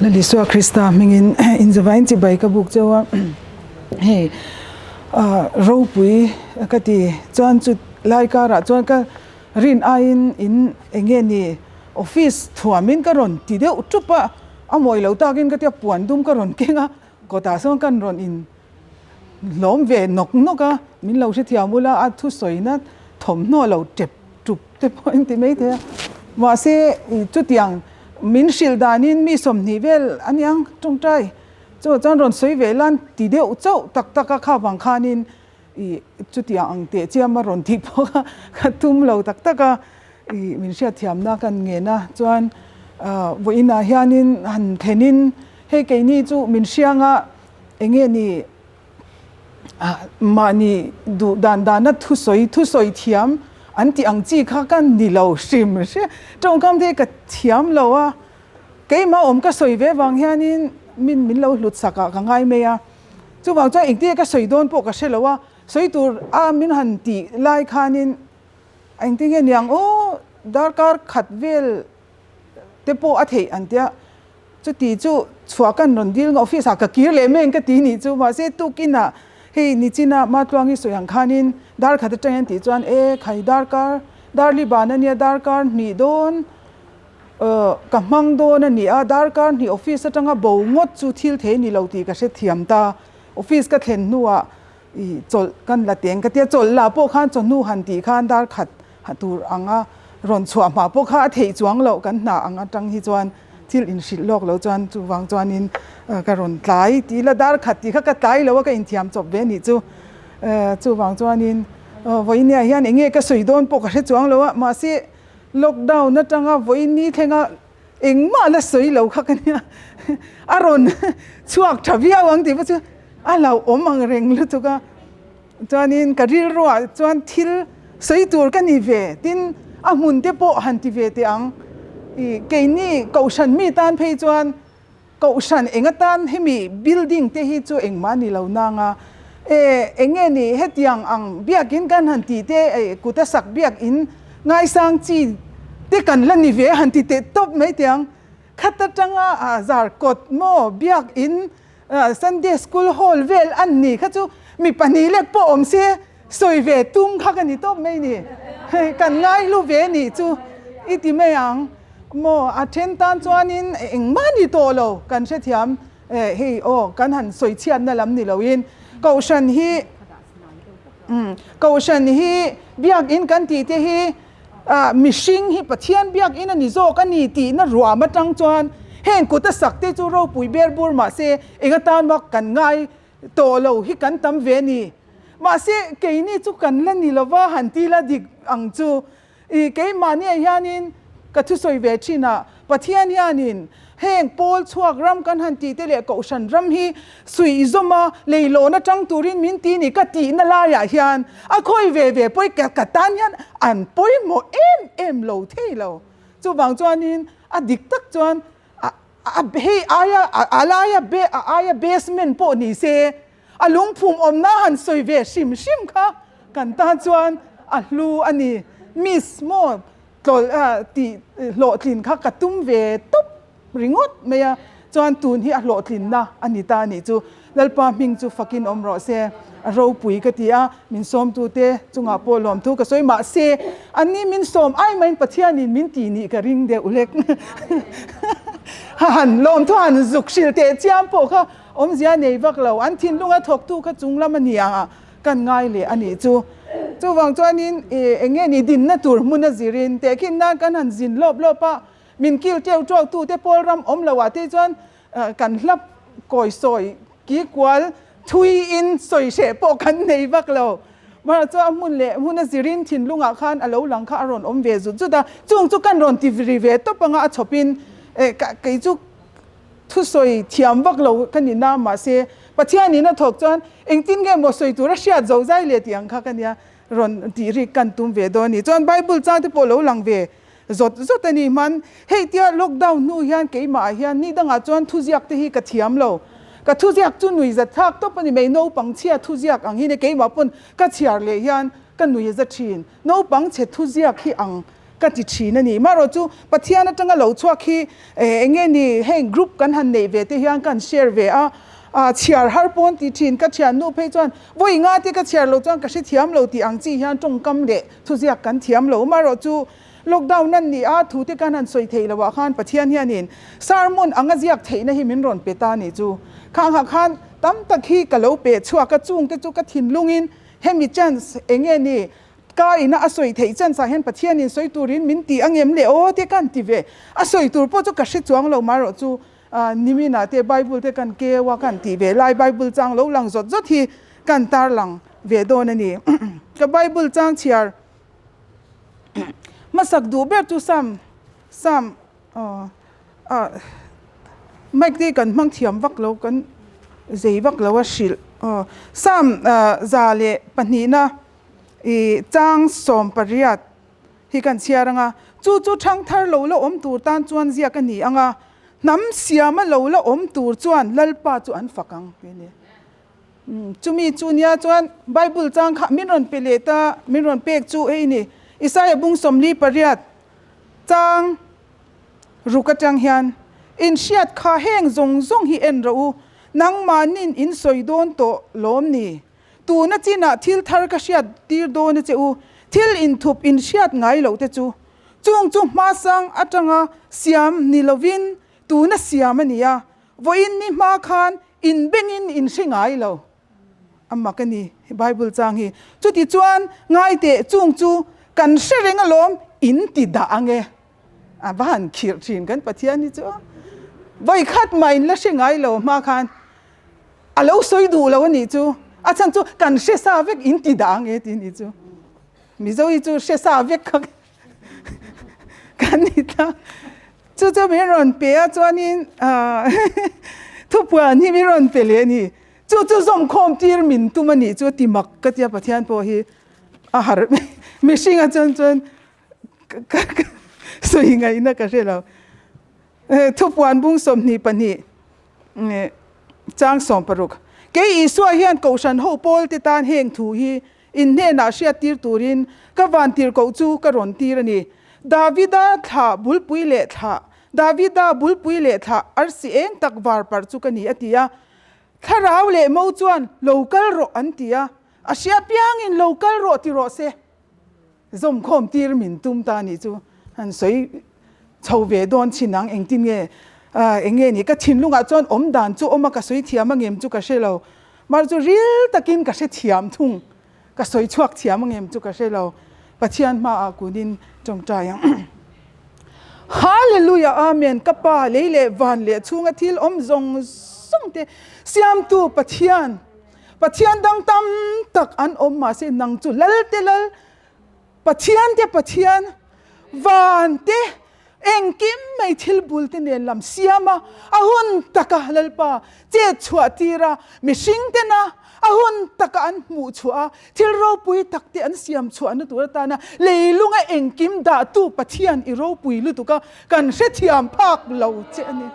Lal Isua Krista hmingin inzavain chibai ka buk cheu a, hei ropui ka ti chuan chu lai karah chuan ka rin aiin in eng nge ni office thuamin ka rawn ti deuh tup a, a mawi lo takin ka tia puan dum ka rawn keng a, kawtah sawn kan rawn in hlawm ve nawk nawk a, min lo hrethiam ula a thusawina thawmhnaw lo tep tup te pawh in ti mai thei a, mahse chutiang min hrilh danin mi 20 vel a niang tawngtai chu chuan rawn sawi ve lan ti deuh chauh tak tak a kha vang khanin ih chutiang ang teh chiam a rawn tih pawh kha ka tum lo tak tak a, ih min hriatthiamna kan ngen a chuan vawiinah hianin han thlenin hei keini chu min hriang a eng nge ni Mahni duh dan dana thusawi thusawi thiam an tih ang chi kha ka ni lo hrim hrim. Tawngkam te hi ka thiam lo a, keimah awm ka sawi ve vang hianin min min lo hlut sak ah ka ngai mai a. Chuvang chuan engtin nge ka sawi dawn pawh ka hre lo a, sawi tur a min han tih lai khanin engtin nge niang aw darkar khat vel te pawh a theih an tia. Chuti chu chhuah kan rawn dil nga office ah ka kir leh mai ang ka ti nih chu mahse tukin ah hei nichina Matluangi sawi ang khanin dar khat atang hian tih chuan e khai darkar darli ban ania darkar hnih dawn ka hmang dawn a ni a darkar hnih office atanga bo ngawt chu thil thei ni lo tih ka hrethiam ta office ka thlen hnuah i chawlh kan la teng ka tia chawlh lah pawh khan chawhnu han tih khan dar khat tur anga rawn chhuah hma pawh kha a theih chuang loh kan hna ang atang hi chuan thil inhrilh lawk lo chuan chuvang chuanin ka rawn tlai tih ila dar khat tih kha ka tlai lo a ka inthiam chawp ve anih chu chuvang chuanin vawinia hian eng nge ka sawi dawn pawh ka hre chuang lo a mahse lockdown atanga vawini thlenga engmah la sawi lo kha ka nia a rawn chhuak tha viau ang tih pawh chu a hlauhawm ang reng lutuk a chuanin ka rilruah chuan thil sawi tur ka ni ve tin a hmun te pawh han ti ve teh ang ih keini kohhran mi tan phei chuan kohhran eng atan hemi building te hi chu engmah ni lo nang a e eng nge ni hetiang ang biakin kan han tih te eh kuta sak biakin ngaisang chi te kan la ni ve han ti teh tawp mai teh ang khat atanga ah zar kawt maw biakin Sunday school hall vel an ni kha chu mi pahnih lek pawh awm se sawi ve tum kha ka ni tawp mai ni. Hei kan ngaihlu ve nih chu i ti mai ang maw a then tan chuanin engmah ni tawh lo kan hrethiam hei aw kan han sawi chhiatna lam ni loin kohhran hi kohhran hi biakin kan tih te hi Mihring hi Pathian biakinn a ni zawk a ni tihna ruam atang chuan heng kut a sak te chu ropui ber bur mahse eng atan vak kan ngai tawh lo hi kan tam ve a ni. Mahse keini chu kan la ni lova han ti la dik ang chu. I keimahniah hianin ka thusawi ve thin a, Pathian hianin heng pawl chhuak ram kan han tih te leh kohhran ram hi suih zawma leilawn atang turin min ti ni ka tihna laiah hian a khawi ve ve pawi ka ka tan hian an pawimawh em em lo thei lo. Chuvang chuanin a dik tak chuan a a hei aia a laia be a aia basement pawh ni se a lungphum awmna han sawi ve hrim hrim kha kan tan chuan a hlu a ni. Miss maw Tlawlh a tih hlawhtlin kha ka tum ve tawp ringawt mai a, chuan tun hi a hlawhtlinna a ni ta a nih chu. Lalpa hming chu fakin awm rawh se, a ropui ka ti a, min sawmtute chungah pawh lawmthu ka sawi mahse anni min sawm ai maiin Pathianin min tih nih ka ring deuh hlek. Han lawmthu han zuk hrilh teh chiam pawh kha awmzia nei vak lo, an thinlunga thawktu kha chunglam a ni ang. Kan ngai leh a nih chu. Chuvang chuanin eng nge ni dinna tur hmun a zirin tehkhin nan kan han zin lawp lawp a, min kil teuh teuh tute pawl ram awm lo ah te chuan kan hlap kawi sawi ki kual thui in sawi hreh pawh kan nei vak lo. Mahra chuan a hmun leh hmun a zirin thinlungah khan a lo lang kha a rawn awm ve zut zut a, chung chu kan rawn ti ri ve tawp anga a chhawpin kei chu Thusawi thiam vak lo ka ni na mahse Pathianin a thawk chuan engtin nge maw sawi tur a hriat zo zai leh tih ang kha ka nia rawn tih rik kan tum ve dawn a ni. Chuan Bible chang te pawh lo lang ve zawt zawt a ni. Hman hei tia lockdown hnu hian keimah ah hian ni dangah chuan thuziak te hi ka thiam lo. Ka thuziak chu nui za thlak tawp a ni mai naupang chhia thuziak ang hi ni keimah pawn ka chhiar leh hian ka nui za thin. Naupang chhe thuziak hi ang. ka ti thin a ni. Marawh chu Pathian atanga lo chhuak hi eng nge ni heng group kan han neih ve te hian ka han share ve a, chhiar har pawn ti thin ka thiannu phei chuan vawi nga te ka chhiar lo chuan ka hrethiam lo tih ang chi hian tawngkam leh thuziak kan thiam lo. Marawh chu Lockdown an ni a, thu te kan han sawi theih loh ah khan Pathian hianin sermon anga ziak theihna hi min rawn pe ta a nih chu. Khang ah khan tam tak hi ka lo pe chhuak a, chung te chu ka thinlungin hemi chance eng nge ni ka ina a sawi theih chance ah hian Pathianin sawi turin min ti angem le aw te ka han ti ve. A sawi tur pawh chu ka hre chuang lo marawh chu nimin ah te Bible te kan keu a, ka han tih ve lai Bible chang lo lang zawt zawt hi ka han tarlang ve dawn a ni. Ka Bible chang chhiar Hmasak duh ber chu Sam Sam aw ah mic te hi kan hmang thiam vak lo kan zei vak lo a hrilh aw Sam 102na ih chang 18 hi kan chhiar ang a chu chu thangthar lo la awm tur tan chuan ziak a ni ang a hnam siama lo la awm tur chuan Lalpa chu an fak ang tih a ni. Chumi chu nia chuan Bible chang kha min rawn pe leh ta, min rawn pek chu hei ni, Isaiah bung 48 chang ruk atang hian, In hriat kha heng zawng zawng hi en rawh u, nangmahnin in sawi dawn tawh lawm ni? Tuna chinah thil thar ka hriat tir dawn a che u, thil inthup in hriat ngai loh te chu. Chung chu hmasang atanga siam ni lovin tuna siam a ni a, Vawiin ni hma khan in bengin in hre ngai lo. A mak a ni Bible chang hi. Chuti chuan ngai teh chung chu kan hre reng alawm in ti dah ang e. A va han khirh thin kan Pathian hi chu. Vawi khat mah in la hre ngai lo hma khan a lo sawi duh lo a nih chu. A chhan chu kan hre sa vek in ti dah ang e tih a nih chu. Mizo hi chu hre sa vek kha kan ni ta. Chu chu min rawn pe a chuanin thupuan hi min rawn pe leh a ni. Chu chu zawmkhawm tir min tum a nih chu ti mak ka tia Pathian pawh hi a harh mihring a chuan chuan sawi ngaihna ka hre lo. Thupuan bung 22 chang 16 Kei Isua hian Kohhran ho pawl te tan heng thu hi In hnenah hriattir turin ka vantirhkoh chu ka rawn tir a ni. Davida thlah bulpui leh thlah, Davida bulpui leh thlah arsi eng tak var parh chu ka ni, a ti a. Thlarau leh mo chuan, Lo kal rawh, an ti a. A hria piangin, Lo kal rawh ti rawh se. Zawmkhawm tir min tum ta nih chu han sawi chho ve dawn chin ang, engtin nge eng nge ni ka thinlungah chuan awm dan chu awm a ka sawi thiam angem chu ka hre lo, mar chu ril takin ka hre thiam thung, ka sawi chhuak thiam angem chu ka hre lo, Pathian hmaah kunin tawngtai ang. Hallelujah Amen ka pa lei leh van leh chhunga thil awm zawng zawng te siamtu Pathian Pathian dang tam tak an awm mahse nang chu Lal te Lal, Pathian te Pathian, van te engkim mai thil bul te nen lam siam a, a hun taka Lalpa chet chhuah tir a, mihring tena a hun taka an hmuh chhuah a, thil ropui tak te an siam chhuahna tur atana leilunga engkim dahtu Pathian i ropui lutuk a, kan hrethiam phak lo che a ni.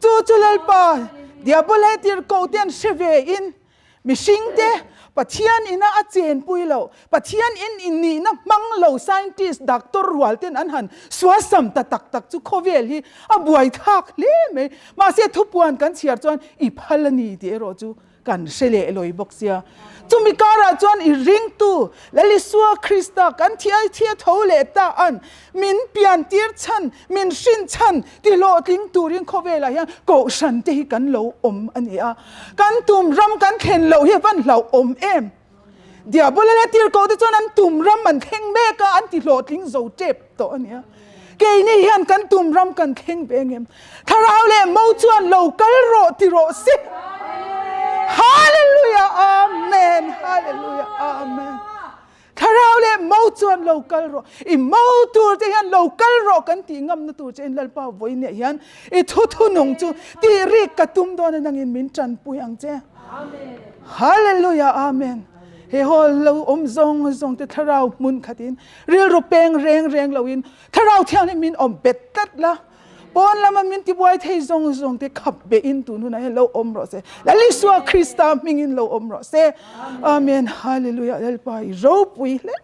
Chu chu Lalpa, Diabol he tirhkoh te an hre ve in, mihring te Pathian ina a chenpui lo, Pathian in innihna hmang lo scientist, doctor rual ten an han suasam ta tak tak chu khawvel hi a buaithlak hle mai. Mahse thupuan kan chhiar chuan i phal a ni tih erawh chu Kan hre leh lawi bawk sia. Chumi karah chuan i ringtu Lalisua Krista kan thiai thia tho leh ta an min pian tir chhan, min hrin chhan ti hlawhtling turin khawvelah hian kohhran te hi kan lo awm a ni a. Kan tum ram kan thlen loh hi van hlauhawm em? Diabola leh tirhkoh te chuan an tum ram an thleng mek a, an ti hlawhtling zo tep tawh a nia. Keini hian kan tum ram kan thleng ve ngem. Thlarau leh mo chuan lo kal rawh ti rawh se. Hallelujah Amen Hallelujah Amen. Thlarau leh mo chuan lo kal rawh. I mo tur te hian lo kal rawh kan tih ngamna tur che in Lalpa vawiin leh hian i thu thunung chu tih rik ka tum dawn a nangin min tanpui ang che. Hallelujah Amen He hall lo awm zawng zawng te thlarau hmun khatin rilru peng reng reng loin thlarau thianghlim min awm bet tlat la pawn lama min tibuai thei zawng zawng te khap be in tun hunah hian lo awm rawh se Lal Isua Krista hmingin lo awm rawh se Amen Hallelujah Lalpa i ropui hle.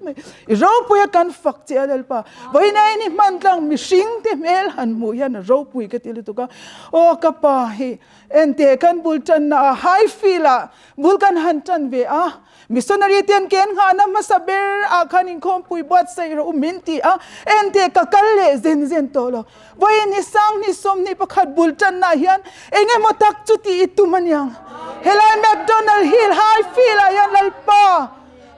mai. I ropui a kan fak che a Lalpa. Vawiin a in i hman tlang mihring te hmel han hmuh hian a ropui ka ti lutuk a. Aw ka pa hi ente kan bul tanna ah Highfield ah bul kan han tan ve a. Missionary te an ken nghahna hmasa ber ah khan inkhawmpui buatsaih rawh u min ti a. Ente ka kal leh zen zen tawh lo. Vawiin hi Sanghni 21 bul tanna ah hian eng emaw tak chu tih i tum aniang. Helai McDonald Hill Highfield ah hian Lalpa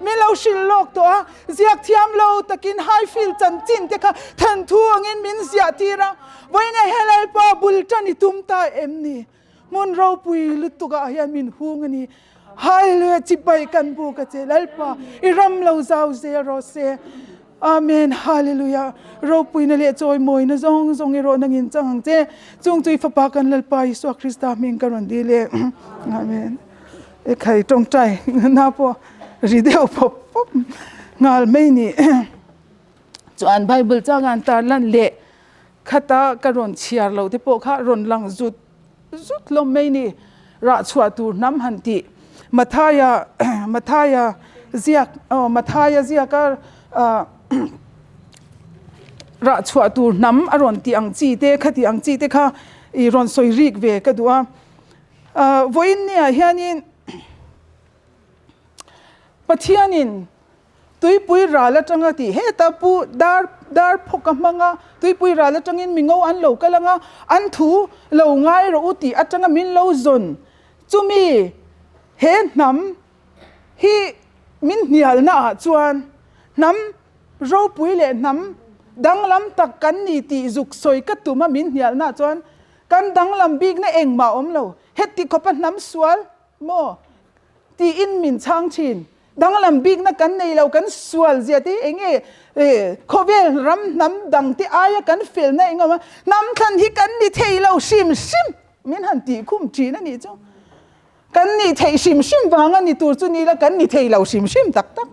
min lo hrilh lawk tawh a, ziak thiam lo takin Highfield chanchin te kha thanthu angin min ziah tir a. Vawiin ah hian Lalpa bul tan i tum ta em ni? Hmun ropui lutuk ah hian min hung a ni. Hallelujah chibai kan buk a che Lalpa i ram lo zau zel rawh se. Amen Hallelujah ropuina leh chawimawina zawng zawng erawh nangin chang ang che. Chung chu i fapa kan Lalpa Isua Krista hming ka rawn dil e. Amen. E khai tawngtai na pawh ri deuh pawp pawp nghal mai ni. Chuan Bible changa an tarlan leh Khata ka rawn chhiar lo te pawh kha rawn lang zut zut hlawm mai ni. Rah chhuah tur hnam han tih. Mathaia Mathaia ziak aw Mathaia ziaka rah chhuah tur hnam a rawn tih ang chi te khati ang chi te kha i rawn sawi rik ve ka duh a. Vawiin niah hianin Pathianin Tuipui ral atanga tih heta pu dar dar phawk a hmang a, tuipui ral atangin mi ngo an lo kal anga an thu lo ngai rawh u tih atanga min lo zawn. Chumi he hnam hi min hnialna ah chuan hnam ropui leh hnam danglam tak kan ni tih zuk sawi ka tum a min hnialna ah chuan kan danglam bikna engmah a awm lo. Heti khawpa hnam sual maw tiin min chhang thin. Danglam bikna kan nei lo, kan sual zia te hi eng nge khawvel ram hnam dang te aia kan felna eng awm a, hnam thlan hi kan ni thei lo hrim hrim min han tih khum thin a nih chu. Kan nih theih hrim hrim vang a ni tur chu ni la kan ni thei lo hrim hrim tak tak.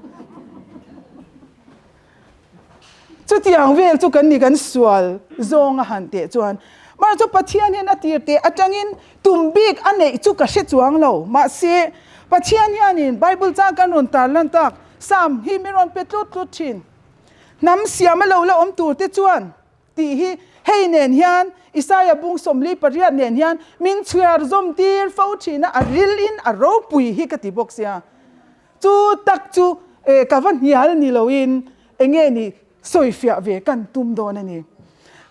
Chutiang vel chu kan ni kan sual zawng a han teh chuan mahse chu Pathian hian a tir teh atangin tum bik a neih chu ka hre chuang lo. Mahse Pathian hianin Bible chang kan rawn tar lan tak Psalm hi min rawn pe tlut tlut thin. Hnam siam a lo la awm tur te chuan tih hi hei nen hian Isaia bung 48 nen hian min chhiar zawm tir fo thin a, a ril in a ropui hi ka ti bawk sia. Chu tak chu ka va hnial ni loin enge ni sawifiah ve kan tum dawn a ni.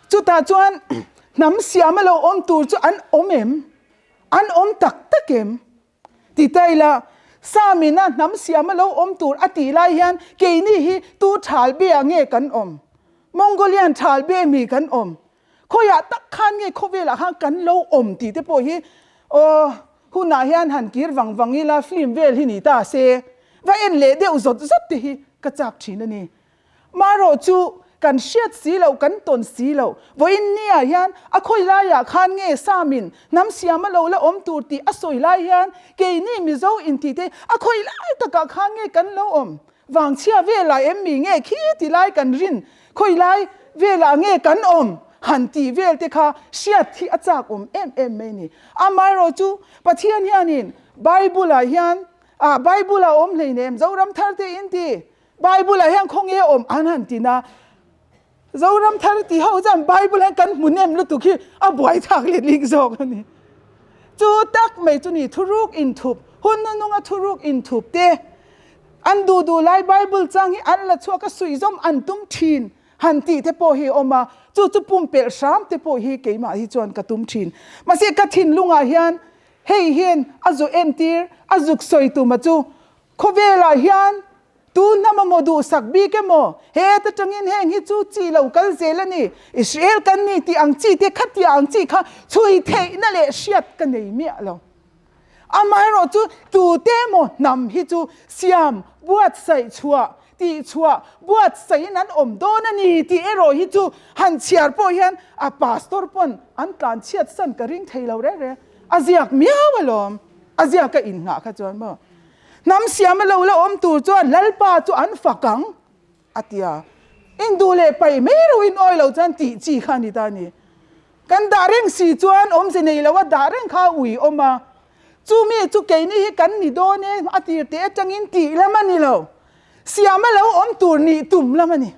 Chutah chuan hnam siama lo awm tur chu an awm em? An awm tak tak em? Ti ta ila, Samina hnam siama lo awm tur a tih lai hian keini hi tu thal bia nge kan awm? Mongolian thal be mi kan awm? Khawiah tak khan nge khawvelah khan kan lo awm tih te pawh hi aw hunah hian han kir vang vang ila film vel hi ni ta se va en leh deuh zawt zawt te hi ka chak thin a ni. Marawh chu kan hriat si loh kan tawn si loh vawiin niah hian a khawi laiah khan nge Samin hnam siam a lo la awm tur tih a sawi lai hian keini Mizo intih te a khawi lai takah khan nge kan lo awm Vangchhia velah em mi nge khi ti lai kan rin, khawi lai velah nge kan awm han tih vel te kha hriat hi a chak awm em em mai ni. Amaherawh chu Pathian hianin Bible ah hian ah Bible ah awm hleinem Zoram thar te in ti Bible ah hian khawnge awm an han ti na Zoram thar ti ho chuan Bible hian kan hmu nem lutuk hi a buai thlak let ling zawk a ni. Chu tak mai chu ni thuruk inthup, hun nununga thuruk inthup te an duh duh lai Bible chang hi an la chhuak a suihzawm an tum thin han tih te pawh hi a awm a, chu chu pumpelh hram te pawh hi keimah hi chuan ka tum thin. Mahse ka thinlungah hian hei hian a zu entir, a zuk sawi tuma chu khawvelah hian Tu hnam emaw duhsak bik emaw, heta tangin heng hi chu chi lo kal zel a ni, Israel kan ni tih ang chi te khatia ang chi kha chhui theihna leh hriat ka nei miah lo. Amaherawh chu tute emaw hnam hi chu siam, buatsaih chhuah, tih chhuah, buatsaihin an awm dawn a ni tih erawh hi chu han chhiar pawh hian a pastor pawn an tlan chhiat san ka ring thei lo reng reng. A ziak miau alawm, a ziak a innghah kha chuan maw. Hnam siam a lo la awm tur chuan Lalpa chu an fak ang, a ti a. Induh leh paih mai ro in awi lo chuan tih chi kha a ni ta a ni. Kan dah reng si chuan awmze nei lo a dah reng kha a ui awm a. Chumi chu keini hi kan ni dawn e, a tir teh atangin tih lam a ni lo. Siama lo awm tur nih tum lam a ni.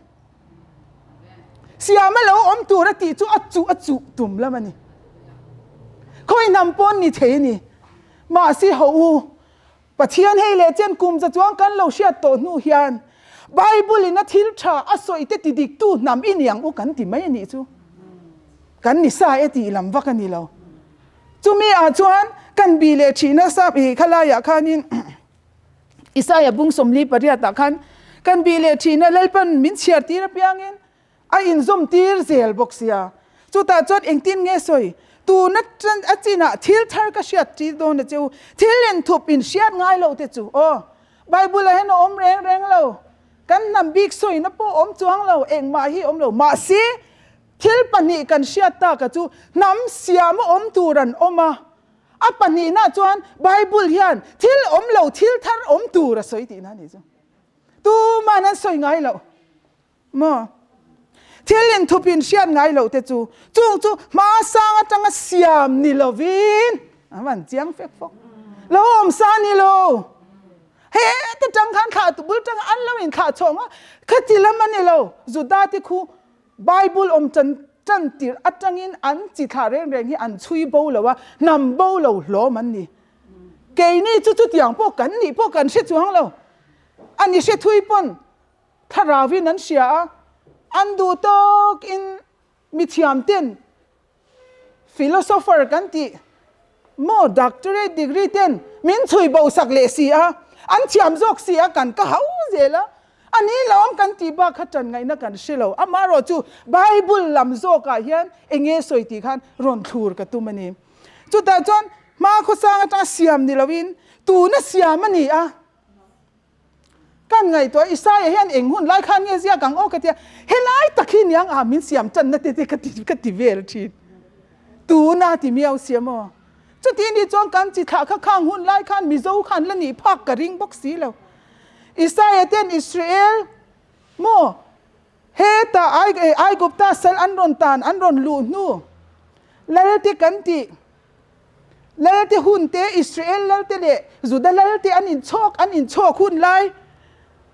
Siama lo awm tur a tih chu a chuh a chuh tum lam a ni. Khawi hnam pawn ni thei a ni. Mahse ho u, Pathian hei leh chen kum za chuang kan lo hriat tawh hnu hian Bible in a thil tha a sawi te ti dik tu hnam i niang u kan ti mai a nih chu. Kan ni sa e tih lam vak a ni lo. Chumi ah chuan kan bih leh thihna sap i khalai ah khanin Isaiah bung 48 ah khan kan bih leh thihna Lalpan min chhiar tir apiangin a inzawm tir zel bawk sia. Chutah chuan engtin nge sawi? Tuna a chinah thil thar ka hriat tir dawn a che u. Thil inthup in hriat ngai loh te chu aw. Bible ah hian a awm reng reng lo. Kan hnam bik sawina pawh awm chuang lo, engmah hi awm lo. Mahse, thil pahnih kan hriat taka chu hnam siama awm tur an awm a. A pahnihna chuan Bible hian thil awm lo thil thar awm tur a sawi tihna a nih chu. Tuman an sawi ngai loh. Maw? Thil inthup in hriat ngai loh te chu chung chu hma sang atanga siam ni lovin an van chiang fek fawk. Lo awm sa ni lo. Heta tang khan thlah tu bul tanga an lo in thlah chhawng a, khati lam a ni lo. Juda te khu Bible awm chan tan tirh atangin an chi thlah reng reng hi an chhui bo lo a, hnam bo lo hlawm an ni. Keini chu chutiang pawh kan nih pawh kan hre chuang lo. A ni hre thui pawn Thlarauin an hria a, an duh tawkin mithiam ten philosopher kan tih maw doctorate degree ten min chhui bo sak leh si a, an thiam zawk si a kan ka hau zel a, a ni lawm kan tih bak kha tan ngaihna kan hre lo. Amaherawh chu Bible lam zawkah hian eng nge sawi tih khan rawn thlur ka tum a ni. Chutah chuan hma khawsang atanga siam ni loin tuna siam a ni a. Kan ngaihtuah Isaiah hian eng hun lai khan nge ziak ang aw ka tia, helai tak hi niang ah min siam tanna te te ka ti ka ti vel thin. Tuna ti miau siam aw. Chuti ni chuan kan chi thlah kha khang hun lai khan Mizo khan la nih phak ka ring bawk si lo. Isaiah ten Israel maw heta Aigupta sal an rawn tan an rawn luh hnu Lalte kan tih Lalte hun te, Israel lalte leh Juda lalte an inchhawk an inchhawk hun lai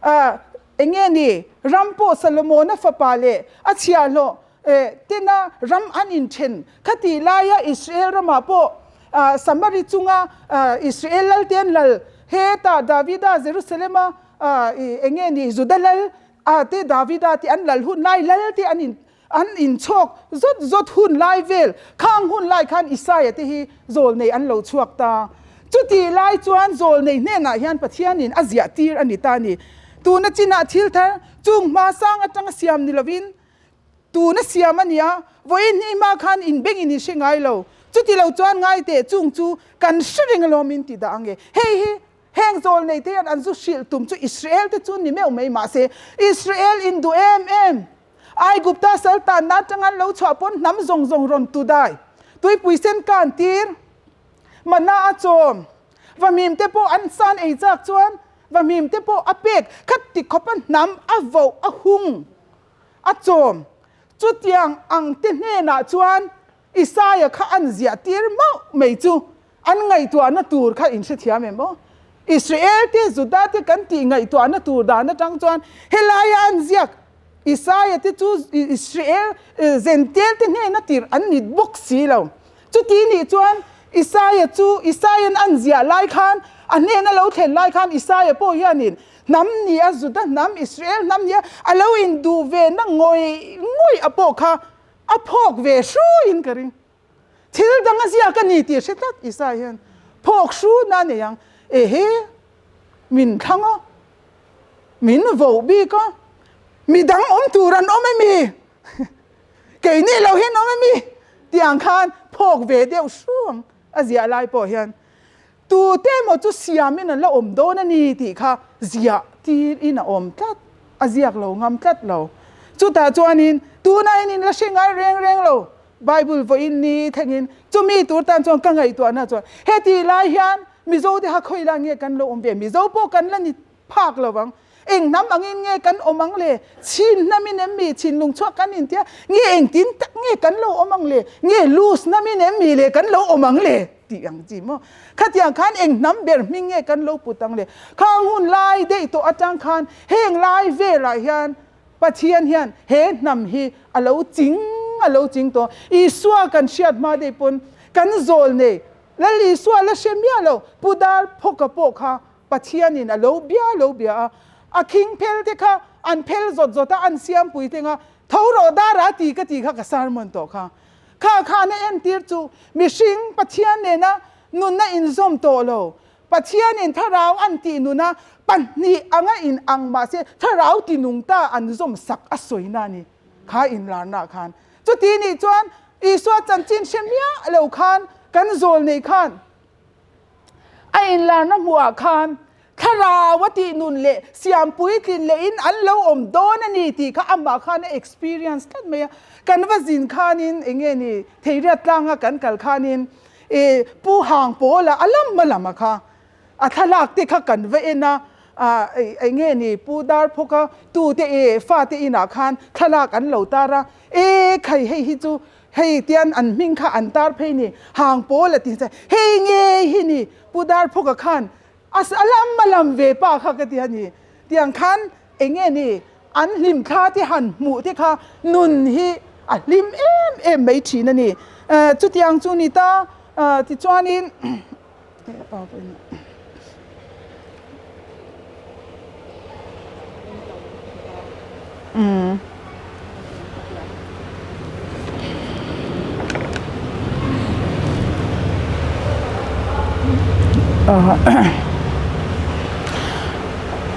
ah eng nge ni ram pawh Solomona fapa leh a chhiahhlawh eh tena ram an inthen khatih laia Israel ramah pawh ah Samari chunga ah Israel lalte an lal hetah Davida Jerusalema ah ih eng nge ni Juda lal ah te Davida te an lal hun lai lalte an in An inchhawk zawt zawt hun lai vel, khang hun lai khan Isaia te hi zawlnei an lo chhuak ta. Chutih lai chuan zawlnei hnenah hian Pathianin a ziah tir a ni ta a ni. Tuna chinah thil thar chung hma sang atanga siam ni lovin tuna siam a ni a, vawiin hnih hma khan inbengin in hre ngai lo. Chuti lo chuan ngai teh chung chu kan hre reng alawm in ti dah ange. Hei hi Heng zawlnei te hian an zu hrilh tum chu Israel te chu ni meuh mai mahse Israel in duh em em. Aigupta sal tanna atanga an lo chhuah pawn hnam zawng zawng rawn tu dai. Tuipui sen kan tir. Mana a chawm. Vahmim te pawh an san ei chak chuan vahmim te pawh a pek khat ti khawp a hnam a voh a hung a chawm. Chutiang ang te hnenah chuan Isaia kha an ziah tir mauh mai chu an ngaihtuahna tur kha in hrethiam em aw? Israel te, Juda te kan tih ngaihtuahna tur dan atang chuan helaia an ziak Isaia te chu Israel Zentel te hnena tir an ni bawk si lo. Chuti nih chuan Isaia chu Isaian an ziah lai khan a hnena lo thlen lai khan Isaia pawh hianin hnam ni a Juda hnam, Israel hnam ni a a lo induh ve na ngawih ngawih a pawh kha A phawk ve hruin ka ring. Thil dang a ziak a ni tih hre tlat Isaiah hian phawk hru na nei ang. Ehe, min thlang a, min voh bik a, midang awm tur an awm emi? Keini lo hian awm emi? Tih ang khan phawk ve deuh hru ang a ziah lai pawh hian. Tute emaw chu siamin an la awm dawn a ni tih kha ziah tirin a awm tlat, a ziak lo ngam tlat lo. Chutah chuanin tunah in in la hre ngai reng reng lo, Bible vawiin ni thlengin chumi tur tan chuan ka ngaihtuahna chuan heti lai hian Mizote kha khawi lai nge kan lo awm ve, Mizo pawh kan la ni. phak lo ang. Eng hnam angin nge kan awm ang le? Chin hnamin em mi thinlung chhuak kan intia? Nge engtin tak nge kan lo awm ang le? Nge Lus hnamin em mi le kan lo awm ang le? tih ang chi maw? Khatiang khan eng hnam ber hming nge kan lo put ang le? Khang hun lai daih tawh atang khan heng lai velah hian Pathian hian he hnam hi a lo ching a lo ching tawh. Isua kan hriat hma daih pawn kan zawl nei Lal Isua la hre miah lo Pu Dar Phawka pawh kha Pathianin a lo bia lo bia a, a khing phel te kha an phel zawt zawt a, an siam pui teng a, tho rawh dara ti ka ti kha ka sermon tawh kha. Kha khan a entir chu mihring Pathian nena nunna inzawm tawh lo, Pathianin thlarau an tih nuna pahnih anga in ang mahse thlarau ti nung ta an zawm sak a sawina a ni kha inlarna khan. Chuti nih chuan Isua chanchin hre miah lo khan kan zawl nei khan A inlarna hmuhah khan thlarau a tih nun leh siam puitlin lehin an lo awm dawn a ni tih kha amah khan a experience tlat mai a. Kan va zin khanin eng nge ni Theiriat tlanga kan kal khanin i Pu Hang Pawla a lam a lam a kha a thlalak te kha kan va en a, eng nge ni Pu Darphawka tute i fate inah khan thlalak an lo tar a, e khai hei hi chu Hei tian an hming kha an tar phei ni, hang pawl a ti che, hei ngei hi ni Pu Darphawka khan a lam a lam ve pa kha ka ti a ni. Tiang khan eng nge ni an hlim thla te han hmuh te kha nun hi a hlim em em mai thin a ni. Chutiang chu ni ta tichuanin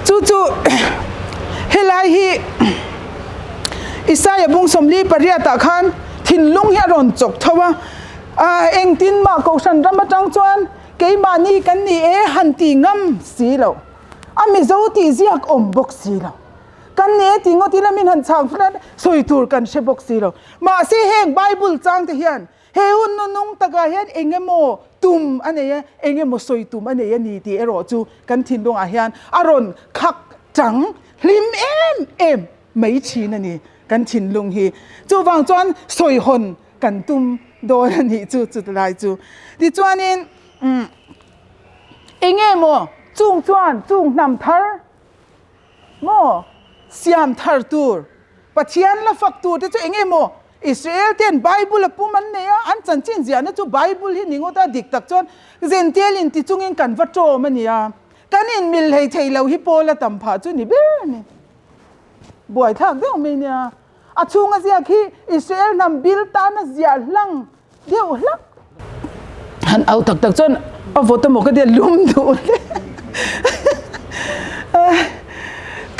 Chu chu helai hi Isaia bung 48 ah khan thinlung hi a rawn chawk tho a. A engtin mah Kohhran ram atang chuan keimahni kan ni e han ti ngam si lo. A Mizo tih ziak awm bawk si lo. Kan ni e ti ngawt ila min han chhang flat sawi tur kan hre bawk si lo. Mahse heng Bible chang te hian he hun nunung takah hian eng emaw tum a nei a, eng emaw sawi tum a nei a ni tih erawh chu kan thinlungah hian a rawn khak chang hlim em em mai thin a ni kan thinlung hi. Chuvang chuan sawi hawn kan tum dawn a nih chu chu lai chu. Tichuanin umm enge maw chung chuan chung hnam thar maw siam thar tur Pathian la fak tur te chu enge maw Israel ten Bible a pum an nei a, an chanchin ziahna chu Bible hi ni ngawt a, dik tak chuan Zential in ti chungin kan va tawm a nia. Kan inmil hlei thei lo hi pawl a tam phah chu ni ber a ni. Buaithlak deuh mai nia. A chhunga ziak hi Israel hnam bil tana ziah hlang deuh hlak. Han au tak tak chuan a vawt emaw ka tia lum duh hle.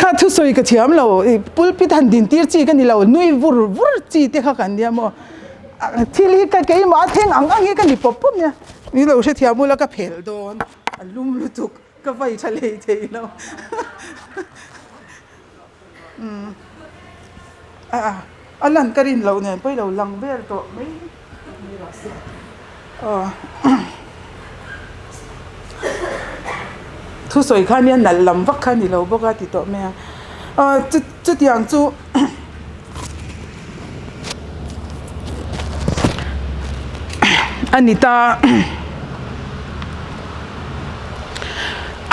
Kha thusawi ka thiam lo, pulpit han din tir chi ka ni lo, nui vur vur chi te kha kan nia maw. Thil hi ka keimah a thleng ang ang hi ka ni pawp pawp nia. Ni lo hrethiam ula ka phel dawn, a lum lutuk ka vai tha lei thei lo. Umm a a lan ka rin loh nen pawh i lo lang vel tawh mai ni rawh se aw thusawi kha nia nalh lam vak kha ni lo bawk a ti tawh mai a aw chu chutiang chu a ni ta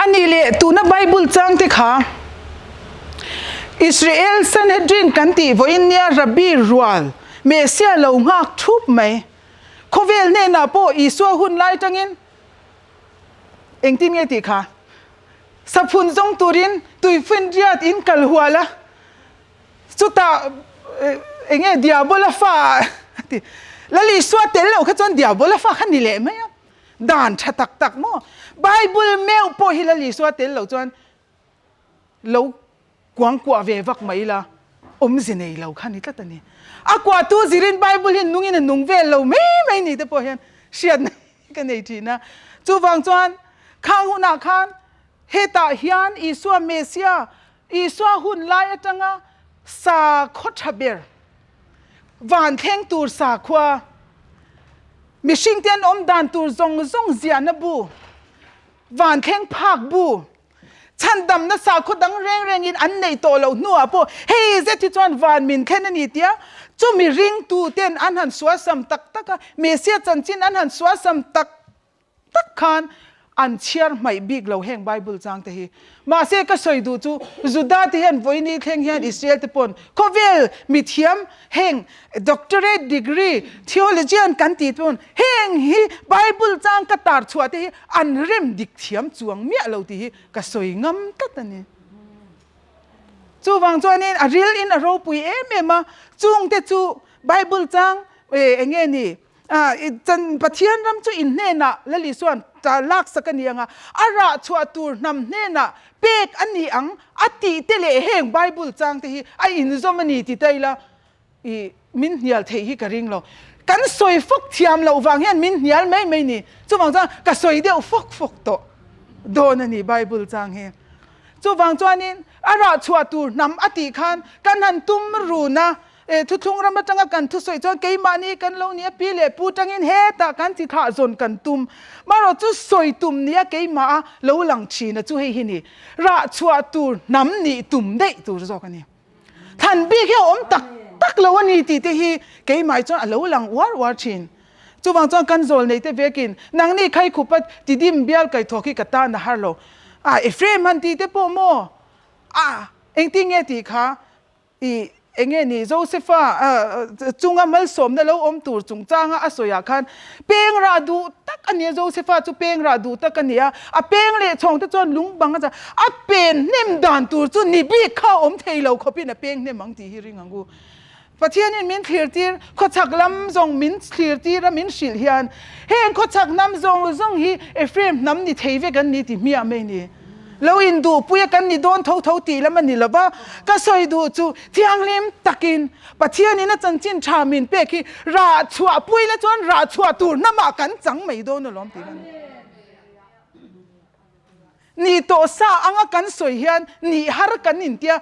a nih leh tuna bible chang te kha. Israel Sanhedrin kan tih vawiin nia Rabbi rual Messiah lo nghak thup mai. Khawvel hnenah pawh Isua hun lai tangin engtin nge tih kha? Saphun zawng turin tuifinriat in kal hual a, chutah enge Diabola fa a ti. Lal Isua tel lo kha chuan Diabola fa kha ni leh mai a, dan tha tak tak maw? Bible meuh pawh hi Lal Isua tel lo chuan lo kuang kuah ve vak mai ila awmze nei lo kha ni tlat a ni. A kuahtu zirin Bible hi nungin a nung vel lo mai mai ni te pawh hian hriatna hi ka nei thin a. Chuvang chuan khang hunah khan hetah hian Isua Messia, Isua hun lai atanga sakhaw tha ber, van thleng tur sakhua, mihringte an awm dan tur zawng zawng ziahna bu, van thleng phak bu. Chhandamna sakhaw dang reng rengin an neih tawh loh hnuah pawh hei zet hi chuan van min thlen a ni tia chumi ringtuten an han sualsam tak tak a, Messiah chanchin an han sualsam tak tak khan an chhiar hmaih bik lo heng Bible chang te hi. Mahse ka sawi duh chu Juda te hian vawiini thleng hian Israel te pawn khawvel mithiam heng doctorate degree theologian kan tih te pawn heng hi Bible chang ka tar chhuah te hi an rem dik thiam chuang miah lo tih hi ka sawi ngam tlat a ni. Chuvang chuanin a ril in a ropui em em a, chungte chu Bible chang eng nge ni Pathian ram chu in hnenah Lal Isua'n laksak a ni ang a, a rah chhuah tur hnam hnenah pek a ni ang a tih te leh heng Bible chang te hi a inzawm a ni ti ta ila i min hnial theih hi ka ring lo. Kan sawi fawk thiam loh vang hian min hnial mai mai ni. Chuvang chuan ka sawi deuh fawk fawk tawh dawn a ni Bible chang hi. Chuvang chuanin a rah chhuah tur hnam a tih khan kan han tum run a, E thuthlung ram atanga kan thusawi chuan keimahni kan lo nia pi leh pu tangin hetah kan chi thlah zawn kan tum. Marawh chu sawi tum nia keimah a lo lang thin a chu hei hi ni. Rah chhuah tur hnam nih tum daih tur zawk a ni. Thlan bik hi a awm tak tak lo a ni tih te hi keimah chuan a lo lang uar uar thin. Chuvang chuan kan zawl nei te vekin nangni khaikhupa tidim bial kaithawk hi ka tan a har lo. A Ephraim han tih te pawh maw? A engtin nge tih kha I enge ni Josefa chunga malsawmna lo awm tur chungchanga a sawiah khan peng rah duh tak a ni a, Josefa chu peng rah duh tak a ni a, a peng leh chhawng te chuan lung bang a chah a pen hnem dan tur chu ni bik kha a awm thei lo khawpin a peng hnem ang tih hi ring ang u. Pathianin min thlir tir, khawchhak lam zawng min thlir tir a min hrilh hian heng khawchhak hnam zawng zawng hi Ephraim hnam ni thei vek an ni ti hmiah mai ni. Lo induhpuia kan ni dawn tho tho tih lam a ni lo va, ka sawi duh chu thianghlim takin Pathianin a chanchin tha min pek hi rah chhuah pui la chuan rah chhuah tur hnamah kan chang mai dawn alawm tih ka ni. Ni tawh sa anga kan sawi hian nih har kan intia,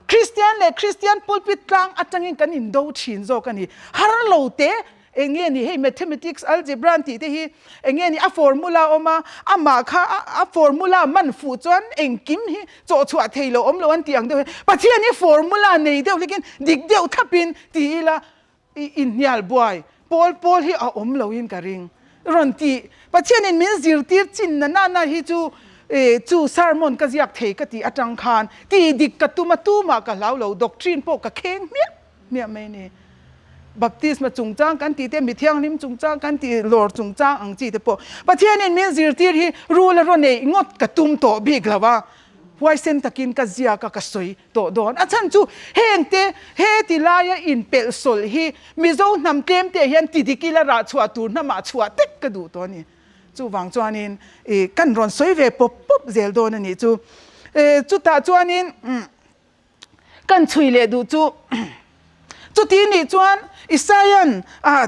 Kristian leh Kristian pulpit tlang atangin kan indo thin zawk a ni. Har lo te Eng nge ni hei mathematics, algebra an tih te hi eng nge ni a formula a awm a, amah kha a formula man fuh chuan engkim hi chawh chhuah thei lo awm lo an tih ang deuh hian Pathian hi formula nei deuh hlekin dik deuh thlapin ti ila i inhnial buai pawl pawl hi a awm loin ka ring rawn tih Pathianin min zirtir chin na na na hi chu chu sermon ka ziak thei ka tih atang khan tih dik ka tum a tumah ka hlau lo doctrine pawh ka kheng hmiah hmiah mai ni. Baptisma chungchang kan tih te, mi thianghlim chungchang kan tih, lawr chungchang ang chi te pawh Pathianin min zirtir hi rul a rawn neih ngawt ka tum tawh bik lo a, huaisen takin ka ziak a ka sawi tawh dawn. A chhan chu heng te he ti laia inpelh sawlh hi Mizo hnam tlem te hian ti dik ila rah chhuah tur hnamah chhuah tek ka duh tawh a ni. Chuvang chuanin kan rawn sawi ve pawp pawp zel dawn a nih chu. Chutah chuanin. Kan chhui leh duh chu chuti nih chuan Isaia'n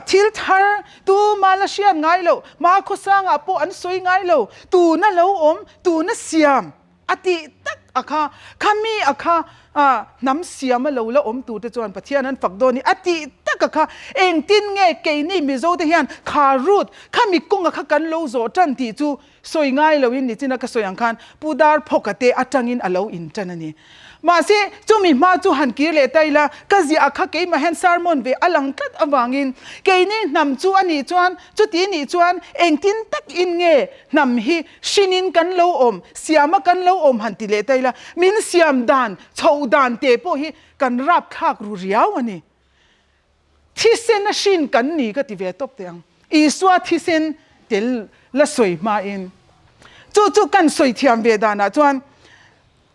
thil thar tuma la hriat ngai loh, hma khawsangah pawh an sawi ngai lo, tuna lo awm, tuna siam a tih tak a kha, khami a kha hnam siam a lo la awm tur te chuan Pathian an fak dawn i a tih tak a kha, engtin nge keini Mizo te hian kha route, khami kawnga kha kan lo zawh tan tih chu Sawi ngai loin nichina ka sawi ang khan Pu Darphawka te atangin a lo intan a ni. Mahse, chumi hma chu han kir leh ta ila, ka ziah kha keimah hian sermon ve a lang tlat avangin keini hnam chu a nih chuan chuti nih chuan engtin takin nge hnam hi hrinin kan lo awm, siama kan lo awm han ti leh ta ila, min siam dan, chhoh dan te pawh hi kan rapthlak ru riau a ni. Thisen a hrin kan ni ka ti ve tawp teh ang. Isua thisen tel la sawi hmain. Chu chu kan sawi thiam ve danah chuan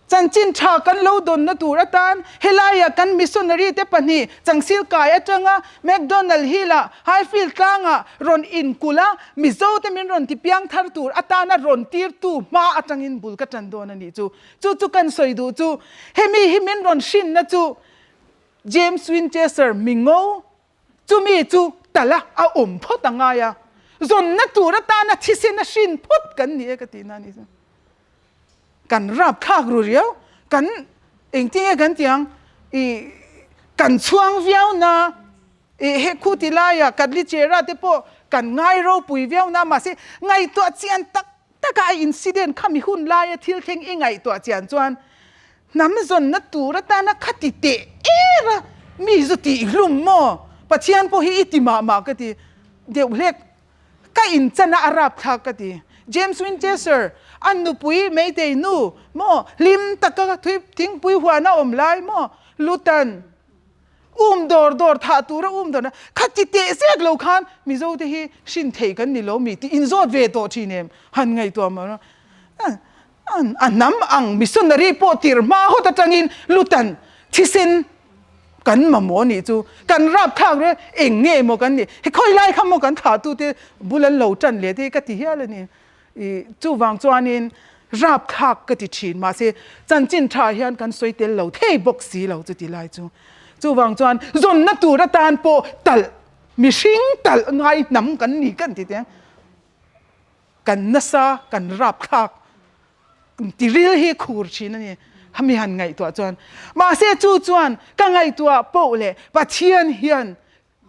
chanchin tha kan lo dawnna tur atan helaia kan missionary te pahnih Changsil kai atanga McDonald Hill-ah Highfield tlangah rawn inkulh a, Mizo te min rawn ti piang thar tur atana rawn tirtu hma atangin bul ka tan dawn a nih chu. Chu chu kan sawi duh chu hemi hi min rawn hrinna chu James Winchester mingo chumi chu tala a awm phawt a ngai a, zawnna tur atana thisen a hrin phawt kan ni e ka tihna a ni chu. Kan rapthlak ru riau, kan engtin nge kan tih ang, ih kan chhuang viau na, ih he khu ti laia Katlichera te pawh kan ngai ropui viau na mahse ngaihtuah chian tak. taka a incident khami hun laia thil thleng i ngaihtuah chian chuan hnam zawnna tur atana khati teh er a mi zu tih hlum maw? Pathian pawh hi i ti mah mah ka ti deuh hlek. Ka inchan a a rapthlak ka ti. James Winchester, a nupui Meitei nu maw hlim taka thingpui huan a awm lai maw Lutan um dawr dawr thah tura um dawr na khati teh zek lo khan Mizo te hi hrin thei kan ni lo mi tih inzawt ve tawh thin em han ngaihtuah maw A hnam ang missionary pawh tir hma hawt atangin Lutan thisen kan mamawh anih chu kan rapthlak reng eng nge maw kan nih he khawi lai kha maw kan thlahtute bul an lo tan leh te hi ka ti hial a ni. I chuvang chuanin rapthlak ka ti thin mahse chanchin tha hian kan sawi tel lo thei bawk si lo chuti lai chu. Chuvang chuan zawnna tur atan pawh talh mihring talh ngai hnam kan ni kan ti teh ang. Kan nasa, kan rapthlak tiril hi khur thin a ni. Hemi han ngaihtuah chuan. Mahse chu chuan ka ngaihtuah poh leh Pathian hian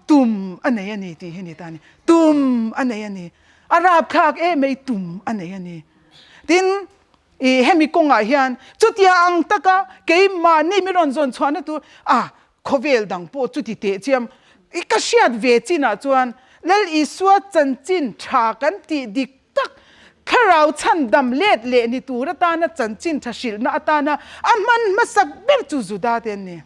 tum a nei a ni tih hi ni ta a ni. Tum a nei a ni. A rapthlak em mai tum a nei a ni. Tin, i hemi kawngah hian chutia ang taka keimahni mi rawn zawn chhuahna tur a Khawvel dang pawh chuti teh chiam i ka hriat ve chinah chuan Lal Isua chanchin tha kan tih dik tak, thlarau chhandam let leh ni tur atana chanchin tha hrilhna atana a hman hmasak ber chu Juda te an ni.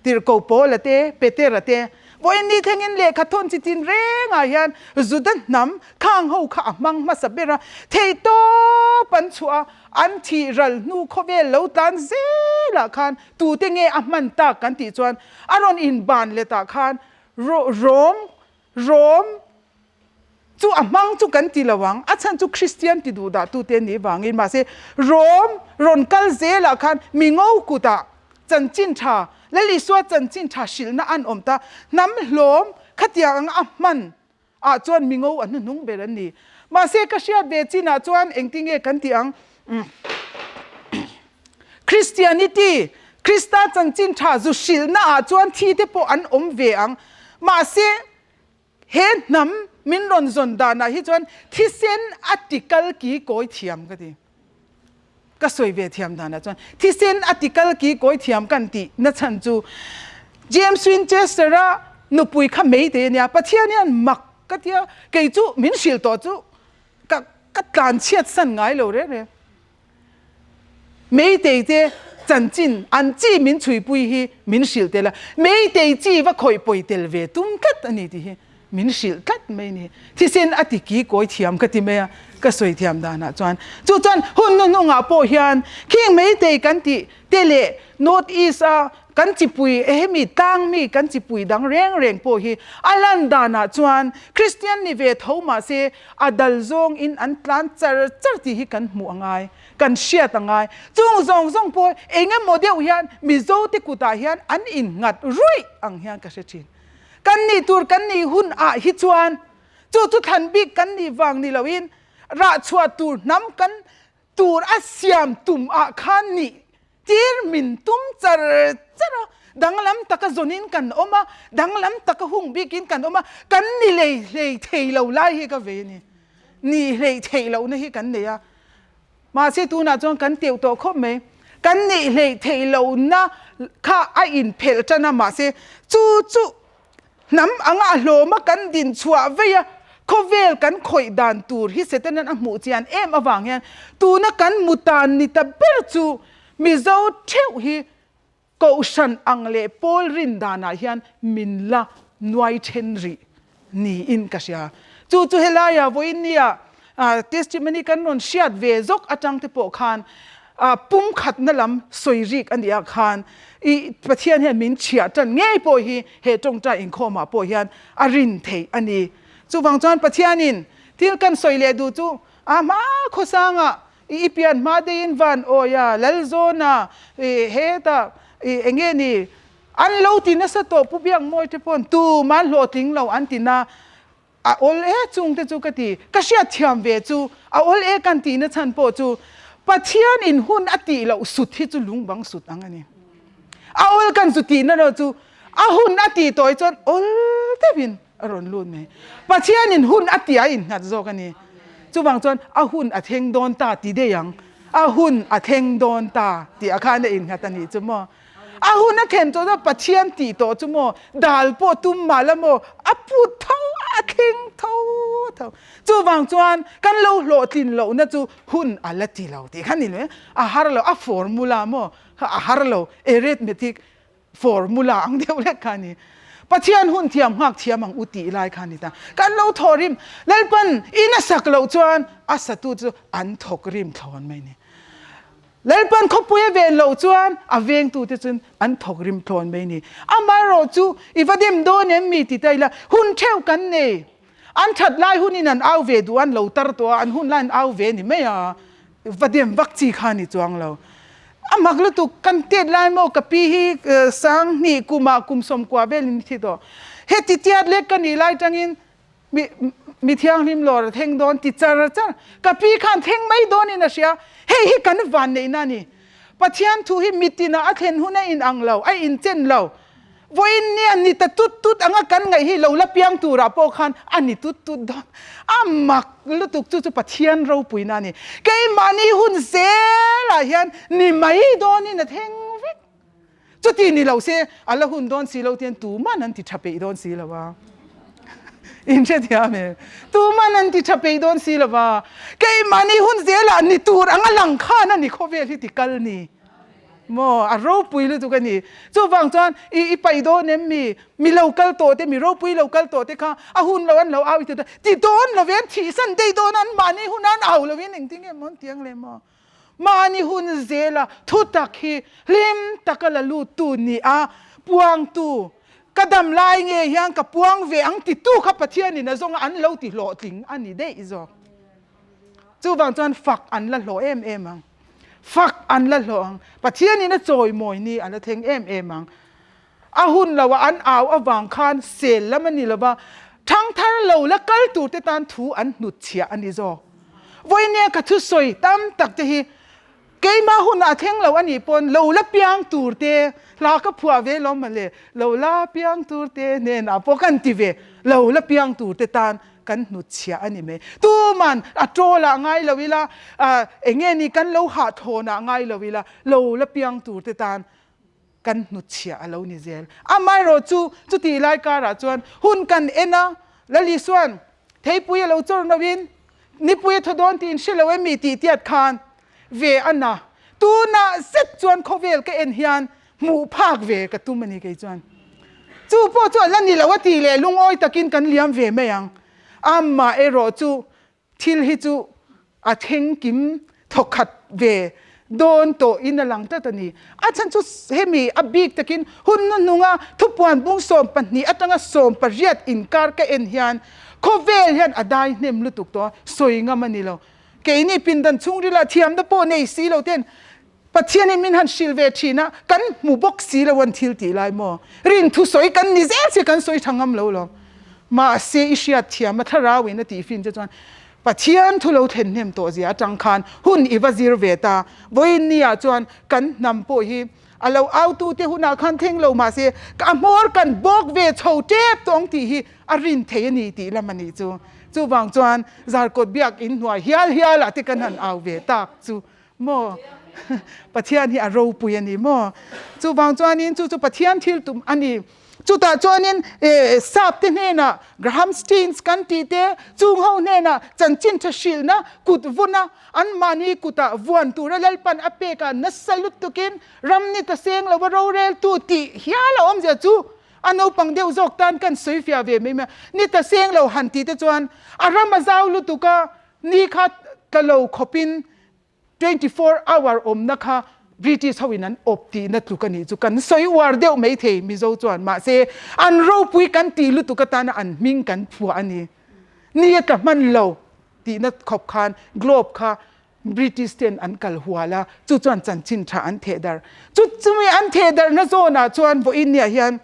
Tirhkoh Paula te, Petera te, vawiin ni thlengin lehkha thawn chi tin rengah hian Juda hnam khang ho kha a hmang hmasa ber a, theihtawp an chhuah a, an thih ral hnu khawvel lo tlan zelah khan Tute nge a hman tak kan tih chuan a rawn inban letah khan Rom, Rom, chu a hmang chu kan ti lo ang, a chhan chu Kristian ti duh dah tute an nih vangin mahse Rom rawn kal zelah khan mi ngo kutah chanchin tha, Lal Isua chanchin tha hrilhna an awm ta, hnam hlawm khatiang anga a hman ah chuan mingo a hnuhnung ber an ni. Mahse ka hriat ve chinah chuan engtinge kan tih ang? Christianity, Krista chanchin tha zu hrilhna ah chuan thi te pawh an awm ve ang. Mahse he hnam min rawn zawn danah hi chuan thisen a ti kal ki kawi thiam ka ti. Ka sawi ve thiam danah chuan thisen a ti kal ki kawi thiam kan tih na chhan chu James Winchester-a nupui kha mei te ania, Pathian hian mak ka tia, kei chu min hrilh tawh chu ka ka tlan chhiat san ngai lo reng reng. Meitei te chanchin an chi min chhuipui hi min hrilh tel a, meitei chi va khawih pawi tel ve tum tlat a ni tih hi Min hrilh tlat mai ni. Thisen a ti ki kawi thiam ka ti mai a, ka sawi thiam danah chuan. Chu chuan hun hnuhnungah pawh hian khing meitei kan tih te leh North East a kan chipui hemi tlang mi kan chipui dang reng reng pawh hi a lan danah chuan Kristian ni ve tho mahse a dal zawng in an tlan char char tih hi kan hmuh a ngai, kan hriat a ngai. Chung zawng zawng pawh eng emaw deuh hian Mizo te kutah hian an innghat ruih ang hian ka hre thin. Kan nih tur kan nih hun ah hi chuan chu chu thlan bik kan nih vang ni loin rah chhuah tur hnam kan tur a siam tum ah khan nih tir min tum char char a, danglam taka zawnin kan awm a, danglam taka hung bikin kan awm a, kan ni lei hlei thei lo lai hi ka vei a ni. Nih hleih theih lohna hi kan nei a. Mahse tunah chuan kan teuh tawh khawp mai. Kan neih hleih theih lohna kha a inphelh tan a, mahse chu chu hnam anga a hlawma kan din chhuah vei a, khawvel kan khawih dan tur hi Setanan a hmuh chian em avang hian tuna kan mutan ni ta ber chu Mizo theuh hi Kohhran ang leh pawl rin danah hian min la nuai then rih niin ka hria. Chu chu helaia vawiin nia testimony kan rawn hriat ve zawk atang te pawh khan pumkhatna lam sawi rik a nih ah khan i Pathian hian min chhiah tan ngei pawh hi he tawngtai inkhawmah pawh hian a rin theih a ni. Chuvang chuan Pathianin thil kan sawi leh duh chu a hma khawsangah I i pian hma deiin van awi a, Lalzawna i hetah i enge ni an lo ti nasa tawh Pu Biakmawi te pawn tumah hlawhtling lo an ti na a awl e chung te chu ka ti ka hriat thiam ve chu a awl e kan tih na chhan pawh chu Pathian in hun a tih loh sut hi chu lungbang sut ang a ni a awl kan zu tih na rawh chu a hun a tih tawh hi chuan awl deuhin a rawn lut mai. Pathianin hun a tih a innghat zawk a ni. Chuvang chuan a hun a thleng dawn ta ti daih ang. A hun a thleng dawn ta tih ah khan a innghat a nih chu maw. A hun a thlen tawh chuan Pathian tih tawh chu maw dal pawh tum mah la maw a put tho a thleng tho tho. Chuvang chuan kan lo hlawhtlin lohna chu hun a la ti lo tih kha ni lo e. A har lo a formula maw kha a har lo arithmetic formula ang deuh lek kha a ni. Pathian hun thiam nghak thiam ang u tih lai kha a ni ta. Kan lo thawh rim Lalpan in a sak loh chuan a satu chu an thawk rim thlawn mai a ni. Lalpan khawpui a ven loh chuan a vengtute chuan an thawk rim thlawn mai a ni. Amaherawh chu i va dem dawn em mi ti ta ila, hun theuh kan nei. An that lai hunin an au ve duh a, an lo tar tawh a, an hun lai an au ve ni mai a, va dem vak chi kha a ni chuang lo. A mak lutuk, kan tet lai maw ka pi hi Sanghnih kumah kum sawmkua velin i thi tawh. Heti tiat lek ka nih lai tangin Mi, mi thianghlim lawr a thleng dawn ti char char. Ka pi khan thleng mai dawnin a hria. Hei hi kan vanneihna a ni. Pathian thu hi mitinah a thlen hun a inang lo, a inchen lo. Vawiin nia ni ta tut tut anga kan ngaih hi lo la piang turah pawh khan a ni tut tut dawn. A mak lutuk chu chu Pathian ropuina a ni. Keimahni hun zelah hian ni mai dawnin a thleng vek. Chuti ni lo se, a la hun dawn si lo tian tuman an ti tha peih dawn si lo va. In hrethiam em? Tuman an ti tha peih dawn si lo va. Keimahni hun zelah ni tur anga lang khan a ni khawvel hi ti kal ni. Maw, a ropui lutuk a ni. Chuvang chuan i i paih dawn em mi? Mi lo kal tawh te, mi ropui lo kal tawh te kha a hun lo an lo au i ti ta. Ti dawn lo ve, an thihsan daih dawn a, anmahni hun an au lovin engtin nge maw an ti ang le maw? Mahni hun zela thutak hi hlim taka la luttu ni a, puangtu, ka dam lai nge hian ka puang ve ang titu kha Pathianin a zawnga an lo ti hlawhtling a ni daih zawk. Chuvang chuan fak an la hlawh em em ang. Fak an la hlawh ang. Pathianin a chawimawi ni a la thleng em em ang. A hun lo a an au avang khan sel lam a ni lo va, thangthar lo la kal tur te tan thu an hnutchhiah a ni zawk. Vawinia ka thusawi tam tak te hi keimah hunah a thleng lo a nih pawn lo la piang tur te hla ka phuah ve lo mawle, lo la piang tur te hnenah pawh kan ti ve, lo la piang tur te tan kan hnutchhiah a ni mai. Tuman a tawlah ngai lo ila, eng nge ni kan lo hahthawnah ngai lo ila, lo la piang tur te tan kan hnutchhiah a lo ni zel. Amaherawh chu chutih lai karah chuan hun kan en a, Lal Isua'n theipui a lo chawr noin nipui a thaw dawn tih in hre lo em mi tih tiat khan ve a na. Tunah zet chuan khawvel ka en hian hmuh phak ve ka tum a ni kei chuan. Chu pawh chu a la ni lo a tih leh lungawi takin kan liam ve mai ang. Amaherawh chu Thil hi chu a thleng kim thawkhat ve dawn tawh in a lang tlat a ni. A chhan chu hemi a bik takin hun hnuhnunga thupuan bung 12 atanga 18 inkar ka en hian khawvel hian a dai hnem lutuk tawh a, sawi ngam a ni lo. Keini pindan chhungrila thiamna pawh nei si lo ten Pathianin min han hrilh ve thin a, kan hmu bawk si lo an thil tih lai maw? Rin thusawi kan ni zel si kan sawi tha ngam lo lo. Mahse i hriat thiam a thlarauin a tih fin che chuan Pathian thu lo thlen hnem tawh zia atang khan hun i va zir ve ta. Vawiin ni ah chuan kan hnam pawh hi a lo autu te hunah khan thleng lo mahse a hmawr kan bawk ve chho tep tawh ang tih hi a rin thei a ni tih lam a nih chu. Chuvang chuan Zarkawt biak in hnuai hial hial ah te kan han au ve tak chu Maw? Pathian hi a ropui a ni maw? Chuvang chuanin chu chu Pathian thil tum a ni. Chutah chuanin sap te hnenah Graham Staines kan tih te, chung ho hnenah chanchin tha hrilhna kut vuna anmahni kutah vuan tura Lalpan a pek a nasa lutukin ram ni ta seng lova roreltu tih hial a awmzia chu a naupang deuh zawk tan kan sawi fiah ve mai mai a. Ni ta seng lo han tih te chuan a ram a zau lutuk a, ni kha tla lo khawpin 24 hour awmna kha British ho in an awp tihna tluk a nih chu kan sawi uar deuh mai thei Mizo chuan mahse an ropui kan tih lutuk atana an hming kan phuah a ni. Ni a tla hman lo tihna khawp khan globe kha British ten an kal hual a chu chuan chanchin tha an theh dar. Chu chumi an theh darhna zawnah chuan vawiin niah hian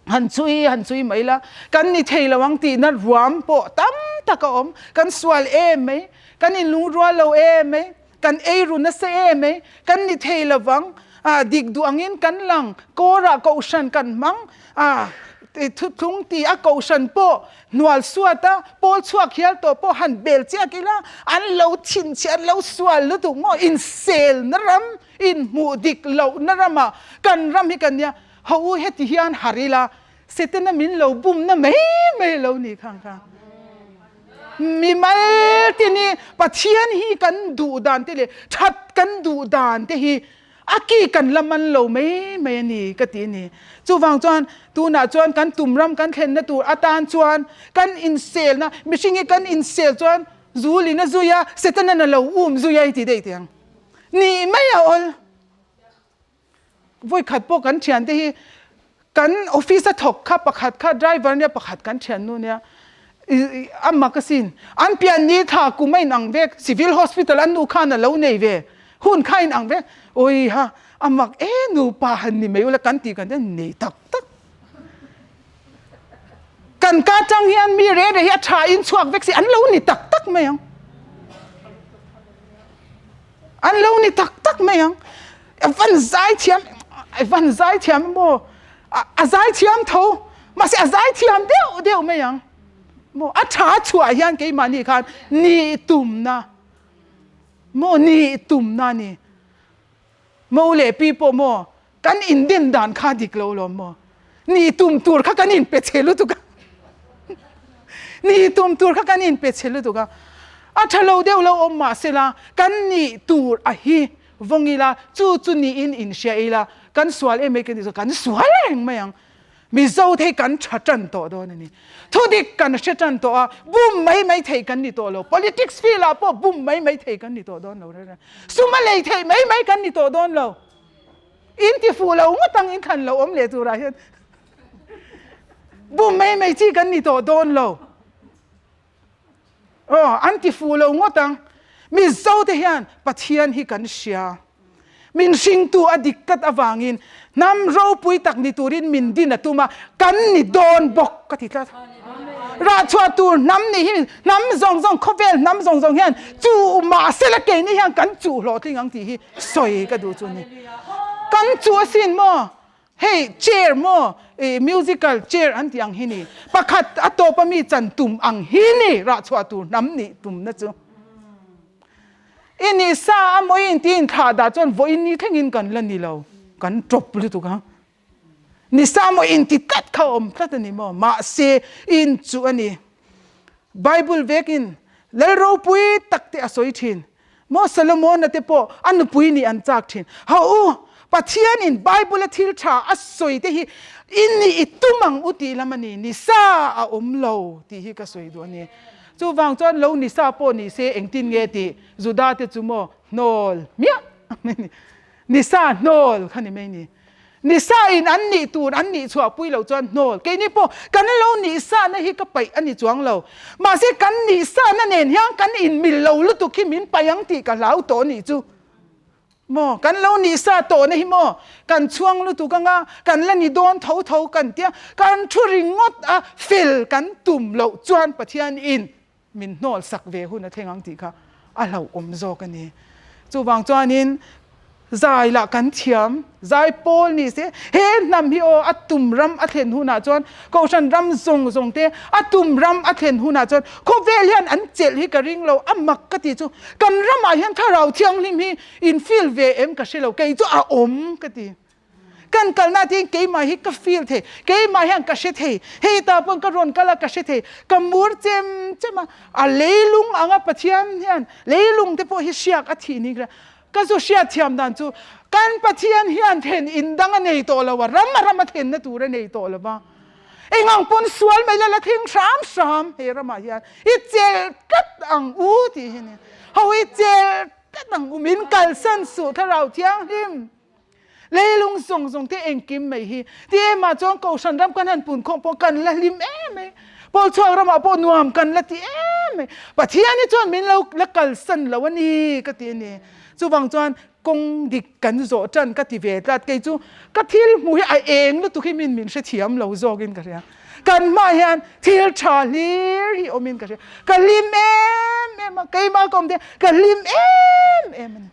han chui han chui mai la, kan ni thei lo ang tihna ruam pawh tam tak a awm, kan sual em mai, kan inlungrual lo em mai, kan ei ru nasa em mai, kan ni thei lo vang, ah dik duh angin kan lang, kawrah kohhran kan hmang, ah. Thuthlung ti a kohhran pawh hnual suat a, pawl chhuak hial tawh pawh han bel chiak ila, an lo thinchhiah, an lo sual lutuk maw? Inselna ram, inhmuh dik lohna ramah kan ram hi kan nia, ho u heti hian harh ila, Setana min lo bumna mai mai a lo nih khang kha. Mimal te ni Pathian hi kan duh dan te leh that kan duh dan te hi a ki kan la man lo mai mai a ni ka ti a ni. Chuvang chuan tunah chuan kan tum ram kan thlenna tur atan chuan kan inselna mihring hi kan insel chuan zulin a zui a Setana'n a lo um zui a i ti daih teh ang. Nih mai a awl. Vawikhat pawh kan thiante hi kan office a thawk kha pakhat kha driver nia pakhat kan thiannu nia a mak asin an pian ni thla kum a inang vek civil hospital an nu khan a lo nei ve hun kha a inang vek awi ha a mak e nupa han ni mai ula kan tih kan nei tak tak kan ka tang hian mi re re hi a tha in chhuak vek si an lo ni tak tak mai ang. An lo ni tak tak mai ang. A van zai thiam, a van zai thiam maw? A zai thiam tho, mahse a zai thiam deuh deuh mai ang. Maw a tha chhuah hian keimahni khan nih tumna, maw nih tumna a ni. Mo leh pi pawh maw kan inden dan kha dik lo lawm maw? Ni tum tur kha kan inpe che lutuk a. Ni tum tur kha kan inpe che lutuk a. A tha lo deuh lo awm mah sela kan nih tur a hi vawng ila chu chu niin inhria ila kan sual em mai kan tih chuan kan sual reng mai ang. Mizo te hi kan tha tan tawh dawn a ni. Thudik kan hre tan tawh a, bum mai mai thei kan ni tawh lo. Politics field ah pawh bum mai mai thei kan ni tawh dawn lo reng reng. Sum a lei theih mai mai kan ni tawh dawn lo. In ti fuh lo ngawt ang in thlan lo awm leh turah hian bum mai mai chi kan ni tawh dawn lo. Aw, an ti fuh lo ngawt ang. Mizo te hian Pathian hi kan hria. Min hringtu a dik tlat avangin hnam ropui tak ni turin min din a tum a, kan ni dawn bawk ka ti tlat. Rahchhuah tur hnam nih hi hnam zawng zawng, khawvel hnam zawng zawng hian chuh mahsela keini hian kan chuh hlawhtling ang tih hi sawi ka duh chu a ni. Kan chuh asin maw? Hei chair maw i musical chair an tih ang hi ni. Pakhat a tawp a mi chan tum ang hi ni rahchhuah tur hnam nih tumna chu. I nih sa a maw i inti inthlah dah chuan vawiin ni thlengin kan la ni lo. Kan tawp lutuk a. Ni sa maw inti tlat kha a awm tlat a ni maw? Mahse in chu a ni. Bible vekin Lal ropui tak te a sawi thin. Maw Solomona te pawh a nupui nih an chak thin. Ho u, Pathianin Bible a thil tha a sawi te hi i nih i tum ang u tih lam a ni, ni sa a awm lo tih hi ka sawi duh a ni. Chuvang chuan lo ni sa pawh ni se engtin nge tih Juda te chu maw hnawl hmiah ni sa hnawl kha ni mai ni. Ni sa in an nih tur an nih chhuah pui loh chuan hnawl. Keini pawh kan lo nih sa na hi ka paih a ni chuang lo. Mahse kan nih sa na nen hian kan inmil lo lutuk hi min paih ang tih ka hlau tawh nih chu. Maw kan lo nih sa tawh na hi maw kan chhuang lutuk anga kan la ni dawn tho tho kan tia kan thu ringawt a fel kan tum loh chuan Pathian in min hnawl sak ve hun a thleng ang tih kha a hlauhawm zawk a ni. Chuvang chuanin zai lah kan thiam, zai pawl ni se, he hnam hi aw a tum ram a thlen hunah chuan Kohhran ram zawng zawng te a tum ram a thlen hunah chuan khawvel hian an chelh hi ka ring lo, a mak ka ti chu kan ramah hian thlarau thianghlim hi in feel ve em ka hre lo, kei chu a awm ka ti. Kan kalna tiin keimah hi ka feel thei, keimah hian ka hre thei, hei ta pawn ka rawn kal a ka hre thei, ka mur chem chem a, a leilung anga Pathian hian leilung te pawh hi hriak a thih ni ka ka zu hriat thiam dan chu kan Pathian hian then in dang a nei tawh lo a, ram a ram a thenna tur a nei tawh lo va, engang pawn sual mai la la thleng hram hram he ramah hian i chelh tlat ang u tih hi a ni, ho i chelh tlat ang u min kalsan suh thlarau thianghlim. Leilung zawng zawng te engkim mai hi ti em ah chuan Kohhran ram kan han pun khawm pawh kan la hlim em mai. Pawl chhuak ramah pawh nuam kan la ti em mai. Pathian hi chuan min lo la kalsan lo a ni ka ti a ni. Chuvang chuan kawng dik kan zawh tan ka ti ve tlat. Kei chu ka thil hmuh hi a eng lutuk hi min min hrethiam lo zawkin ka hria. Kan hmaah hian thil tha hlir hi awmin ka hria. Ka hlim em em a, keimah ka awm te ka hlim em em a ni.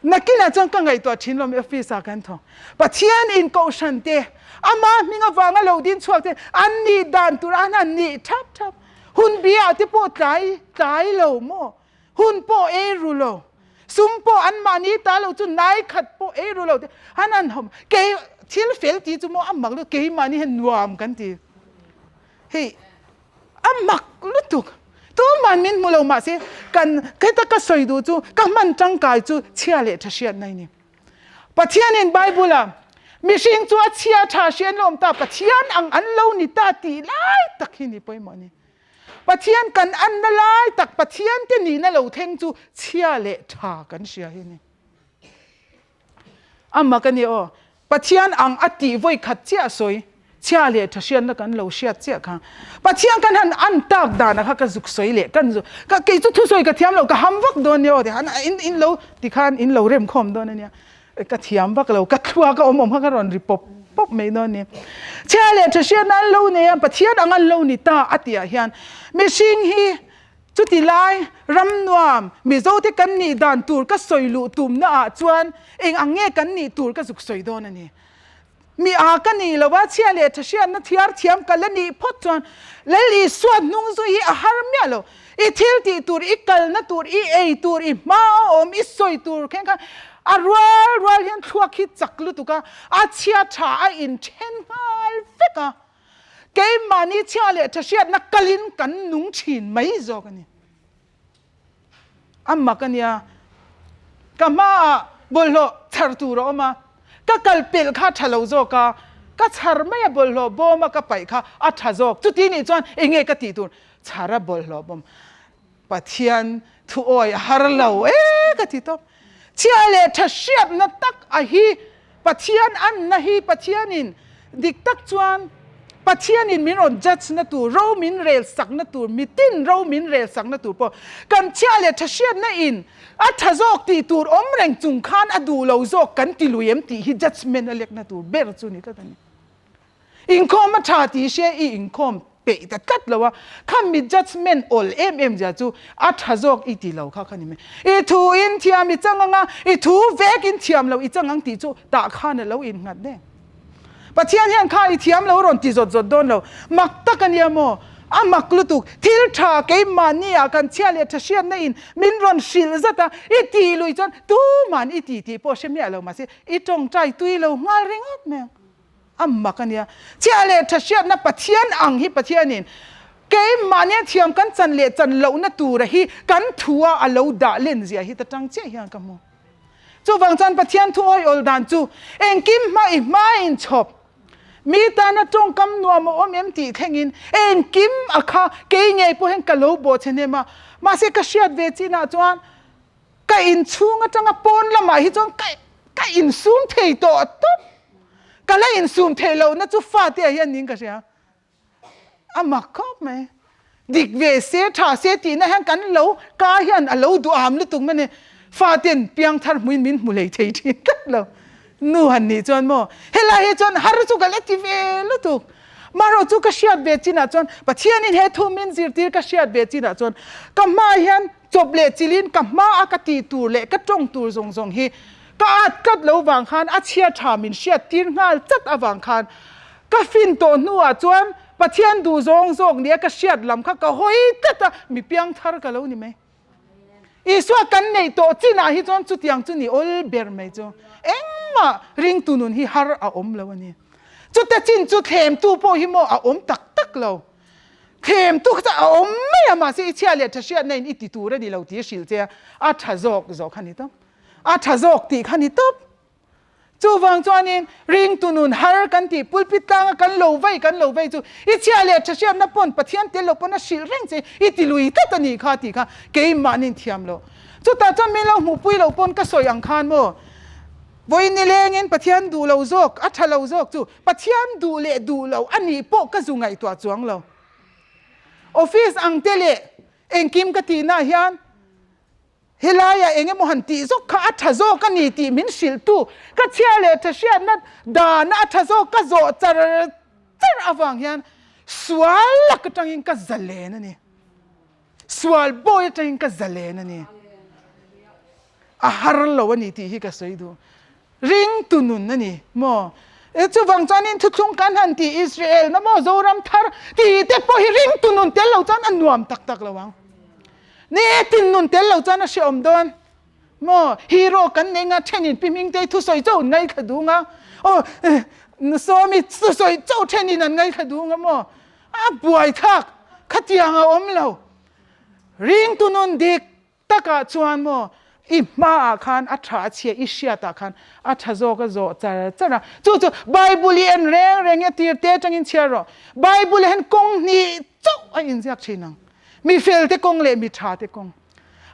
Nakinah chuan ka ngaihtuah thin lawm office ah kan thawk. Pathian in kohhran te, ama hming avanga lo din chhuak te an nih dan tur an han nih thap thap. Hun bi ah te pawh tlai tlai lo maw? Hun pawh ei ru lo. Sum pawh an mahni ta lo chu nai khat pawh ei ru lo te an han hawm. Kei thil fel ti chu maw a mak lutuk keimahni hian nuam kan ti. Hei A mak lutuk. Tuman min hmu lo mahse kan heta ka sawi duh chu ka hman tangkai chu chhia leh tha hriatna i ni. Pathianin Bible-a mihring chu a chhia tha hria an lo awm ta, Pathian ang an lo ni ta tih lai tak hi ni pawimawh a ni. Pathian kan anna lai tak, Pathian te nihna lo thleng chu chhia leh tha kan hria hi a ni. A mak a ni aw. Pathian ang a tih vawi khat chiah sawi, chhia leh tha hriatna kan lo hriat chiah kha. Pathian kan han an tak danah kha ka zuk sawi leh kan zuk ka kei chu thusawi ka thiam lo ka ham vak dawn nia aw ti khan in in lo ti khan in lo rem khawm dawn a nia. Ka thiam vak lo ka thluak a awm awm kha ka rawn ri pawp pawp mai dawn a ni. Chhia leh tha hriatna an lo nei a, Pathian ang an lo ni ta a tih ah hian mihring hi Chuti lai, ram nuam, Mizote kan nih dan tur ka sawi luh tumna ah chuan eng ang nge kan nih tur ka zuk sawi dawn a ni. Mi a ka nih lo a, chhia leh tha hriatna thiar thiam ka la nih phawt chuan Lal Isua hnung zui hi a har miah lo. I thil tih tur, i kalna tur, i ei tur, i hma a awm, i sawi tur khen khan a rual rual hian thluak hi chak lutuk a, a chhia tha a inthen nghal vek a. Keimahni chhia leh tha hriatna kalin kan nung thin mai zawk a ni. A mak a nia, ka hmaah bawlhhlawh chhar tur a awm a, ka kal pelh kha a tha lo zawk a, ka chhar mai a bawlhhlawh bawm a ka paih kha a tha zawk. Chuti nih chuan eng nge ka tih tur? Chhar a bawlhhlawh bawm. Pathian thu awi a har lo e ka ti tawp. Chhia leh tha hriatna tak a hi Pathian anna hi Pathianin dik tak chuan Pathianin min rawn judge na tur, ro min rel sakna tur, mitin ro min rel sakna tur pawh kan chhia leh tha hriatna in a tha zawk tih tur awm reng chung khan a duh lo zawk kan ti lui em tih hi judgement a lekna tur ber chu ni tlat a ni. Inkhawm a tha tih hria i inkhawm peih ta tlat lo a, kha mi judgement awl em em zia chu a tha zawk i ti lo kha kha ni mai. I thu in thiam i chang ang a, i thu vek in thiam lo i chang ang tih chu tah khan a lo innghat deng. Pathian hian kha i thiam lo rawn ti zawt zawt dawn lo, mak tak a nia maw? A mak lutuk, thil tha keimahni ah kan chhia leh tha hriatna in min rawn hrilh zat a, i tih lui chuan tuman i ti tih pawh hre miah lo mahse i tawngtai tui lo nghal ringawt mai ang. A mak a nia. Chhia leh tha hriatna Pathian ang hi Pathianin keimahnia thiam kan chan leh chan lohna tura hi kan thua a lo dah len zia hi ta tang chiah hian ka hmu. Chuvang chuan Pathian thu awiawl dan chu engkim hma i hma inchhawp, mi tana tawngkam nuam a awm em tih thlengin engkim a kha kei ngei pawh hian ka lo bawh che hnem a, mahse ka hriat ve chinah chuan Ka inchhung atanga pawn lamah hi chuan ka ka insum thei tawh tawp. Ka la insum theih lohna chu fate ah hian niin ka hria. A mak khawp mai. Dik ve se, tha se tihna hian kan lo ka hian a lo duham lutuk mai a ni. Faten piangthar hmuin min hmu hlei thei thin tlat lo. Nu han nih chuan maw helai hi chuan har chu ka la ti ve lutuk. Marawh chu ka hriat ve chinah chuan Pathianin he thu min zirtir ka hriat ve chinah chuan ka hmaah hian Chawp leh chilin ka hma a ka tih tur leh ka tawng tur zawng zawng hi ka at tlat lo vang khan a chhia tha min hriat tir nghal chat avang khan ka fin tawh hnuah chuan Pathian duh zawng zawk nia ka hriat lam kha ka hawi tlat a, mi piang thar ka lo ni mai. Isua kan neih tawh chinah hi chuan chutiang chu ni awl ber mai chu engmah ringtu nun hi har a awm lo a ni. Chute chin chu thlemtu pawh hi maw a awm tak tak lo. Thlem tu kha a awm mai a, mahse i chhia leh tha hriatna in i ti tur a ni lo tih a hrilh che a, a tha zawk zawk kha ni tawp. A tha zawk tih kha ni tawp. Chuvang chuanin ringtu nun har kan tih pulpit tlanga kan lo vei kan lo vei chu i chhia leh tha hriatna pawn Pathian tel lo pawn a hrilh reng che i ti lui tlat a nih kha tih kha keimahni thiam loh. Chutah chuan min lo hmuhpui loh pawn ka sawi ang khan maw vawiin nilengin Pathian duh lo zawk a tha lo zawk chu Pathian duh leh duh lo a nih pawh ka zu ngaihtuah chuang lo. Office ang te leh engkim ka tihna ah hian helaiah eng emaw han tih zawk kha a tha zawk a ni tih min hrilhtu ka chhia leh tha hriatna dana a tha zawk ka zawh char char avang hian sual lak atangin ka zalen a ni. Sual bawi atangin ka zalen a ni. A har lo a ni tih hi ka sawi duh. Ringtu nun a ni maw? Chuvang chuanin thuthlung kan han ti Israel na maw Zoram thar ti te pawh hi ringtu nun tel lo chuan a nuam tak tak lo ang. Nitin nun tel lo chuan a hrehawm dawn maw? Hero kan nei nga thenin pi Hmingtei thusawi chauh an ngaithla dung a, aw Sawmi thusawi chauh thenin an ngaithla dung a maw? A buaithlak khatiang a awm lo. Ringtu nun dik Takah chuan maw, i hmaah khan a tha a chhia, i hriatah khan a tha zawk a zawh char char a. Chu chu Bible i en reng reng i a tir te atangin chhiar rawh. Bible ah hian kawng hnih chauh a inziak thin ang. Mi fel te kawng leh mi tha te kawng.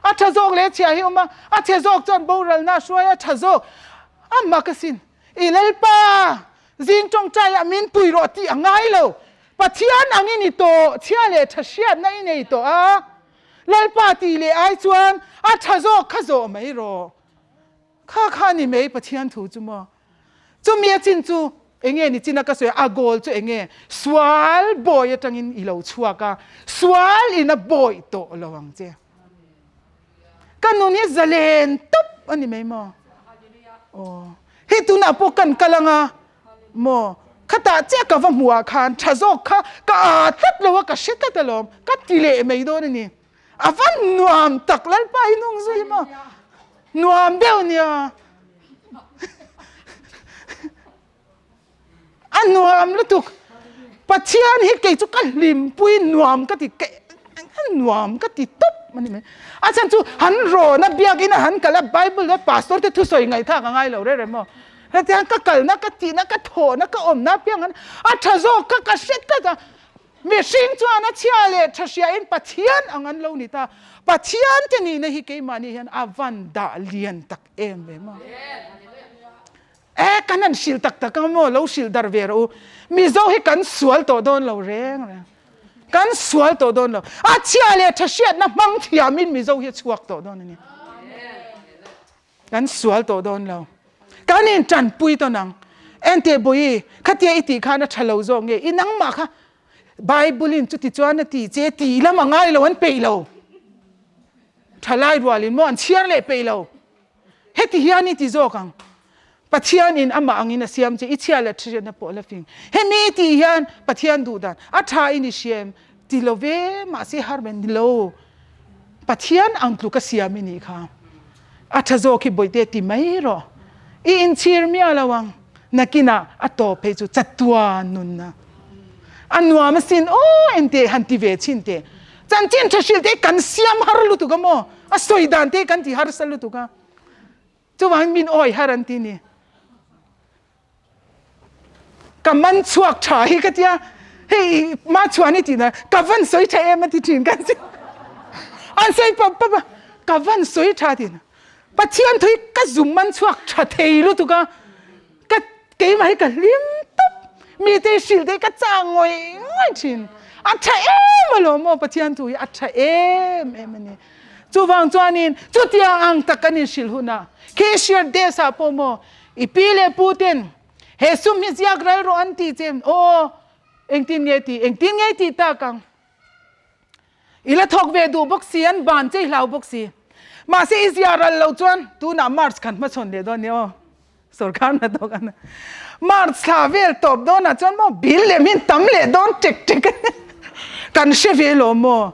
A tha zawk leh a chhia hi a awm a, a chhe zawk chuan boralna a hruai a, tha zawk a mak asin. I Lalpa zing tawngtai ah min pui rawh tih a ngai lo. Pathian angin i tawh, chhia leh tha hriatna i nei tawh a. Lalpa tih leh ai chuan a tha zawk kha zawh mai rawh. Kha kha ni mai Pathian thu chu maw. Chumi a chin chu enge ni chin a ka sawi a, a goal chu enge sual bawi atangin i lo chhuak a, sual in a bawi tawh lo ang che. Ka nun hi zalen tawp a ni mai maw. Aw hei tunah pawh kan kal anga Maw? Khatah chiah ka va hmuh ah khan tha zawk kha ka aa tlat lo a, ka hre tlat alawm, ka ti leh mai dawn a ni. A va nuam tak Lalpa hi nung zui maw? Nuam deuh nia. A nuam lutuk. Pathian hi kei chu ka hlimpui nuam ka ti a nuam ka ti tawp a ni mai. A chhan chu han rawn a biakin a han kal a Bible a pastor te thusawi ngaihthlak a ngai lo reng reng maw? Hetiang ka kalna, ka tihna, ka thawhna, ka awmna apiang an a tha zawk kha ka hre tlat a. Mihring chuan a chhia leh tha hriain Pathian ang an lo ni ta. Pathian te nihna hi keimahni hian a van dah lian tak em em a. E, kan han hrilh tak tak ang maw, lo hrilh darh ve rawh u. Mizo hi kan sual tawh dawn lo reng reng. Kan sual tawh dawn lo. A chhia leh tha hriatna hmang thiamin Mizo hi a chhuak tawh dawn a ni. Kan sual tawh dawn lo. Kan in tanpui tawn ang. Enteh Bawihi, khatia i tih khan a tha lo zawk nge? I nangmah kha Bible in chuti chuan a ti che ti lam a ngai lo an peih lo. Thalai rualin maw an chhiar leh peih lo. Heti hian i ti zawk ang. Pathian in amah angin a siam che, i chhia leh thriatna pawh la fing. Hemi i tih hian Pathian duh dan a tha in i hria em? Ti lo ve, mahse har men ni lo. Pathian ang tluk a siam i nih kha. A tha zawk hi bawihte ti mai rawh. I inchhir miah lo ang. Nakinah a tawp phei chu chatuan nunna. A nuam asin aw enteh han ti ve chhin teh. Chanchin tha hrilh te hi kan siam har lutuk a maw? A sawi dan te hi kan ti harsa lutuk a. Chuvangin min awi har an ti ni. Ka man chhuak tha hi ka tia, hei ma chhuan i tihna ka van sawi tha em a ti thin ka ti. An sawi pap pap a, ka van sawi tha tihna. Pathian thu hi ka zum man chhuak tha thei lutuk a, ka keimah hi ka hlim tawp. Mite hi hrilh te hi ka chak ngawih ngawih thin. A tha em alawm aw Pathian thu hi a tha em em a ni. Chuvang chuanin chutiang ang tak kan inhrilh hunah cashier desk ah pawh maw i pi leh pu ten he sum hi ziak ral rawh an tih che aw engtin nge tih engtin nge tih tak ang i la thawk ve duh bawk si an ban che i hlau bawk si mahse i ziah ral lo chuan tunah March khan hmachhawn leh dawn nia aw. Sorkar hna tawk an March thla vel tawp dawnah chuan maw bill leh min tam leh dawn tek tek kan hre ve lo maw?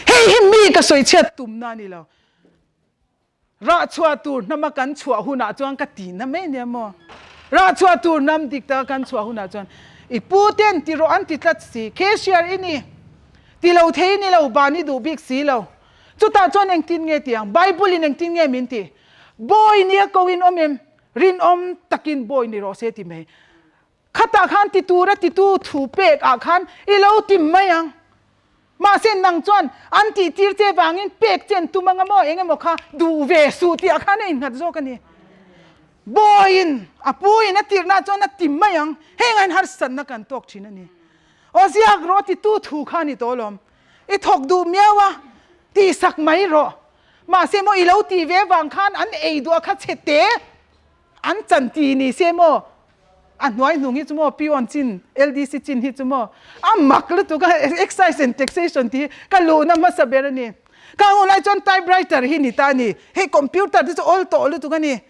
Hei hi mi ka sawi chhiat tumna a ni lo. Rah chhuah tur hnama kan chhuah hunah chuan ka tihna mai ania maw? Rah chhuah tur hnam dik taka kan chhuah hunah chuan i pu ten ti rawh an ti tlat si, cashier i ni, ti lo thei ni lo, ban i duh bik si lo. Chutah chuan engtin nge ti ang? Bible in engtin nge min ti? Bawi nia ko in awm em? Rinawm takin bawi ni rawh se ti mai. Khatah khan ti tura titu thu pek ah khan i lo tim mai ang. Mahse nang chuan an tih tir che vangin pek che an tum anga maw eng emaw kha duh ve suh tih ah khan a innghat zawk a ni. Bawiin a pu in a tirhna ah chuan a tim mai ang. Heng ah hian harsatna kan tawk thin a ni. Aw ziak rawh titu thu kha a ni tawh alawm. I thawk duh miau a, tihsak mai rawh. Mahse maw i lo tih ve vang khan an ei duh a kha chhe te an chan ti ni se maw a hnuai hnung hi chu maw peon chin LDC chin hi chu maw a mak lutuk a excise and taxation tih hi ka luhna hmasa ber a ni. Ka hun lai chuan typewriter hi ni ta a ni. Hei computer te chu awl tawh lutuk a ni.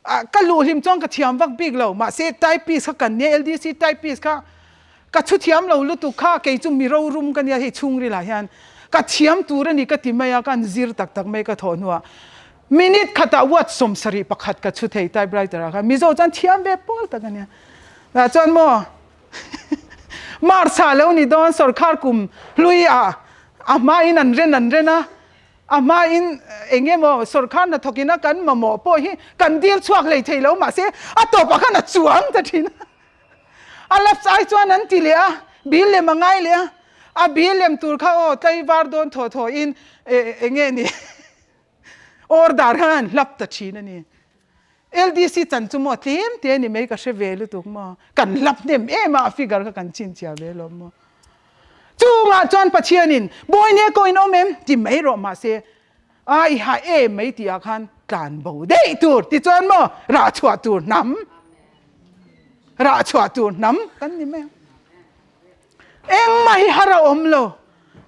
Ka luh hlim chuan ka thiam vak bik lo. Mahse typist kha kan nia, LDC typist kha ka chhu thiam lo lutuk kha kei chu mi rorum ka nia hei chhungril ah hian ka thiam tur a ni ka ti mai a, ka han zir tak tak mai ka thawh hnuah minute khatah word 71 ka chhu thei typewriter ah khan Mizo chuan thiam ve pawl tak a nia. Tah chuan maw March ah lo ni dawn sorkar kum hlui ah a hmain an ren an ren a, a hmain eng emaw sorkar hnathawk ina kan mamawh pawh hi kan dil chhuak hlei thei lo mahse a tawpah khan a chuang ta thin a. A lapse ai chuan an ti leh a, bill lem a ngai leh a, a bill lem tur kha aw tlaivar dawn thaw thaw in eng nge ni order khan an hlap ta thin a ni. LDC chan chu maw tlem te a ni mai ka hre ve lutuk maw, kan hlap hnem em a, a figure kha kan chhinchhiah ve lawm maw. Chungah chuan Pathianin Bawine ko in awm em ti mai rawh mahse a i ha em mai tih ah khan tlan bo daih tur tichuan maw rah chhuah tur hnam rah chhuah tur hnam kan ni mai ang. Engmah hi har a awm lo.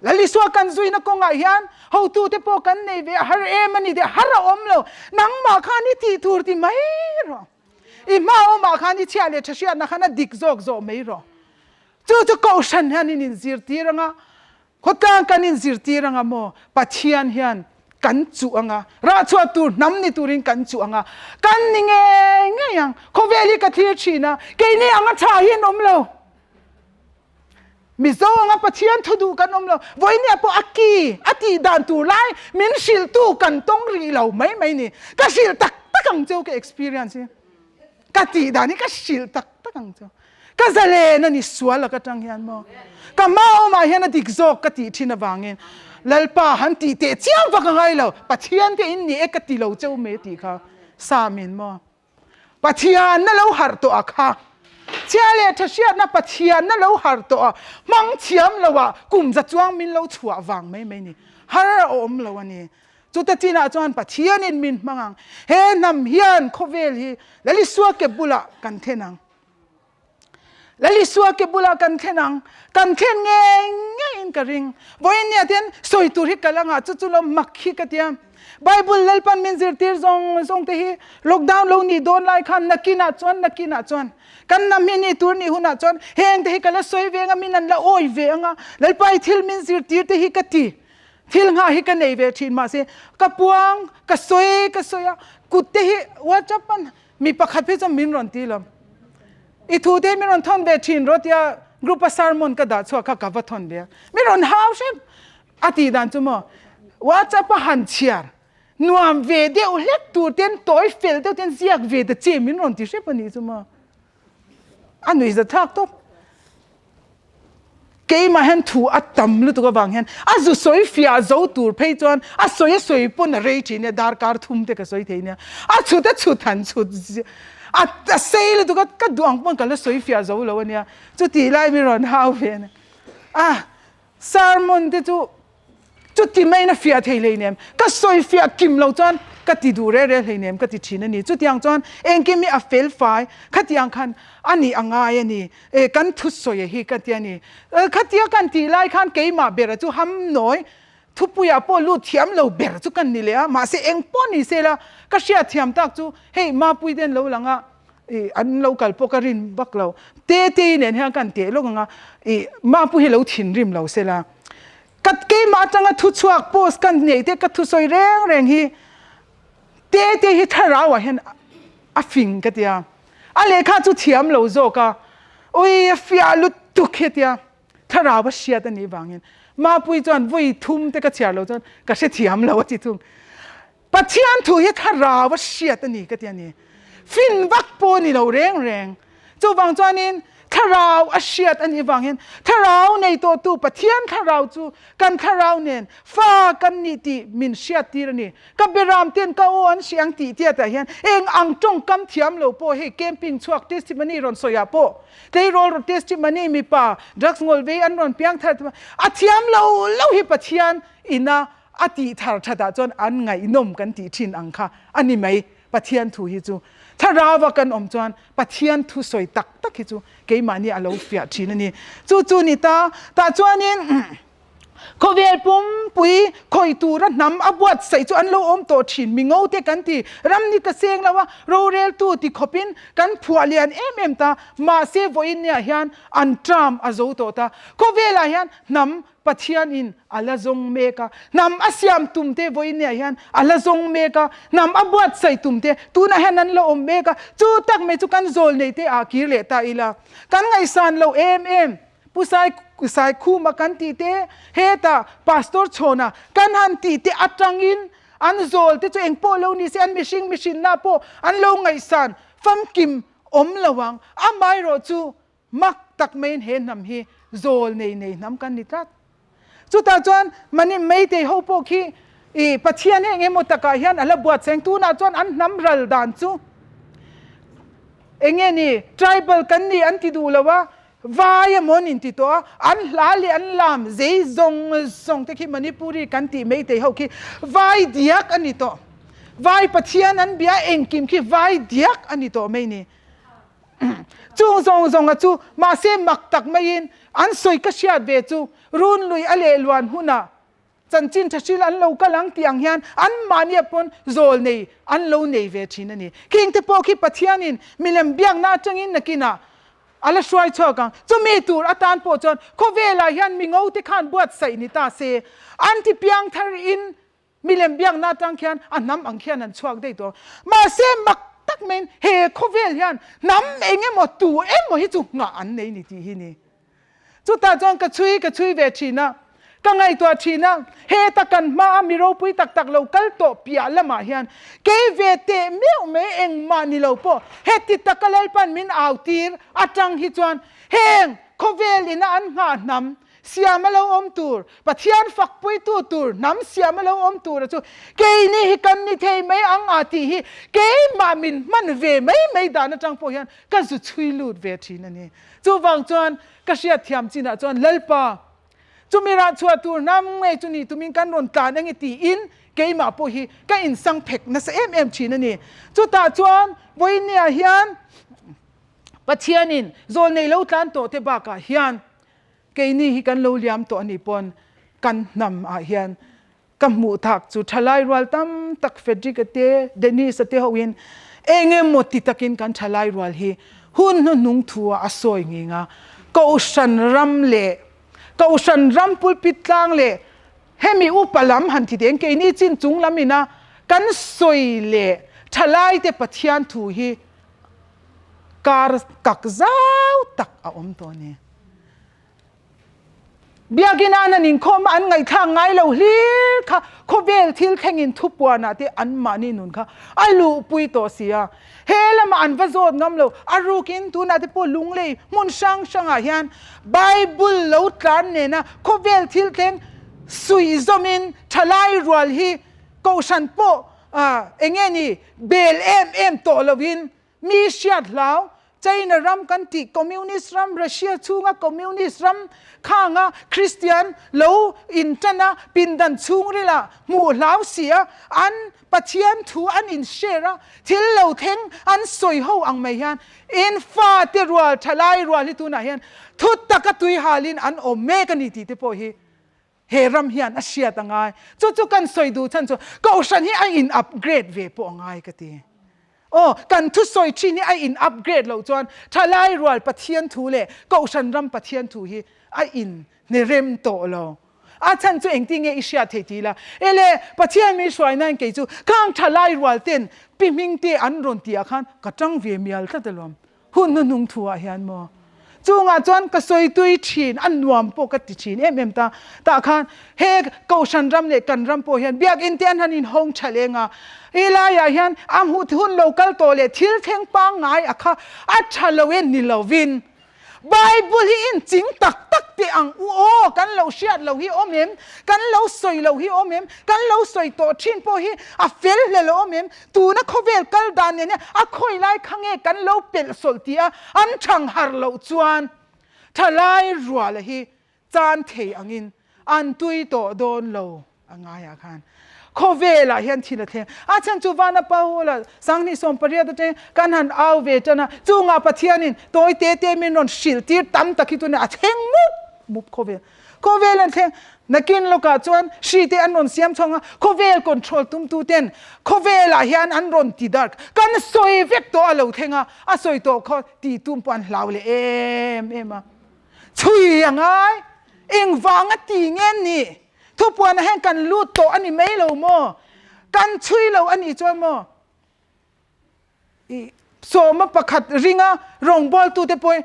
Lalisua kan zuina kawngah hian hotute pawh kan nei ve a har em a ni tih har a awm lo. Nangmah khan i tih tur ti mai rawh. I hma awmah khan i chhiah leh tha hriatna khan a dik zawk zawh mai rawh. Chu chu Kohhran hian in inzirtir anga, khawtlang kan inzirtir anga maw Pathian hian kan chuh anga, rahchhuah tur hnam ni turin kan chuh anga, kan ni ngei ngei ang. Khawvel hi ka thlir thin a, keini anga tha hi an awm lo. Mizo anga Pathian thu duh kan awm lo. Vawinia pawh a ki a tih dan tur lai min hrilhtu kan tawng rih lo mai mai ni. Ka hrilh tak tak ang cheu ka experience hi. Ka tih dan hi ka hrilh tak tak ang cheu. Ka zalen a ni sual laka tang hian maw. Ka hma awmah hian a dik zawk ka tih thin avangin Lalpa han tih teh chiang vak a ngai lo. Pathian te in ni e ka ti lo cheu mai tih kha Samin maw. Pathian na lo harh tawh a kha. Chhia leh tha hriatna Pathian na lo harh tawh a, hmang thiam lo ah kum za chuang min lo chhuah vang mai mai ni. Har a awm lo a ni. Chuta chinah chuan Pathianin min hmang ang. He hnam hian khawvel hi Lalisua ke bulah kan then ang. Lalisua ke bulah kan thlen ang, kan thlen ngei ngeiin ka ring. Vawiin nia ten sawi tur hi kal anga chu chu lo mak hi ka tia. Bible Lalpan min zirtir zawng zawng te hi lockdown lo nih dawn lai khan nakinah chuan nakinah chuan kan hnam hi ni tur nih hunah chuan heng te hi ka la sawi ve anga min an la awi ve anga Lalpa i thil min zirtir te hi ka ti. Thil nghah hi ka nei ve thin mahse ka puang ka sawi ka sawi a kut te hi WhatsApp an Mi pakhat phei chuan min rawn ti lo. I thu te hi min rawn thawn ve thin rawh tia group a sermon ka dah chhuak kha ka va thawn ve a. Min rawn hau hrep. A tih dan chu maw WhatsApp a han chhiar nuam ve deuh hlek tur ten tawi fel deuh ten ziak ve ta che min rawn ti hrep a nih chu maw. A nuih za thlak tawp. Keimah hian thu a tam lutuk avang hian a zu sawi fiah zo tur phei chuan a sawi a sawi pawn a rei thin nia, darkar thum te ka sawi thei nia, a chhut a chhut han chhut a sei lutuk a, ka duh ang pawn ka la sawi fiah zo lo a nia, chutih lai mi rawn hau ve a ni. A sermon te chu Chuti maiin a fiah thei hleinem, ka sawi fiah kim lo chuan ka ti duh reh reh hleinem ka ti thin a ni. Chutiang chuan engkim hi a fel fai, khatiang khan a nih a ngai a ni, e kan thusawi hi ka ti a ni. Khatia kan tih lai khan keimah bera chu hamnawi thupuiah pawh lut thiam lo ber chu kan ni leh a, mahse eng pawh ni se la ka hriat thiam tak chu hei Mapuite an lo lang a, i an lo kal pawh ka rin vak lo te te nen hian kan teh lawk anga i Mapu hi lo thinrim lo se la ka keimah atanga thu chhuak post kan neih te ka thusawi reng reng hi te te hi thlarau ah hian a fing ka tia a lehkha chu thiam lo zawk a ui a fiah lutuk hi tia thlarau a hriat a nih vangin Mapui chuan vawi thum te ka chhiar lo chuan ka hrethiam lo a ti thung. Pathian thu hi thlarau a hriat a ni ka ti a ni. Fin vak pawh a ni lo reng reng. Chuvang chuanin thlarau a hriat a nih vangin thlarau nei tawhtu Pathian thlarau chu kan thlarau nen fa kan nih tih min hriat tir a ni. Ka beram ten ka aw an hria ang tih tiatah hian eng ang tawngkam thiam lo pawh hei camping chhuak testimony rawn sawiah pawh tleirawl rawn testimony mipa drugs ngawl vei an rawn piang thar a thiam lo lo hi Pathian ina A tih thar thatah chuan an ngaihnawm kan tih thin ang kha a ni mai. Pathian thu hi chu thlarauva kan awm chuan Pathian thu sawi tak tak hi chu keimahni a lo fiah thin a ni. Chu chu ni ta, tah chuanin Khawvel pumpui khawi tura hnam a buatsaih chu an lo awm tawh thin. Mi ngo te kan ti, ram ni ta seng lo a, roreltu ti khawpin kan phuah lian em em ta. Mahse vawiin niah hian an term a zo tawh ta. Khawvelah hian hnam Pathianin a la zawng mek a, hnam a siam tum te vawiin niah hian a la zawng mek a, hnam a buatsaih tum te tunah hian an la awm mek a. Chu tak mai chu kan zawlnei te ah kir leh ta ila, kan ngaihsan lo em em. Pu Sai Saikhuma kan tih te, hetah Pastor Chhawna kan han tih te atangin an zawl te chu engpawh lo ni se an mihring mihrinna pawh an lo ngaihsan famkim awm lo ang. Amaherawh chu mak tak maiin he hnam hi zawl nei nei hnam kan ni tlat. Chutah chuan mani Meitei ho pawh khi i Pathian hi engemaw takah hian a la buatsaih ang. Tunah chuan an hnam ral dan chu enge ni tribal kan ni an ti duh lo a, Vai emaw an inti tawh a, an hla leh an lam zei zawng zawng te khi Manipuri kan tih Meitei ho khi vai diak a ni tawh. Vai Pathian an bia engkim khi vai diak a ni tawh mai ni. Chung zawng zawnga chu mahse mak tak maiin an sawi ka hriat ve chu Runlui a lehluan hunah Chanchin tha hril an lo kal ang tih ang hian anmahnia pawn zawl nei an lo nei ve thin a ni. Khing te pawh khi Pathianin milem biakna atangin nakinah a la hruai chhuak ang. Chumi tur atan pawh chuan khawvelah hian mi ngo te khan buatsaih ni ta se, an ti piang thar in milem biakna atang khian a hnam ang khian an chhuak daih tawh ang. Mahse mak tak maiin he khawvel hian hnam eng emaw tu emaw hi chu nghah an nei ni tih hi ni. Chutah chuan ka chhui ka chhui ve thin a, ka ngaihtuah thin a, heta kan hmaa mi ropui tak tak lo kal tawh piah lamah hian kei ve teh meuh mai engmah ni lo pawh heti taka Lalpan min au tir atang hi chuan heng khawvel ina an nghah hnam siam a lo awm tur, Pathian fakpuitu tur hnam siam a lo awm tura chu keini hi kan ni thei mai ang a tih hi keimah min hman ve mai mai dan atang pawh hian ka zu chhui lut ve thin a ni. Chuvang chuan ka hriat thiam chinah chuan Lalpa, chumi rah chhuah tur hnam ngei chu ni tumin kan rawn tlan ange tiin keimah pawh hi ka insang phek nasa em em thin a ni. Chutah chuan vawiinniah hian Pathianin zawlnei lo tlan tawh te bakah hian keini hi kan lo liam tawh a nih pawn kan hnam ah hian Ka hmuh thak chu thalai rual tam tak Frederick-a te, Dennis-a te hoin eng emaw ti takin kan thalai rual hi hun hnuhnung thu ah a sawi nghing a. Kohhran ram leh Kohhran ram pulpit tlang leh hemi upa lam han ti teng keini chin chung lam ina kan sawi leh thalai te Pathian thu hi kar kak zau tak a awm tawh a ni. Biakinn an han inkhawm a, an ngaihthlak ngai lo hlir kha khawvel thil thlengin thupuanah te anmahni nun kha a luhpui tawh si a. He lamah an va zawt ngam lo. A rukin tunah te pawh lunglei hmun hrang hrangah hian Bible lo tlan nena khawvel thil thleng suih zawmin thalai rual hi kohhran pawh eng nge ni bel em em tawh loin Mi hriat hlau, China ram kan tih Communist ram, Russia chhunga Communist ram khanga Christian lo intan a, pindan chhungrila hmuh hlau si a, an Pathian thu an in share a, thil lo thleng an sawi ho ang mai hian in fate rual, thalai rual hi tunah hian thu taka tui halin an awm mek a ni tih te pawh hi He ram hian a hriat a ngai. Chu chu kan sawi duh chhan chu Kohhran hi a in upgrade ve pawh a ngai ka ti. Aw, kan thusawi thin hi a in upgrade loh chuan thalai rual Pathian thu leh Kohhran ram Pathian thu hi a in hne rem tawh lo. A chhan chu engtin nge i hriat thei ti ila? Ele, Pathian min hruai nan kei chu khang thalai rual ten pi hming te an rawn tih ah khan ka tang ve mial tlat alawm. Hun hnuhnung thu ah hian maw? Chungah chuan ka sawi tui thin, a nuam pawh ka ti thin em em ta. Tah khan he Kohhran ram leh kan ram pawh hian biakinn te an han inhawng tha leng a, he laiah hian a hmuh hun lo kal tawh leh thil thleng pangngai a kha a tha lo e ni lovin Bible hi inching tak tak teh ang u aw, kan lo hriat lo hi awm em? Kan lo sawi lo hi awm em? Kan lo sawi tawh thin pawh hi a fel hle lo awm em? Tuna khawvel kal dan nen hian a khawi lai kha nge kan lo pelh sawlh tih a an thang har loh chuan thalai ruala hi chan thei angin an tui tawh dawn lo a ngaiah khan khawvelah hian thil a thleng. A chhan chu Vana Paula 28 atangin kan han au ve tan a, chungah Pathianin tawi te te min rawn hrilh tir tam tak hi tuna a thleng mup mup khawvel. Khawvel an thleng. Nakin lawkah chuan hri te an rawn siam chhawng a, khawvel control tumtu ten khawvelah hian an rawn ti dark. Kan sawi vek tawh a lo thleng a, a sawi tawh khaw ti tum pawh an hlau leh em em a. Chhui a ngai, engvanga ti nge ni? Thupuanah hian kan lut tawh a ni mai lo maw? Kan chhui lo a nih chuan maw? I sawma pakhat ringa rawngbawltute pawhin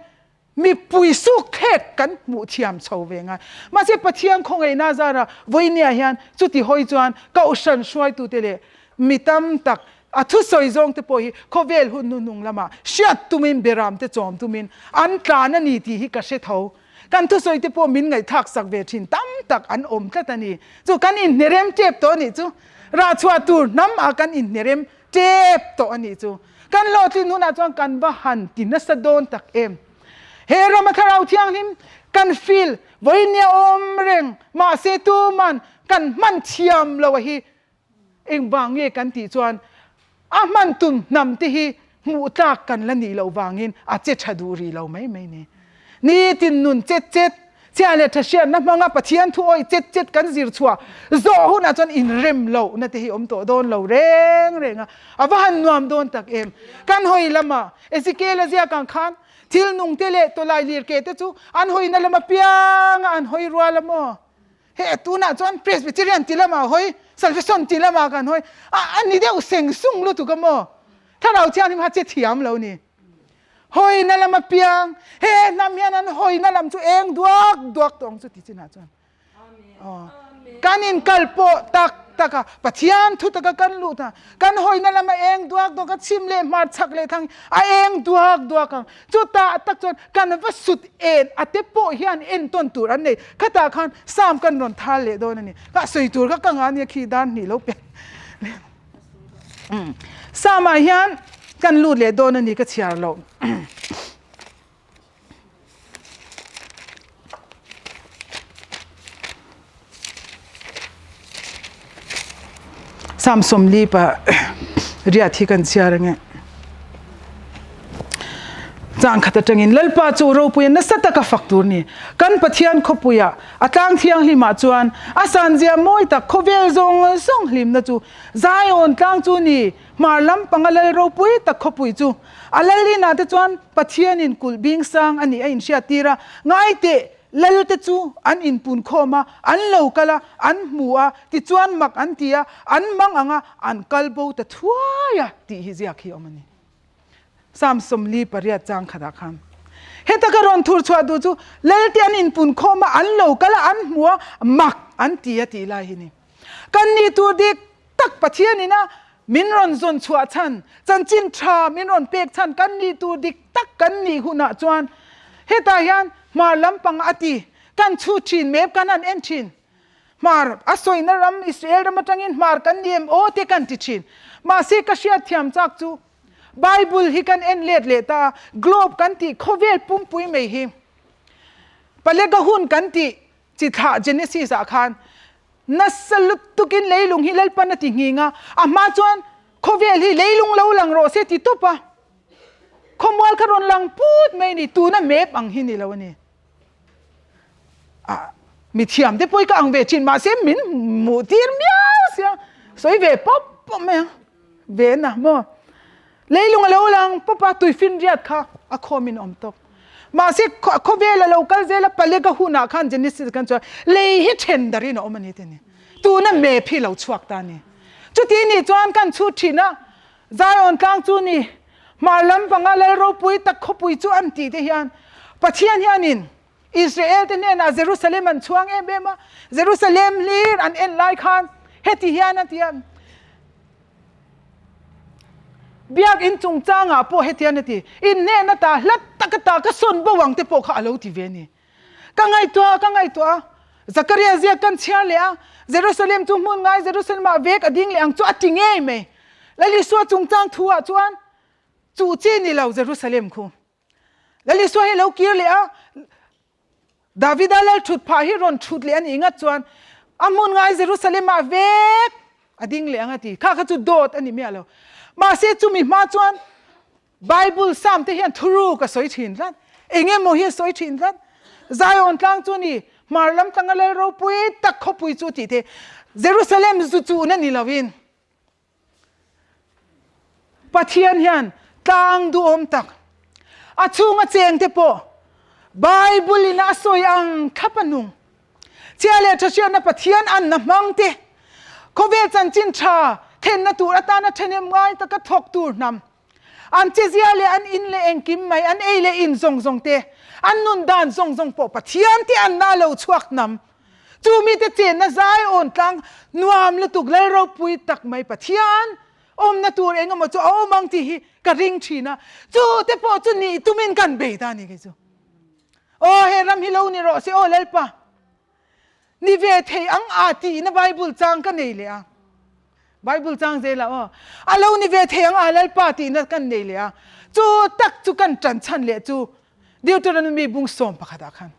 mipui suk thlek kan hmuh thiam chho ve ngai. Mahse Pathian khawngaihna zara vawinia hian chuti hawi chuan kohhran hruaitute leh mi tam tak a thusawi zawngte pawh hi khawvel hun hnuhnung lamah hriat tumin beramte chawm tumin an tlan a ni tih hi ka hre tho. Kan thusawi te pawh min ngaihthlak sak ve thin tam tak an awm tlat a ni. Chu kan inhnerem tep tawh a nih chu. Rah chhuah tur hnam ah kan inhnerem tep tawh a nih chu. Kan hlawhtlin hunah chuan kan va han ti nasa dawn tak em. He rama thlarau thianghlim kan feel vawinia awm reng mahse tuman kan hman thiam lo a hi Engvang nge kan tih chuan a hman tum hnam te hi hmuh tlak kan la nih loh vangin a che tha duh rih lo mai mai ni. Nitin nun chet chet, chhia leh tha hriatna hmanga Pathian thu awih chet chet kan zir chhuah zawh hunah chuan inrem lohna te hi awm tawh dawn lo reng reng a, a va han nuam dawn tak em. Kan hawi lama Ezekiel-a ziak ang khan thil nung te leh tawlai lirke te chu an hawina lam apianga an hawi rual a maw? He tunah chuan Presbyterian ti lamah hawi, Salvation ti lamah kan hawi, a a ni deuh seng sung lutuk a maw? Thlarau Thianghlim kha che thiam lo ni. Hawina lam a piang, he hnam hian an hawina lam chu eng duak duak tawh ang chu ti chinah chuan. Aw. Kan inkal pawh tak tak a, Pathian thu taka kan lut a, kan hawina lam a eng duak duak a, chhim leh hmar chhak leh thang a eng duak duak ang. Chutah tak chuan kan va sut en a te pawh hian entawn tur an nei. Khatah khan Sam kan rawn thal leh dawn a ni. Ka sawi tur kha ka ngah nia khi dar hnih lo pe. Sam ah hian kan lut leh dawn a ni ka chhiar loh. Sam 40 pa riat hi kan chhiar ange. Chang khat atangin Lalpa chu ropuia nasa taka fak tur ni. Kan Pathian khawpuia a tlang thianghlimah chuan a sanzia mawi tak khawvel zawng zawng hlimna chu Zion tlang chu ni. Hmar lampanga lal ropui tak khawpui chu a lal inah te chuan Pathianin kulh bing sang a nih a inhriat tir a, ngaiteh lal te chu an inpun khawm a, an lo kal a, an hmu a, tichuan mak an ti a, an mang ang a, an kal bo ta thuai a tih hi ziak hi a awm a ni. Psalm 48 chang khatah khan heta ka rawn thur chhuah duh chu lal te an inpun khawm a, an lo kal a, an hmu a, mak an ti a tih lai hi ni. Kan nih tur dik tak Pathian ina min rawn zawn chhuah chhan, chanchin tha min rawn pek chhan kan nih tur dik tak kan nih hunah chuan hetah hian hmar lampang a ti kan chhut thin mep kan han en thin. Hmar a sawina ram Israel ram atangin hmar kan ni em aw te kan ti thin. Mahse ka hriat thiam chak chu Bible hi kan en let leh ta a, globe kan tih khawvel pumpui mai hi Palega hun kan tih chi thlah Genesis ah khan Nasa lutukin leilung hi Lalpan a ti nghing a, a hma chuan khawvel hi leilung lo lang rawh se ti tawp a, khawmual kha rawn lang put mai a ni, tuna map ang hi ni lo a ni. Ah, mithiam te pawh hi ka ang ve thin, mahse min hmuh tir miau sia, sawi ve pawp pawp mai ang, ve na maw. Leilung a lo lang pawp a, tuifinriat kha a khawmin a awm tawk. Mahse, khawvel a lo kal zel a, Palega hunah khan Genesis kan chuan lei hi then darin a awm a ni ti a ni. Tuna map hi lo chhuak ta a ni. Chuti nih chuan kan chhut thin a, Zion tlang chu ni, hmar lampanga lal ropui tak khawpui chu an tih te hian Pathian hianin Israel te hnenah Jerusalem an chhuang em em a, Jerusalem hlir an en lai khan heti hian a ti a, Biakinn chungchangah pawh hetian a ti, In hnen ata hlat tak ata ka sawn bo ang te pawh kha a lo ti ve a ni. Ka ngaihtuah a, ka ngaihtuah a, Zakaria ziak kan chhiar leh a, Jerusalem chu hmun ngai Jerusalem-ah vek a ding leh ang chu a ti ngei mai. Lal Isua chungchang thu ah chuan chu chi ni lo Jerusalem khu. Lal Isua hi a lo kir leh a, Davida lal thut phah hi rawn thut leh a nih ngat chuan a hmun ngai Jerusalem-ah vek a ding leh ang a ti. Kha kha chu dawt a ni miah lo. Mahse chumi hma chuan Bible Psalm te hian thuruk a sawi thin tlat. Eng emaw hi a sawi thin tlat. Zion tlang chu ni. Hmar lam tanga lal ropui tak khawpui chu tih te Jerusalem zu chuhna ni lovin Pathian hian tlang duhawm tak a chhunga cheng te pawh Bible in a sawi ang thlap a nung. Chhia leh tha hriatna Pathian anna hmang te, khawvel chanchin tha thenna tur atana thahnem ngai taka thawk tur hnam, an chezia leh an in leh engkim mai, an ei leh in zawng zawng te, an nun dan zawng zawng pawh Pathian te anna a lo chhuak hnam. Chu mite chenna zai awn tlang nuam lutuk lal ropui tak mai Pathian awmna tur eng emaw chu a awm ang tih hi ka ring thin a, chu te pawh chu nih tumin kan bei ta a ni kei chu. Aw he ram hi lo ni rawh se aw Lalpa, ni ve thei ang a tihna Bible chang ka nei leh a. Bible chang zel a aw, a lo ni ve thei ang a Lalpa tihna kan nei leh a, chu tak chu kan tan chhan leh chu Deuteronomy bung sawm pakhatah khan.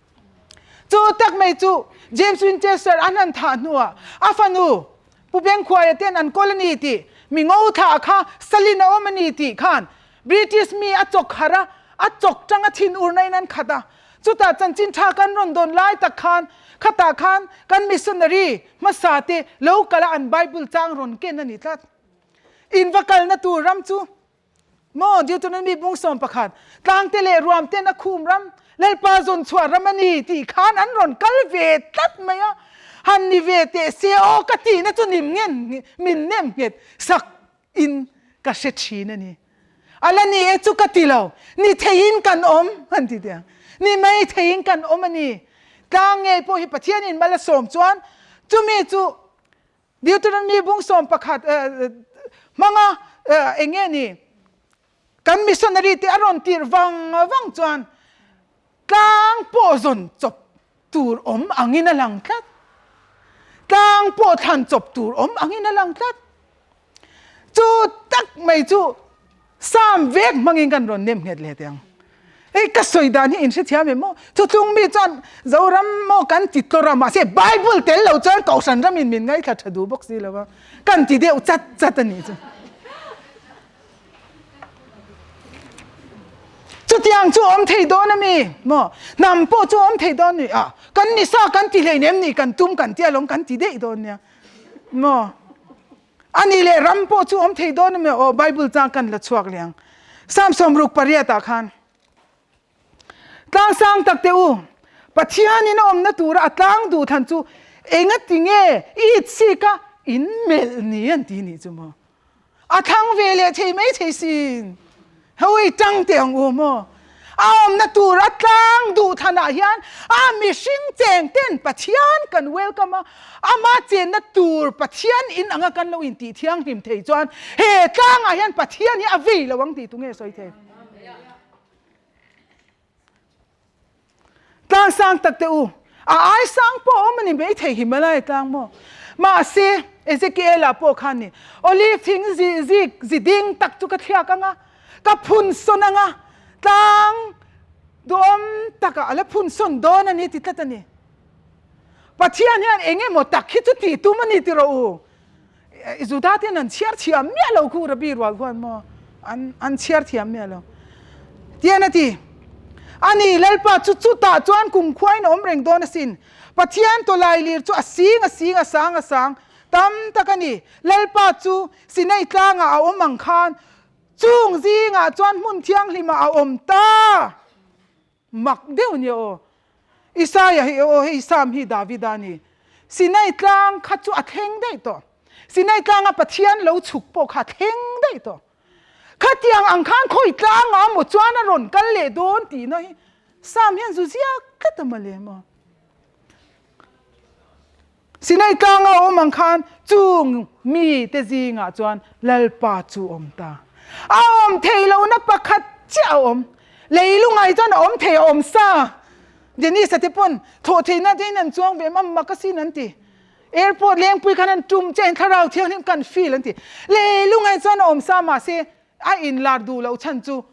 Chu tak mai chu James Winchester an han thah hnuah a fanu Pu Bengkhuaia ten an kawl a ni tih, mi ngo thlah kha salin a awm a ni tih khan British mi a chawk harh a, a chawk tang a thin urna in an khat a. Chutah chanchin tha kan rawn dawn lai tak khan khatah khan kan missionary hmasa te lo kal a an Bible chang rawn ken a ni tlat. In va kalna tur ram chu Maw Deuteronomy bung 11, Tlangte leh ruam ten a khum ram, Lalpa zawn chhuah ram a ni tih khan an rawn kal ve tlat mai a, han ni ve teh se aw ka tihna chu nim ngen min nem nghet sak in ka hre thin a ni. A la ni e chu ka ti lo, ni theiin kan awm han ti teh ang, ni mai theiin kan awm a ni. Tlang ngei pawh hi Pathianin mal a sawm chuan chumi chu Deuteronomy bung 11 hmanga eng nge ni kan missionary te a rawn tirh vang vang chuan tlang pawh zawn chawp tur awm angin a lang tlat. Tlang pawh thlan chawp tur awm angin a lang tlat. Chu tak mai chu Sam vek hmangin kan rawn nem nghet leh teh ang. Hei ka sawi dan hi in hrethiam em maw? Thutlung mi chuan Zoram maw kan ti tlawr a, mahse Bible tel lo chuan Kohhran ramin min ngaithla tha duh bawk si lo a, kan ti deuh chat chat a nih chu. Chutiang chu awm thei dawn a mi maw? Hnam pawh chu awm thei dawn ni a, kan ni sa kan ti hleinem ni kan tum kan tia lawm kan ti daih dawn nia maw? A nih leh ram pawh chu awm thei dawn a mi aw Bible chang kan la chhuak leh ang. Psalm 68 ah khan Tlang sang tak teh u, Pathian in a awmna tura a tlang duh than chu enga ti nge i itsik a in melh ni an ti nih chu maw. A thlang ve leh thei mai thei sin. Hawi tang teh ang u maw? A awmna tur a tlang duh thanah hian a mihring cheng ten Pathian kan welcome a, ama chenna tur Pathian in anga kan lo intih thianghlim thei chuan he tlangah hian Pathian hi a vei lo ang tih tu nge sawi thei? Tlang sang tak teh u, a ai sang pawh a awm a ni maithei Himalaya tlang maw? Mahse, Ezekiel-a pawh khan ni, Olive thing zi zik zi ding tak chu ka thliak ang a, ka phun sawn ang a, tlang duhawm takah a la phun sawn dawn a ni ti tlat a ni. Pathian hian eng emaw tak hi chu tih tum a ni ti rawh u. Juda ten an chhiar thiam miah lo khu Rabbi rual khuan maw an an chhiar thiam miah lo. Tian a ti, Ani Lalpa chu chutah chuan kumkhuain a awm reng dawn asin. Pathian tawlai lir chu a sing a sing a sang a sang tam tak a ni. Lalpa chu Sinai tlangah a awm ang khan chung zingah chuan hmun thianghlimah a awm ta. Mak deuh nia aw. Isaiah hi aw hei Psalm hi Davida a ni. Sinai tlang kha chu a thleng daih tawh. Sinai tlanga Pathian lo chhuk pawh kha a thleng daih tawh. Khatiang ang khan khawi tlangah maw chuan a rawn kal leh dawn tihna hi Psalm hian zu ziak tlat a mawle maw. Sinai tlanga a awm ang khan chung mite zingah chuan Lalpa chu a awm ta. A awm thei lohna pakhat chiah a awm. Leilungai chuan a awm thei a awm sa. Dennis-a te pawn thawh theihna te in an chuang ve mam mak asin an ti. Airport lengpui khan an tum chiah in thlarau thianghlim kan feel an ti. Leilungai chuan a awm sa mahse a inlar duh loh chhan chu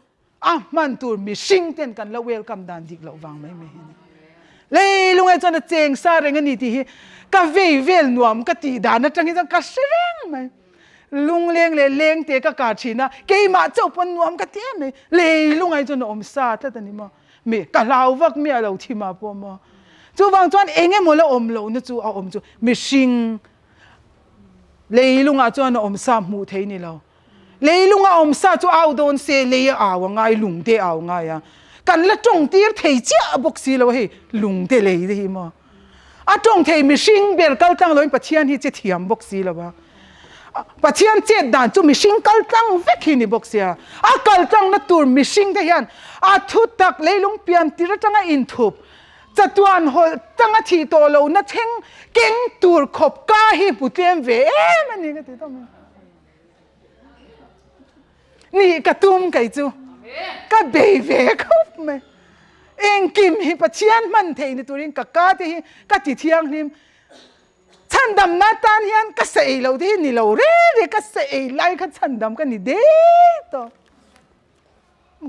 A hman tur mihring ten kan lo welcome dan dik loh vang mai mai hi a ni. Leilungai chuan a cheng sa reng a ni tih hi ka vei vel nuam ka tih dan atang hi chuan ka hre reng mai. Lungleng leh lengte ka kar thin a, keimah chauh pawn nuam ka ti em mai. Leilungai chuan a awm sa tlat a ni maw? Mi ka hlau vak miah lo thim ah pawh maw? Chuvang chuan eng emaw la awm lohna chu a awm chu mihring leilungah chuan a awm sa hmuh theih ni lo. Leilunga awm sa chu au dawn se lei a au a ngai, lung te a au ngai a. Kan la tawng tir thei chiah bawk si lo hei lung te lei te hi maw. A tawng thei mihring ber kal tlang loin Pathian hi che thiam bawk si lo a. Pathian chet dan chu mihring kal tlang vek hi ni bawk sia. A kal tlangna tur mihring te hian a thu tak leilung pian tir atanga inthup chatuan hawlh tanga thih tawh lohna thleng keng tur khawp ka hi hmu tlem ve em a ni ka ti tawp mai. Nih ka tum kei chu ka bei ve khawp mai. Engkim hi Pathian hman theih ni turin ka ka te hi ka ti thianghlim. Chhandamna tan hian ka sa ei loh te hi ni lo reng reng ka sa ei lai kha chhandam ka ni dei tawh.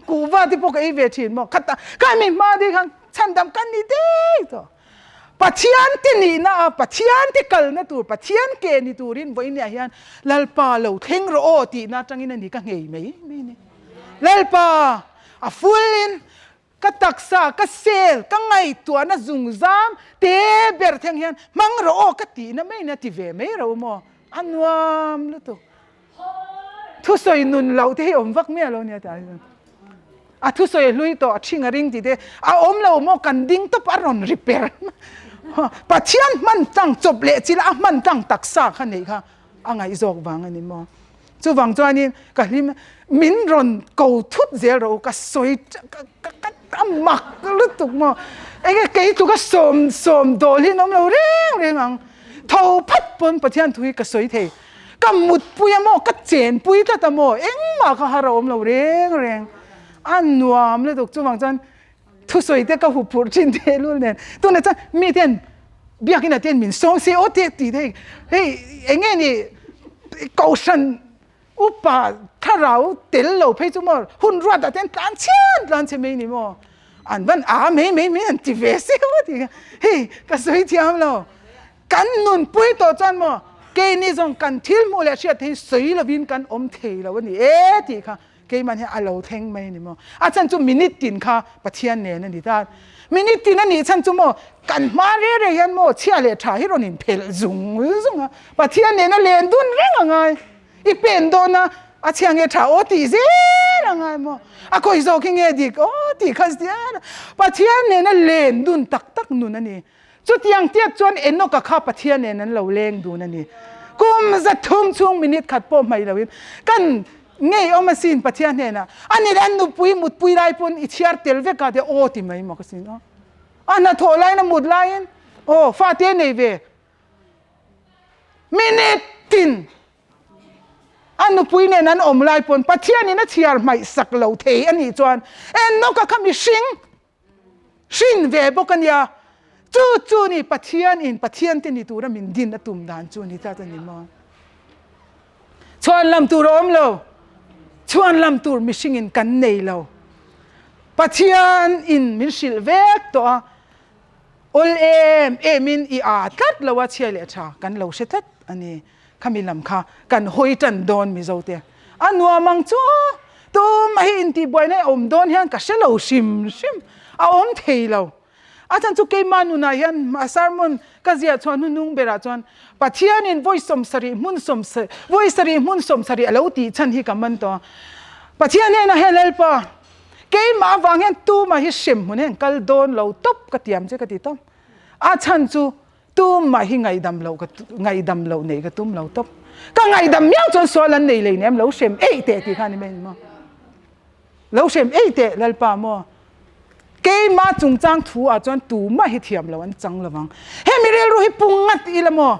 Kuhva te pawh ka ei ve thin maw khata kha mi hma te khan chhandam ka ni dei tawh. Pathian te nihna a Pathian te kalna tur Pathian ke ni turin vawiin ah hian Lalpa lo thleng rawh aw tihna atangin a ni ka nghei mai mai ni. Lalpa a full in Ka taksa, ka sel, ka ngaihtuahna zungzam te ber thleng hian hmang rawh aw ka tihna mai nia ti ve mai ro maw? A nuam lutuk. Thusawi nun loh te hi awm vak miah lo nia tah hian. A thusawi a hlui tawh, a thing a ring tih te a awm lo maw kan ding tawp a rawn ri per. Pathian hman tlang chawp leh chila a hman tlang taksa kha neih kha a ngaih zawk vang a ni maw? Chuvang chuanin ka hlim min rawn ko thut zel rawh u ka sawi ka mak lutuk maw enge kei chu ka sawm sawm dawl hi an awm lo reng reng ang tho phat pawn Pathian thu hi ka sawi thei ka mutpui a maw ka chenpui tlat a maw engmah kha har a awm lo reng reng a nuam lutuk chuvang chuan Thusawi te ka hup phurh thin teh lul nen tunah chuan mi ten biakin ah ten min sawm se aw teh tih te hei eng nge ni kohhran upa thlarau tel lo phei chu maw hun ruat ah ten tlan chhian tlan chhe mai ni maw an van a mai mai mai an ti ve se aw tih kha hei ka sawi thiam lo kan nunpui tawh chuan maw keini zawng kan thil hmuh leh hriat theih sawi lovin kan awm thei lo a ni e tih kha Keimah hian a lo thleng mai a ni maw? A chhan chu minute tin kha Pathian nen a ni ta. Minute tin a nih chhan chu maw kan hma reh reh hian maw chhia leh tha hi rawn inphelh zung zung a, Pathian nen a len dun reng a ngai. I pen dawn a, a chhia nge tha aw tih zel a ngai maw? A khawi zawk hi nge dik aw tih kha zel a. Pathian nen a len dun tak tak nun a ni. Chutiang tiat chuan Enoch-a kha Pathian nen an lo leng dun a ni. Kum 300 chhung minute khat pawh hmaih loin kan ngei awm asin Pathian hnenah a ni leh an nupui mutpui lai pawn i chhiar tel vek a tia aw ti mai maw ka sin aw. A hnathawh laiin a mut laiin aw fate nei ve minute tin a nupui nen an awm lai pawn Pathianin a chhiar hmaih sak lo thei a nih chuan Enoch-a kha mihring Hrin ve bawk a nia. Chu chu ni Pathian in Pathian te ni tura min din a tum dan chu ni tlat a ni maw. Chhuan lam tur a awm lo. Chhuan lam tur mihring in kan nei lo. Pathian in min hrilh vek tawh a. Awl em em in i aa tlat lo a chhia leh tha kan lo hre tlat a ni. Khami lam kha kan hawi tan dawn Mizo te. A nuam ang chu tumah hi intihbuaina hi a awm dawn hian ka hre lo hrim hrim, a awm thei lo. A chhan chu keimah nunah hian a sermon ka ziah chhuah hnuhnung berah chuan Pathianin vawi 70 hmun 70 vawi sarih hmun 70 a lo tih chhan hi ka man tawh a. Pathian hnenah hian Lalpa keimah avang hian tumah hi hrem hmun hian kal dawn lo tawp ka tiam che ka ti tawp. A chhan chu Tumah hi ngaihdam loh ka ngaihdam loh neih ka tum lo tawp. Ka ngaihdam miau chuan sual an nei lei nem lo hrem eih teh tih kha ni mai ni maw. Lo hrem eih teh Lalpa maw. Keimah chungchang thu ah chuan tumah hi thiam lo an chang lovang. Hemi rilru hi pung ngat ila maw.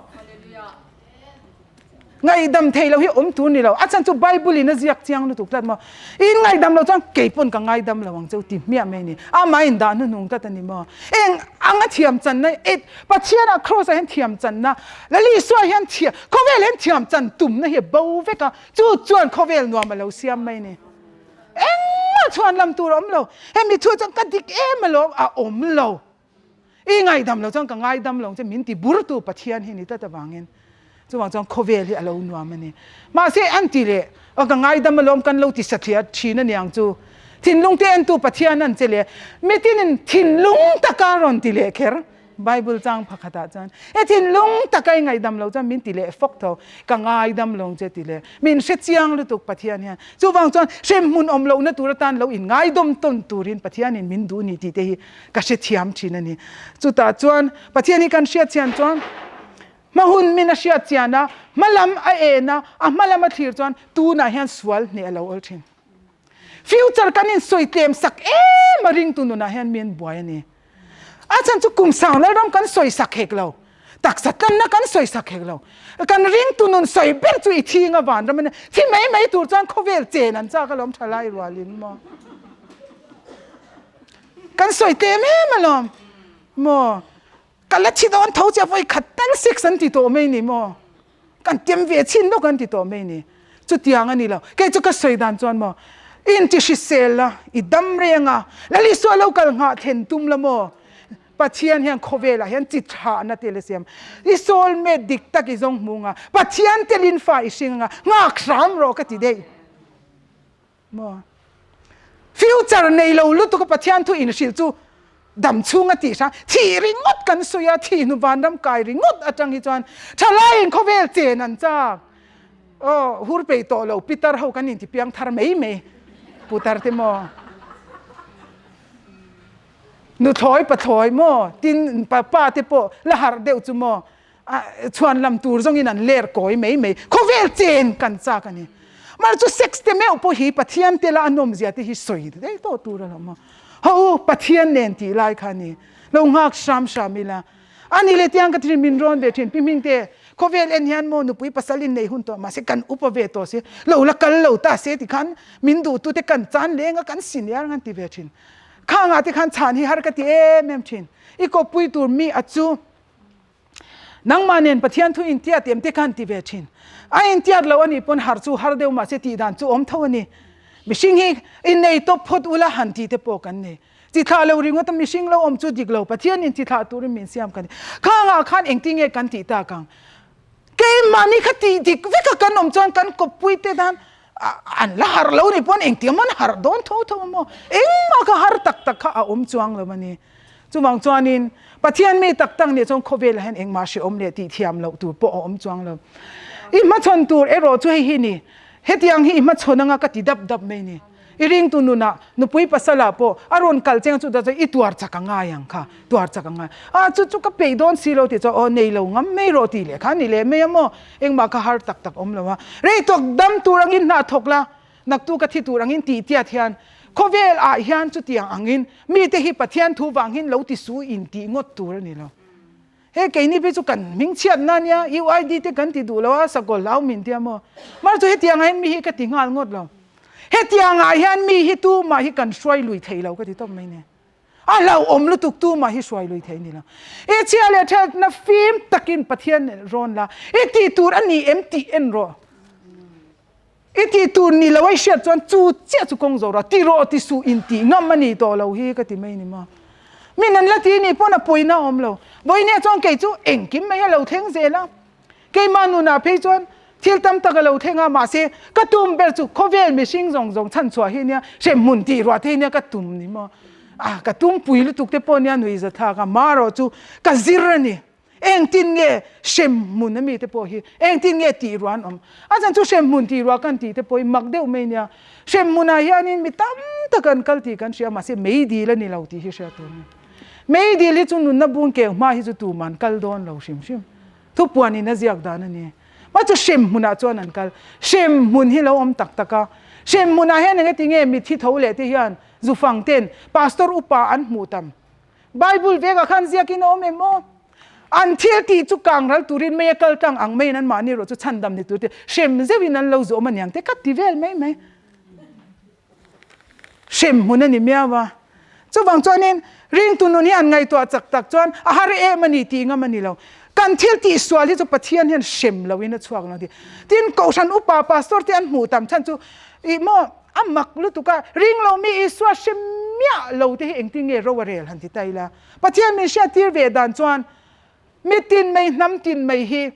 Ngaihdam thei lo hi awm tur ni lo. A chhan chu Bible in a ziak chiang lutuk tlat maw. In ngaihdam lo chuan kei pawn ka ngaidam lo ang cheu ti hmiah mai ni. Amah in dah hnuhnung tlat a ni maw. Eng anga thiam channa e Pathian ah Cross ah hian thiam channa Lal Isua hian thiam khawvel hian thiam chan tumna hi a bo vek a. Chu chuan khawvel nuam a lo siam mai ni. Engmah chhuan lam tur a awm lo. Hemi thu chuan ka dik em alawm a awm lo. I ngaidam lo chuan ka ngaidam lo che min ti burtu Pathian hi ni tlat avangin chuvang chuan khawvel hi a lo nuam a ni. Mahse an ti leh aw ka ngaidam alawm kan lo ti satliah thin a niang chu thinlung te entu Pathian an che leh mitinin thinlung taka rawn ti leh kher. Bible chang pakhatah chuan he thinlung taka i ngaihdam lo chuan min ti leh fawk tho, ka ngaidam lo che ti leh min hre chiang lutuk Pathian hian. Chuvang chuan hremhmun awm lohna tur atan lo in ngaidawm tawn turin Pathianin min duh ni tih te hi ka hrethiam thin a ni. Chutah chuan Pathian hi kan hriat chian chuan hma hun min a hriat chian a, hma lam a en a, a hma lam a thlir chuan tunah hian sual hneh a lo awl thin. Future kan in sawi tlem sak em a ringtu nunah hian mi an buai a ni. A chhan chu kum sang lalram kan sawi sak hek lo, taksa tlanna kan sawi sak hek lo. Kan ringtu nun sawi ber chu i thi nga vanram a nia. Thi mai mai tur chuan khawvel chen an chak alawm thalai rualin maw. Kan sawi tlem em alawm maw. Ka la thi dawn tho che vawi khat tal sex an ti tawh mai ni maw? Kan tem ve chhin lawk an ti tawh mai ni. Chutiang a ni lo. Kei chu ka sawi dan chuan maw, i inti hrisel la, i dam reng a, Lalisua lo kal nghah thlen tum la maw? Pathian hian khawvelah hian chi thahna te la siam. I soul mate dik tak i zawng hmu anga, Pathian telin fa i hring anga, nghak hram rawh ka ti daih. Maw? Future nei lo lutuk a Pathian thu inhrilh chu dam chhung a tih hrang thih ringawt kan sawi a, thih hnu vanram kai ringawt atang hi chuan thalaiin khawvel chen an chak. Aw, hur peih tawh lo pitar ho kan inti piang thar mai mai putar te maw? Nuthlawi pathlawi maw? Tin pa te pawh la harh deuh chu maw? chhuan lam tur zawngin an ler kawi mai mai khawvel chen kan chak a ni. Mar chu sex te meuh pawh hi Pathian te la a nawmzia te hi sawi daih tawh tur a lo maw. Ho u Pathian nen tih lai kha a ni. Lo nghak hram hram ila. A ni leh tiang ka ti thin min rawn ve thin pi hming te khawvel en hian maw nupui pasal in nei hun tawh mahse kan upa ve tawh si lo la kal lo ta se ti khan min duh tu te kan chan leng a kan senior ang an ti ve thin. Khangah te khan chhan hi har ka ti em em thin. I kawppui tur mi a chu Nangmah nen Pathian thu intiat em te khan ti ve thin. A intiat lo anih pawn har chu har deuh mahse tih dan chu awm tho a ni. Mihring hi innei tawp phawt ula han tih te pawh kan nei. Chi thlah lo ringawt a mihring lo awm chu dik lo Pathian in chi thlah turin min siam kan ni. Khangah khan engtin nge kan tih tak ang? Keimahni kha tih dik veka kan awm chuan kan kawppui te tan an la harh lo nih pawn engtiang maw an harh dawn tho tho a maw? Engmah kha har tak tak kha a awm chuang lo a ni. Chuvang chuanin Pathian mi tak tak nih chuan khawvelah hian engmah hrehawm leh tih thiam loh tur pawh a awm chuang lo. I hmachhawn tur erawh chu hei hi ni, hetiang hi i hmachhawn anga ka ti dap dap mai ni. I ringtu nunah nupui pasalah pawh a rawn kal cheng chu chuan i tuar chak a ngai ang kha, tuar chak a ngai. A chu chu ka peih dawn si lo tih chuan aw nei lo ngam mai rawh tih leh kha ni leh mai a maw, engmah kha har tak tak awm lo a. Rei tawk dam tur angin hna thawk la, Naktu ka thi tur angin tih tiat hian khawvel ah hian chutiang angin mite hi Pathian thu vang hin lo ti su in tih ngawt tur a ni lo. He keini phei chu kan hming chhiat na nia UID te kan ti duh lo a sakawlh hlau min tia maw. Mar chu hetiang ah hian mi hi ka ti nghal ngawt lo. Hetiang ah hian mi hi tumah hi kan hruai lui thei lo ka ti tawp mai nia. A hlauhawm lutuk tumah hi hruai lui thei a ni lo. I chhia leh thatna fim takin Pathian rawn la i tih tur a ni em tih en rawh. I tih tur ni lo a i hriat chuan chu chiah chu kawng zawh rawh, ti rawh ti suh in tih ngam a nih tawh lo hi ka ti mai ni maw. Min an la ti nih pawn a pawina a awm lo. Vawinia chuan kei chu engkim mai a lo thleng zel a, keimah nunah phei chuan thil tam tak a lo thleng a, mahse ka tum ber chu khawvel mihring zawng zawng chhanchhuah hi nia, hremhmun tih ruah te hi nia ka tum ni maw. A ka tumpui lutuk te pawh nia nuih zathlak a, marawh chu ka zir a ni. Engtin nge hremhmun a mite pawh hi engtin nge tih ruah an awm? A chhan chu hremhmun tih ruah kan tih te pawh hi mak deuh mai nia. Hremhmunah hianin mi tam tak an kal tih kan hria mahse meidil a ni lo tih hi hriat tur a ni. Meidil hi chu nunna bung keu hma hi chu tuman kal dawn lo hrim hrim. Thupuanin a ziak dan a ni. Mah chu hremhmunah chuan an kal. Hremhmun hi lo awm tak tak a. Hremhmunah hian engati nge mitthi tho leh te hian zufang ten pastor upa an hmuh tam? Bible vekah khan ziakin a awm em aw? An thil tih chu kang ral turin mei a kal tlang ang maiin an mahni erawh chu chhandam ni tur te hrem zeuhin an lo zawm aniang te ka ti vel mai mai. Hrem hmun a ni miau a. Chuvang chuanin ringtu nun hi an ngaihtuah chak tak chuan a har em a ni tih ngam a ni lo. Kan thil tih sual hi chu Pathian hian hrem loin a chhuak lo a ti. Tin, Kohhran upa pastor te an hmuh tam chhan chu ih maw A mak lutuk a, ring lo mi Isua hre miah lo te hi engtin nge ro a rel han ti ta ila. Pathian min hriattir ve dan chuan mi tin mai hnam tin mai hi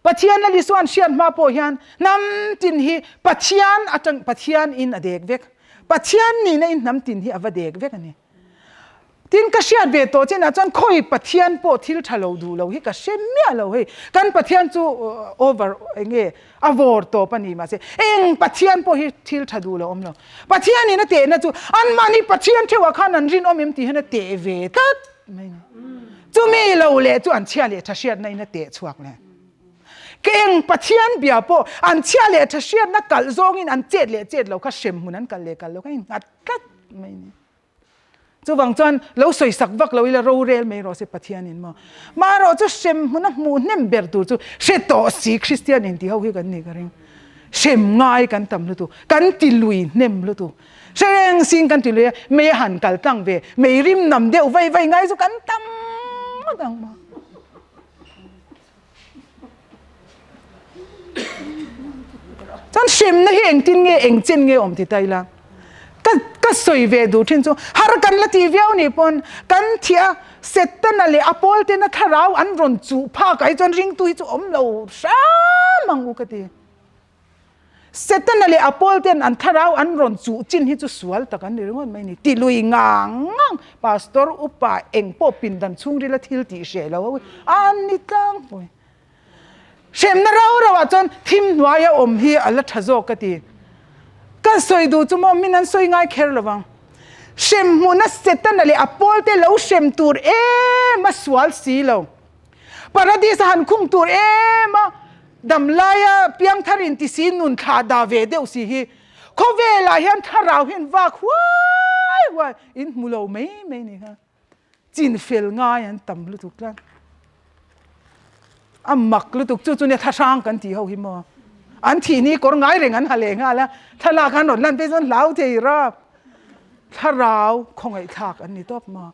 Pathian lal Isua an hriat hma pawh hian hnam tin hi Pathian atang Pathian in a dek vek. Pathian nihna in hnam tin hi a va dek vek a ni. Tin, ka hriat ve tawh chinah chuan khawi Pathian pawh thil tha lo duh lo hi ka hre miah lo hei. Kan Pathian chu over eng nge a vawr tawp a ni mahse eng Pathian pawh hi thil tha duh lo awm lo. Pathianin a tehna chu anmahni Pathian theuhah khan an rinawm em tih hian a teh ve tlat mai a ni. Chumi lo leh chu an chhia leh tha hriatna in a teh chhuak leh. Ka eng Pathian bia pawh an chhia leh tha hriatna kalh zawngin an chet leh chet lo kha hremhmun an kalh leh kalh lo kha a innghat tlat mai a ni. Chuvang chuan lo sawisak vak lo ila rorel mai rawh se Pathianin maw. Marawh chu hrem hmuna hmuh hnem ber tur chu hre tawh si Kristian inti ho hi kan nih ka ring. Hrem ngai kan tam lutuk, kan ti lui hnem lutuk. Hre reng sin kan ti lui a, mei a han kal tlang ve, mei rim nam deuh vai vai ngai chu kan tam ngawt ang maw. Chuan hremna hi engtin nge engchen nge awm ti ta ila ka ka sawi ve duh thin chu har kan la tih viau nih pawn kan thiah Setana leh a pawl tena thlarau an rawn chuh phak ah hi chuan ringtu hi chu awm lo hram ang u ka ti. Setana leh a pawl ten an thlarau an rawn chuh chin hi chu sual tak an ni ringawt mai a ni. Ti lui ngang ngang Pastor upa eng pawh pindan chhungrila thil tih hreh lo ho hi an ni tlangpui. Hremna rau rau ah chuan thim hnuaia awm hi a la tha zawk ka ti. Ka sawi duh chu maw min an sawi ngai kher lo vang. Hrem hmuhna Setana leh a pawl te lo hrem tur em a sual si lo. Paradis a han khung tur em a, damlaia piangthar in ti si nun thlah dah ve deuh si hi khawvelah hian thlarau hian vak huai huai in hmu lo mai mai ni kha chin fel ngai an tam lutuk tlat a mak lutuk chu chu nia thlahrang kan tih ho hi maw an thih ni kawr ngai reng an ha leh nghal a thlalak an rawn lan phei chuan hlau thei rap thlarau khawngaih thlak an ni tawp maw.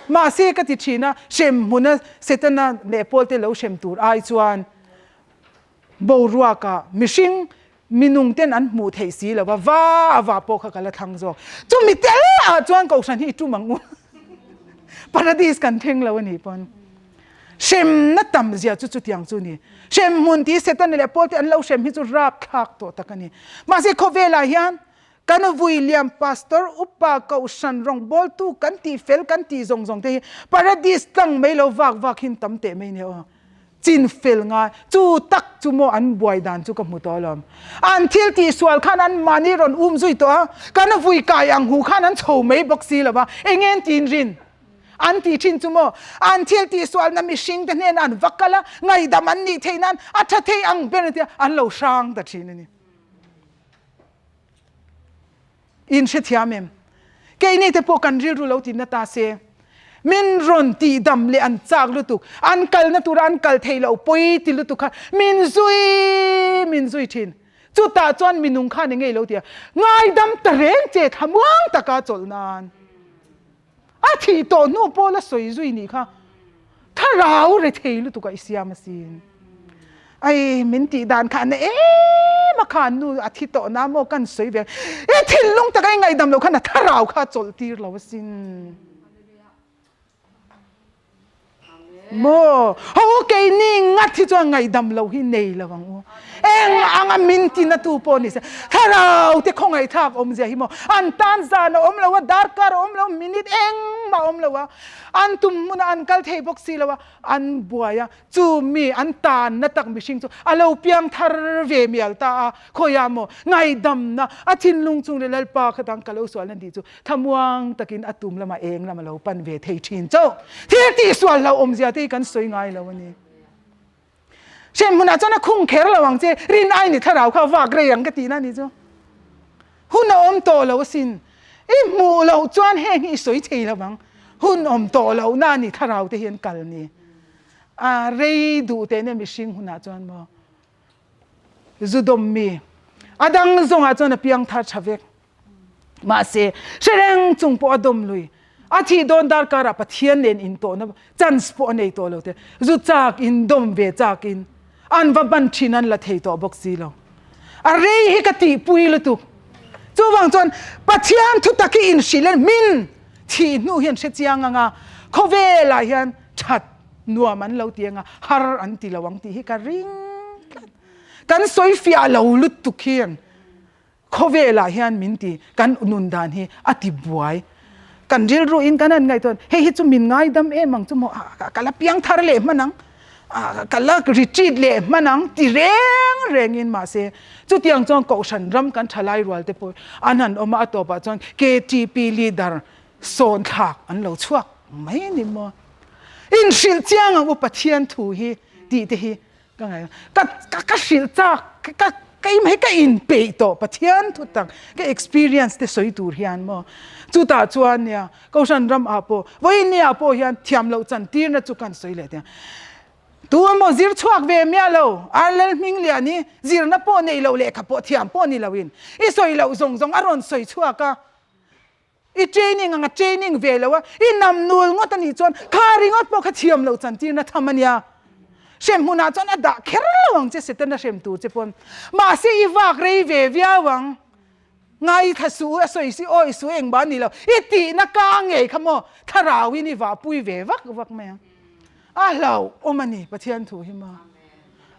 Mahse ka ti thin a, hrem hmuna Setana leh Pawlte lo hrem tur ai chuan boruakah mihring minung ten an hmuh theih si lo va, va a va pawh kha ka la thlang zawk. Chumi tel ah chuan Kohhran hi i tum ang u. Paradis kan thleng lo a nih pawn. Hremna tam zia chu chutiang chu a ni. Hrem hmun tih Setana leh Pawlte an lo hrem hi chu rapthlak tawh tak a ni. Mahse khawvelah hian Kan vui liam pastor upa kohhran rawngbawltu kan tih fel kan tih zawng zawng te hi paradis tlang mai lo vak vak hin tam teh mai nia aw. Chin fel ngai chu tak chu maw an buai dan chu ka hmu tawh alawm. An thil tih sual khan an mahni rawn um zui tawh a, kan vui kai ang hu khan an chho mai bawk si lo va, eng nge an tin rin? An tih thin chu maw an thil tih sualna mihring te hnenah an va kal a, ngaihdam an nih theih nan a tha thei ang ber a tia an lo hrang ta thin a ni. In hrethiam em? Keini te pawh kan rilru lo tihna ta se, min rawn tihdam leh an chak lutuk, an kalna tura an kal theih loh pawi ti lutuk kha min zui min zui thin. Chutah chuan minung khan eng nge i lo ti a, ngaidam ta reng che thlamuang taka chawlh nan. A thih tawh hnu pawh la sawi zui nih kha thlarau re thei lutuk a i siam asin. Ai min tih dan kha na em a kha nu a thi tawh na maw kan sawi ve i thinlung taka i ngaihdam lo khan a thlarau kha a chawlh tir lo asin. Maw? Ho u keini ngat hi chuan ngaihdam lo hi nei lo ang u. Eng anga min tina tu pawh ni se. Thlarau te khawngaihthlak awmzia hi maw? An tan zan a awm lo a, darkar a awm lo, minute engmah a awm lo a. An tum hmunah an kal thei bawk si lo a, an buai a. Chu mi an tanna tak mihring chu a lo piang thar ve mial ta a. Khawiah maw? Ngaihdamna a thinlung chung leh Lalpa khatang ka lo sual na tih chu Thlamuang takin a tum lama eng lama lo pan ve thei thin chauh. Thil tihsual hlauh awmzia te hi kan sawi ngai lo a ni. Hrem hmunah chuan a khung kher lo ang che, rin aini thlarau kha a vak rei ang ka tihna a nih chu. Hun a awm tawh lo asin. I hmuh loh chuan heng hi i sawi thei lo vang. Hun awm tawh lohna a ni thlarau te hi an kal ni. A rei duh teh nia mihring hunah chuan maw. Zu dawm mi. A dang zawngah chuan a piang thar tha vek. Mahse, hre reng chung pawh a dawm lui. A thih dawn darkarah Pathian nen intawhna chance pawh a nei tawh lo te. Zu chak in dawm ve chak in an va ban thin an la thei tawh bawk si lo. A rei hi ka tihpui lutuk. Chuvang chuan Pathian thutak hi inhrilh in min thih hnu hian hre chiang anga khawvelah hian that nuam an lo ti anga har an ti lo ang tih hi ka ring tlat. Kan sawi fiah lo lutuk hian Khawvelah hian min ti kan nun dan hi a ti buai. Kan rilru in kan han ngaihtuah hei hi chu min ngaidam em ang chu maw ka la piang thar leh hman ang ka la retreat leh hman ang ti reng reng in mahse chutiang chuan kohhran ram kan thalai rual te pawh an han awm a a tawpah chuan KTP leader sawn thlak an lo chhuak mai a ni maw. Inhrilh chiang ang u Pathian thu hi tih te hi Ka ngaih ka ka ka hrilh chak ka keimah hi ka inpeih tawh Pathian thu tak ka experience te sawi tur hian maw chutah chuan nia Kohhran ram ah pawh vawiin ni ah pawh hian thiam loh chan tirna chu kan sawi leh teh ang tu emaw zir chhuak ve miah lo Arlel hming lian hi zirna pawh nei loh lehkha pawh thiam pawh ni loin i sawi loh zawng zawng a rawn sawi chhuak a. I training anga training ve lo a, i nam nul ngawt a nih chuan kha ringawt pawh kha thiam loh chantirna tham a nia. Hrem hmunah chuan a dah kher lo ang che Setana hrem tur che pawn. Mahse i vak rei ve viau ang. Ngaithla suh u, a sawi si awi suh engmah a ni lo. I tihna ka ngei kha maw thlarauin i vahpui ve vak vak mai ang. A hlauhawm a ni Pathian thu hi maw.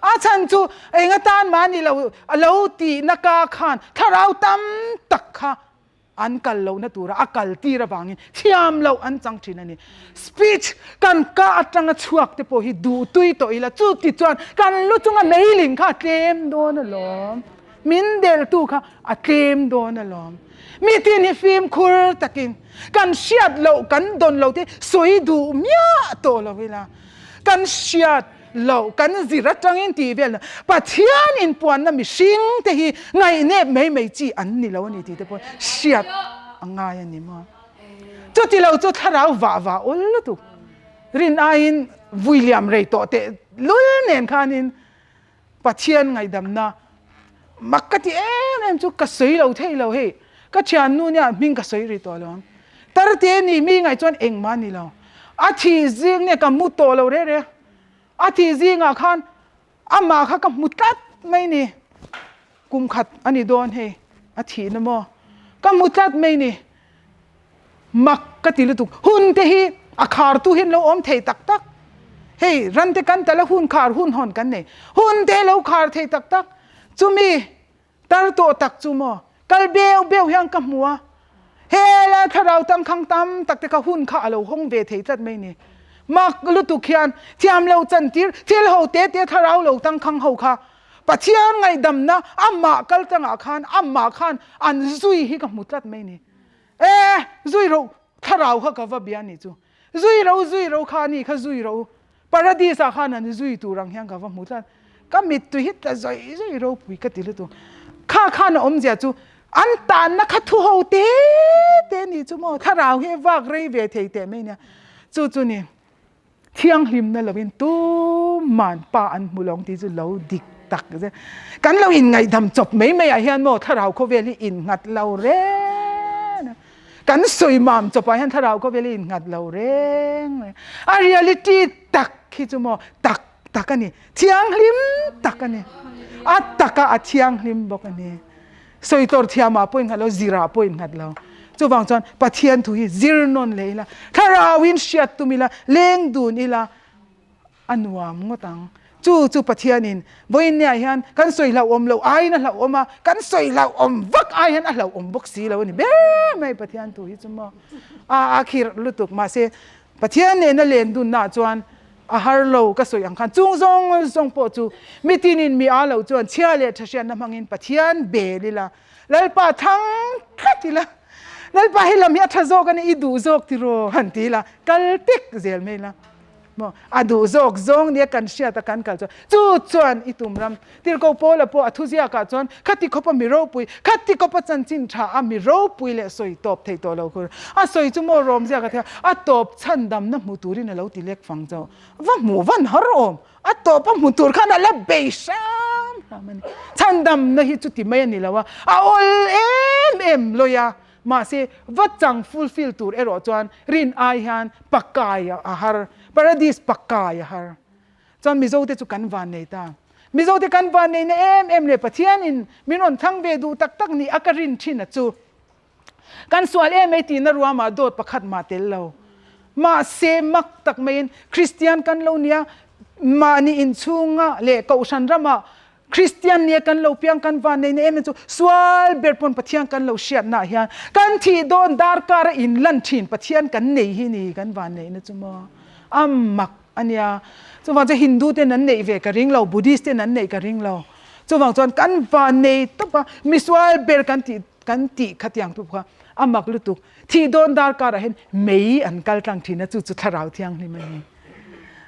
A chhan chu eng atan mah a ni lo, a lo tihna ka khan thlarau tam tak kha An kal lohna tura a kal tir avangin thiam loh an chang thin a ni. Speech kan ka atanga chhuak te pawh hi duh tui tawh ila chuti chuan kan lu chunga meiling kha a tlem dawn alawm. Min deltu kha a tlem dawn alawm. Mitin hi fimkhur takin kan hriat loh kan dawn loh te sawi duh miah tawh lo ila kan hriat Lo kan zir atangin tih vel Pathian inpuanna mihring te hi ngaihnep mai mai chi an ni lo a ni tih te pawh hriat a ngai a ni maw. Chuti lo chu thlarau vah vah awl lutuk rin aiin vui liam rei tawh teh lul nen khanin Pathian ngaihdamna mak ka ti em em chu ka sawi lo thei lo hei ka thiannu nia hming ka sawi rih tawh lo ang tarte ni mi ngaih chuan engmah a ni lo a thih zing nge ka mu tawh lo reh reh a thih zingah khan amah kha ka hmu tlat mai ni kum khat a ni dawn hei a thihna maw ka hmu tlat mai ni Mak ka ti lutuk. Hun te hi a khartu hi an lo awm thei tak tak. Hei ran te kan tala hun khar hun hawn kan nei. Hun te lo khar thei tak tak. Chumi tar tawh tak chu maw kal beu beu hian ka hmu a. Hela thlarau tangkhang tam tak te kha hun kha a lo hawng ve thei tlat mai ni. Mak lutuk hian thiam lo chantir thil ho te te thlarau lo tangkhang ho kha Pathian ngaihdamna amah kal tangah khan amah khan an zui hi ka hmu tlat mai ni. E, zui ro, thlarau kha ka va bia ni chu. Zui ro, zui ro kha ni kha zui ro. Paradis ah khan an zui tur ang hian ka va hmu tlat. Ka mittui hi tla zawih zawih ropui ka ti lutuk. Kha khan a awmzia chu an tanna kha thu ho te te ni chu maw. Thlarau hi vak rei ve thei teh mai nia. Chu chu ni. Thianghlimna loin tuman pa an hmu lo ang tih chu lo dik tak zet. Kan lo inngaihdam chawp mai mai ah hian maw thlarau khawvel hi innghat lo reng a. Kan sawi mam chawp ah hian thlarau khawvel hi innghat lo reng a. A reality tak hi chu maw tak tak a ni. Thianghlim tak a ni. A taka a thianghlim bawk a ni. Sawi tlawr thiamah pawh innghat lo, zirah pawh innghat lo. Chuvang chuan Pathian thu hi zir nawn leh ila, thlarauin hriat tum ila, leng dun ila, a nuam ngawt ang. Chu chu Pathianin vawiinniah hian kan sawi hlauhawm loh aiin a hlauhawm a, kan sawi hlauhawm vak ai hian a hlauhawm bawk si lo a ni ber mai Pathian thu hi chu maw. A a khirh lutuk mahse Pathian nena len dunnaah chuan A har lo ka sawi ang khan chung zawng zawng pawh chu mitinin mi a lo chuan chhia leh tha hriatna hmangin Pathian bel ila, Lalpa thang tlat ila, Lalpa he lam hi a tha zawk a ni, i duh zawk tiraw han ti ila, kal tek zel mai ila maw, a duh zawk zawng nia kan hriat a kan kal chuan chu chuan i tum ram Tirhkoh Paula pawh a thuziakah chuan khati khawpa mi ropui, khati khawpa chanchin tha a mi ropui leh sawi tawp thei tawh lo khur. A sawi chu maw rawm ziak a thei a, a tawp chhandamna hmu turin a lo ti lek fang chauh. Va hmuh van har awm, a tawp a hmu tur khan a la bei hram hram a ni. Chhandamna hi chuti mai a ni lo a, a awl em em lawi a, mahse va chang fulfill tur erawh chuan rin ai hian pakai a har, paradis pakai a har. Chuan Mizote chu kan van nei ta. Mizote kan van neihna em em leh Pathianin min rawn thlang ve duh tak tak ni a ka rin thin a chu. Kan sual em ei tihna ruamah dawt pakhat mah tel lo. Mahse mak tak maiin Kristian kan lo nia, mahni inchhunga leh kohhran ramah. Kristian nia kan lo piang kan van neihna em em chu sual ber pawn Pathian kan lo hriatna ah hian kan thih dawn darkar a in lan thin Pathian kan nei hi ni kan van neihna chu maw a mak a nia. Chuvang chuan Hindu ten an neih ve ka ring lo, Buddhist ten an neih ka ring lo. Chuvang chuan kan van nei tawp a, misual ber kan tih kan tih khatiang tu kha a mak lutuk. Thih dawn darkar ah hian mei an kal tlang thin a, chu chu thlarau thianghlim a ni.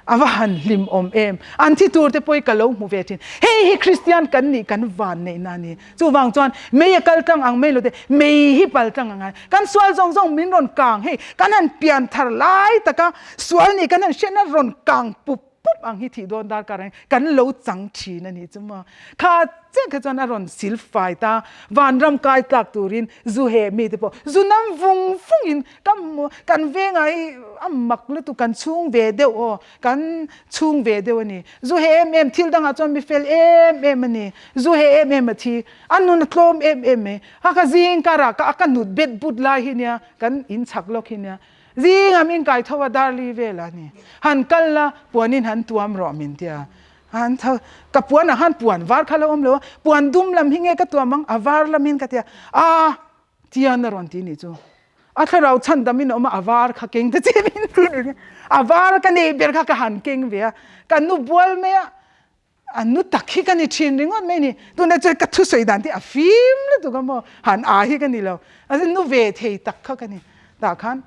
A va han hlim awm em! An thi tur te pawh hi ka lo hmu ve thin. Hei hi Kristian kan nih kan van neihna a ni. Chuvang chuan mei a kal tlang ang mai lo te, mei hi pal tlang ang ai. Kan sual zawng zawng min rawn kang hei, kan han pian thar lai taka sual nih kan han hriatna rawn kang pup pup ang hi thih dawn darkar ang kan lo chang thin a nih chu maw. Kha chiah kha chuan a rawn sil fai ta, vanram kai tlak turin zu heh mite pawh zu nam vung vungin Ka hmu, kan vengah hi a mak lutuk, kan chhung ve deuh aw, kan chhung ve deuh a ni. Zu he em em, thil dangah chuan mi fel em em a ni. Zu he em em a thi, a nun a tlawm em em mai. A ka zing karah ka a ka nut bet but lai hi nia, kan in chhak lawk hi nia. Zingah min kai tho a, darli velah a ni. Han kal la, puanin han tuam rawh min tia. Han tho, ka puanah khan puan var kha lo awm lo a, puan dum lam hi nge ka tuam ang, a var lamin ka tia. A. Tian a rawn ti nih chu. A thlarau chhandamin a awm a, a var kha keng ta che min ti nih chu. A var ka nei ber kha ka han keng ve a, ka nu bual mai a, a nu tak hi ka ni thin ringawt mai ni. Tunah chuan ka thusawi dan te a fim lutuk a maw, han a hi ka ni lo. A nu ve thei tak kha ka ni. Tah khan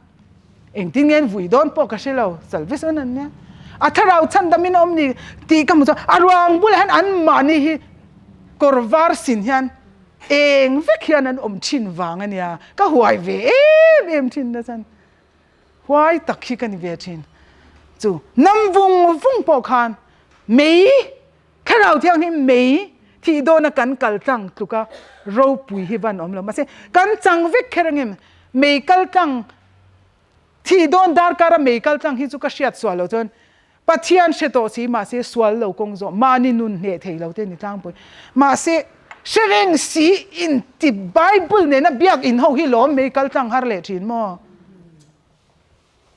engtin nge an vui dawn pawh ka hre lo, Salvation an nia. A thlarau chhandamin a awm ni tih ka hmu chuan a ruang bulah hian anmahni hi kawr var sin hian Eng vek hian an awm thin vang a nia, ka huai ve em em thin na chuan huai tak hi ka ni ve thin. Chu nam vung vung pawh khan mei thlarau thianghlim mei thih dawna kan kal tlang tluka ropui hi van awm lo. Mahse kan chang vek kher angem mei kal tlang Thih dawn darkara mei kal tlang hi chu ka hriat sual lo chuan Pathian hre tawh si mahse sual lo kawng zawh mahni nun hneh thei lo te ni tlangpui. Mahse hre reng si in ti Bible nena biak in ho hi lawm mei kal tlang har leh thin maw?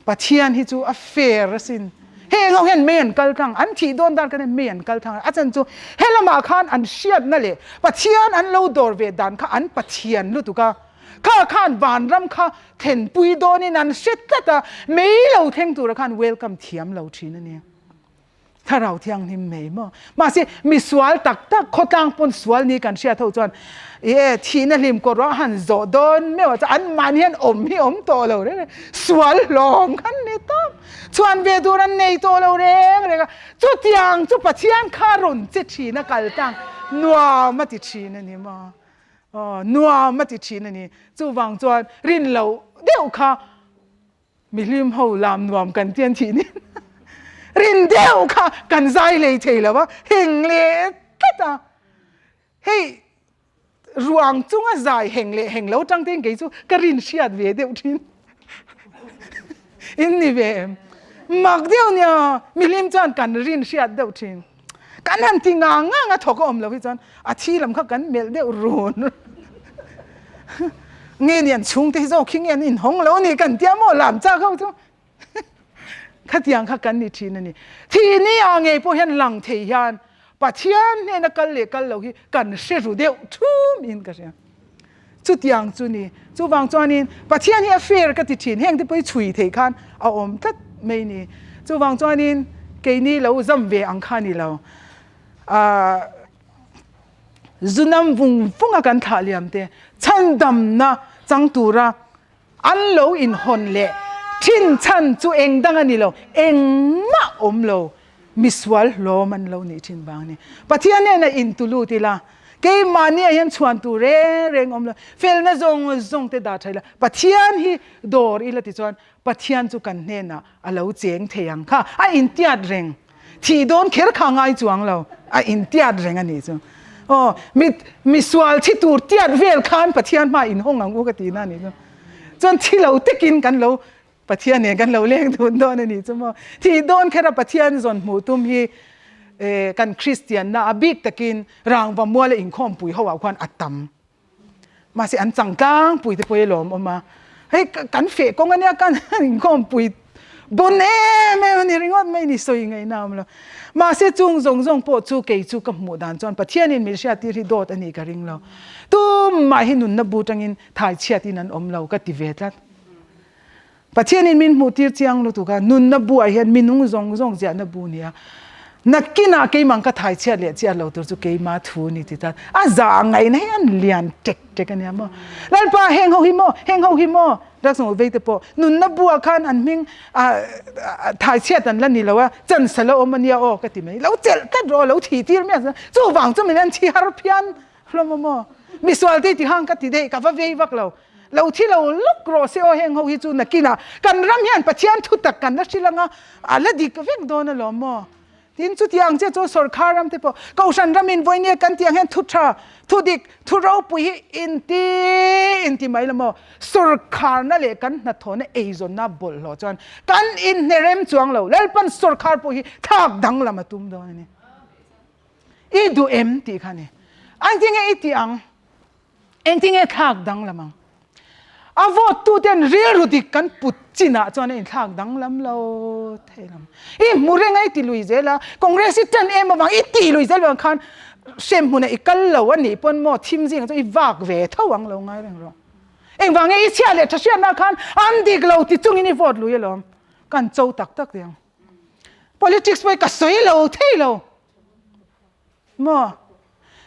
Pathian hi chu a fair asin. Heng ho hian mei an kal tlang, an thih dawn darkar hian mei an kal tlang a chan chu helamah khan an hriatna leh Pathian an lo dawr ve dan kha an Pathian lutuk a. Kha khan vanram kha thlenpui dawnin an hre tlat a, mei lo thleng tura khan welcome thiam lo thin a ni. Thlarau thianghlim mei maw? Mahse, misual tak tak khawtlang pawn sual ni kan hriat ho chuan e thihna hlim kawr ruang han zawh dawn meuh ah chuan an mahni hian awm hi awm tawh lo reng reng, sual hlawm khan ni tawp, chhuan ve tur an nei tawh lo reng reng a, chutiang chu Pathian kha rawn che thin a kal tlang nuam a ti thin a ni maw? Aw, nuam a ti thin a ni. Chuvang chuan rin loh deuh kha mihlim ho lam nuam kan ti an thih nen rin deuh kha kan zai lei thei lo a, heng leh tlat a. Hei ruang chunga zai heng leh heng lo tang te kei chu ka rin hriat ve deuh thin. In ni ve em? Mak deuh nia, mihlim chuan kan rin hriat deuh thin. Kan han ti ngang ngang a thawk a awm lo hi chuan a thi lam kha kan melh deuh run. Nge ni an chhungte hi zawk hi nge an inhawng lo ni kan tia maw lam chak ho chu. Khatiang kha kan ni thin a ni. Thi ni ah ngei pawh hian lang thei hian Pathian hnena kal leh kal lo hi kan hre ru deuh thum in ka hria. Chutiang chu ni. Chuvang chuanin Pathian hi a fair ka ti thin, heng te pawh hi chhui theih khan a awm tlat mai ni. Chuvang chuanin keini lo zam ve ang kha ni lo. Ahh zunam vung vunga kan thlah liam te chhandamna chang tura An lo inhawn leh thin chhan chu eng dang a ni lo, engmah awm lo, misual hlawm an lo nih thin vang a ni. Pathian hnenah intu lut ila, keimahni ah hian chhuan tur reng reng awm lo, felna zawng zawng te dah tha ila, Pathian hi dawr ila tichuan Pathian chu kan hnenah a lo cheng thei ang kha, a intiat reng. Thih dawn kher kha ngai chuang lo, a intiat reng a nih chu. Aw, mi misual thi tur tiat vel khan Pathian hma inhawng ang u ka tihna a nih chu. Chuan thi lo takin kan lo Pathian nen kan lo leng dun dawn a nih chu maw. Thih dawn khera Pathian zawn hmuh tum hi kan Kristianna a bik takin rangva muala inkhawmpui ho ah khuan a tam. Mahse an chang tlangpui te pawh hi lawm awm a, hei kan feh kawng ania kan inkhawmpui. Bon em em a ni ringawt mai ni sawi ngaihna a awm lo. Mahse chung zawng zawng pawh chu kei chu ka hmuh dan chuan Pathianin min hriattir hi dawt a nih ka ring lo. Tumah hi nunna bu tangin thai chhiatin an awm lo ka ti ve tlat. Pathianin min hmuhtir chiang lutuk a, nunna buah hian minung zawng zawng ziahna bu nia. Nakinah keimah ka thai chhiat leh chiat lo tur chu keima thu ni ti tlat. A zah ngaihna hi an lian tek tek a nia maw. Lalpa heng ho hi maw, heng ho hi maw, drugs ngawh vei te pawh nunna buah khan an hming thai chhiat an la ni lo a, chance a la awm a nia aw ka ti mai. Lo chelh tlat rawh, lo thih tir miah chuvang chu min an thi har phian hlawm a maw. Misual te ti hang ka ti daih, ka va vei vak lo. Lo thi lo lawk rawh se aw heng ho hi chu nakinah kan ram hian Pathian thu tak kan la hrilh anga a la dik vek dawn alawm maw? Tin chuti ang chiah chuan sawrkhar ram te pawh Kohhran ramin vawinia kan tih ang hian thu tha, thu dik, thu ropui hi inti inti mai lo maw? Sawrkharna leh kan hnathawhna eizawnna bawlhhlawh chuan kan inhnerem chuang lo. Lalpan sawrkhar pawh hi thlak danglam a tum dawn a ni. I duh em tih kha a ni. Engtinge i tih ang? Engtinge thlak danglam ang? A vote tu ten rilru dik kan put chinah chuan a inthlak danglam lo thei lo. I hmu reng a i ti lui zel a, Congress i tan em avang i ti lui zel vang khan hrem hmunah i kal lo a nih pawn maw thim zingah chuan i vak ve tho ang lo ngai reng rawh. Engvang nge i chhia leh tha hriatna khan an dik lo ti chungin i vote lui alawm. Kan cho tak tak tiang. Politics pawh hi ka sawi lo thei lo. Maw?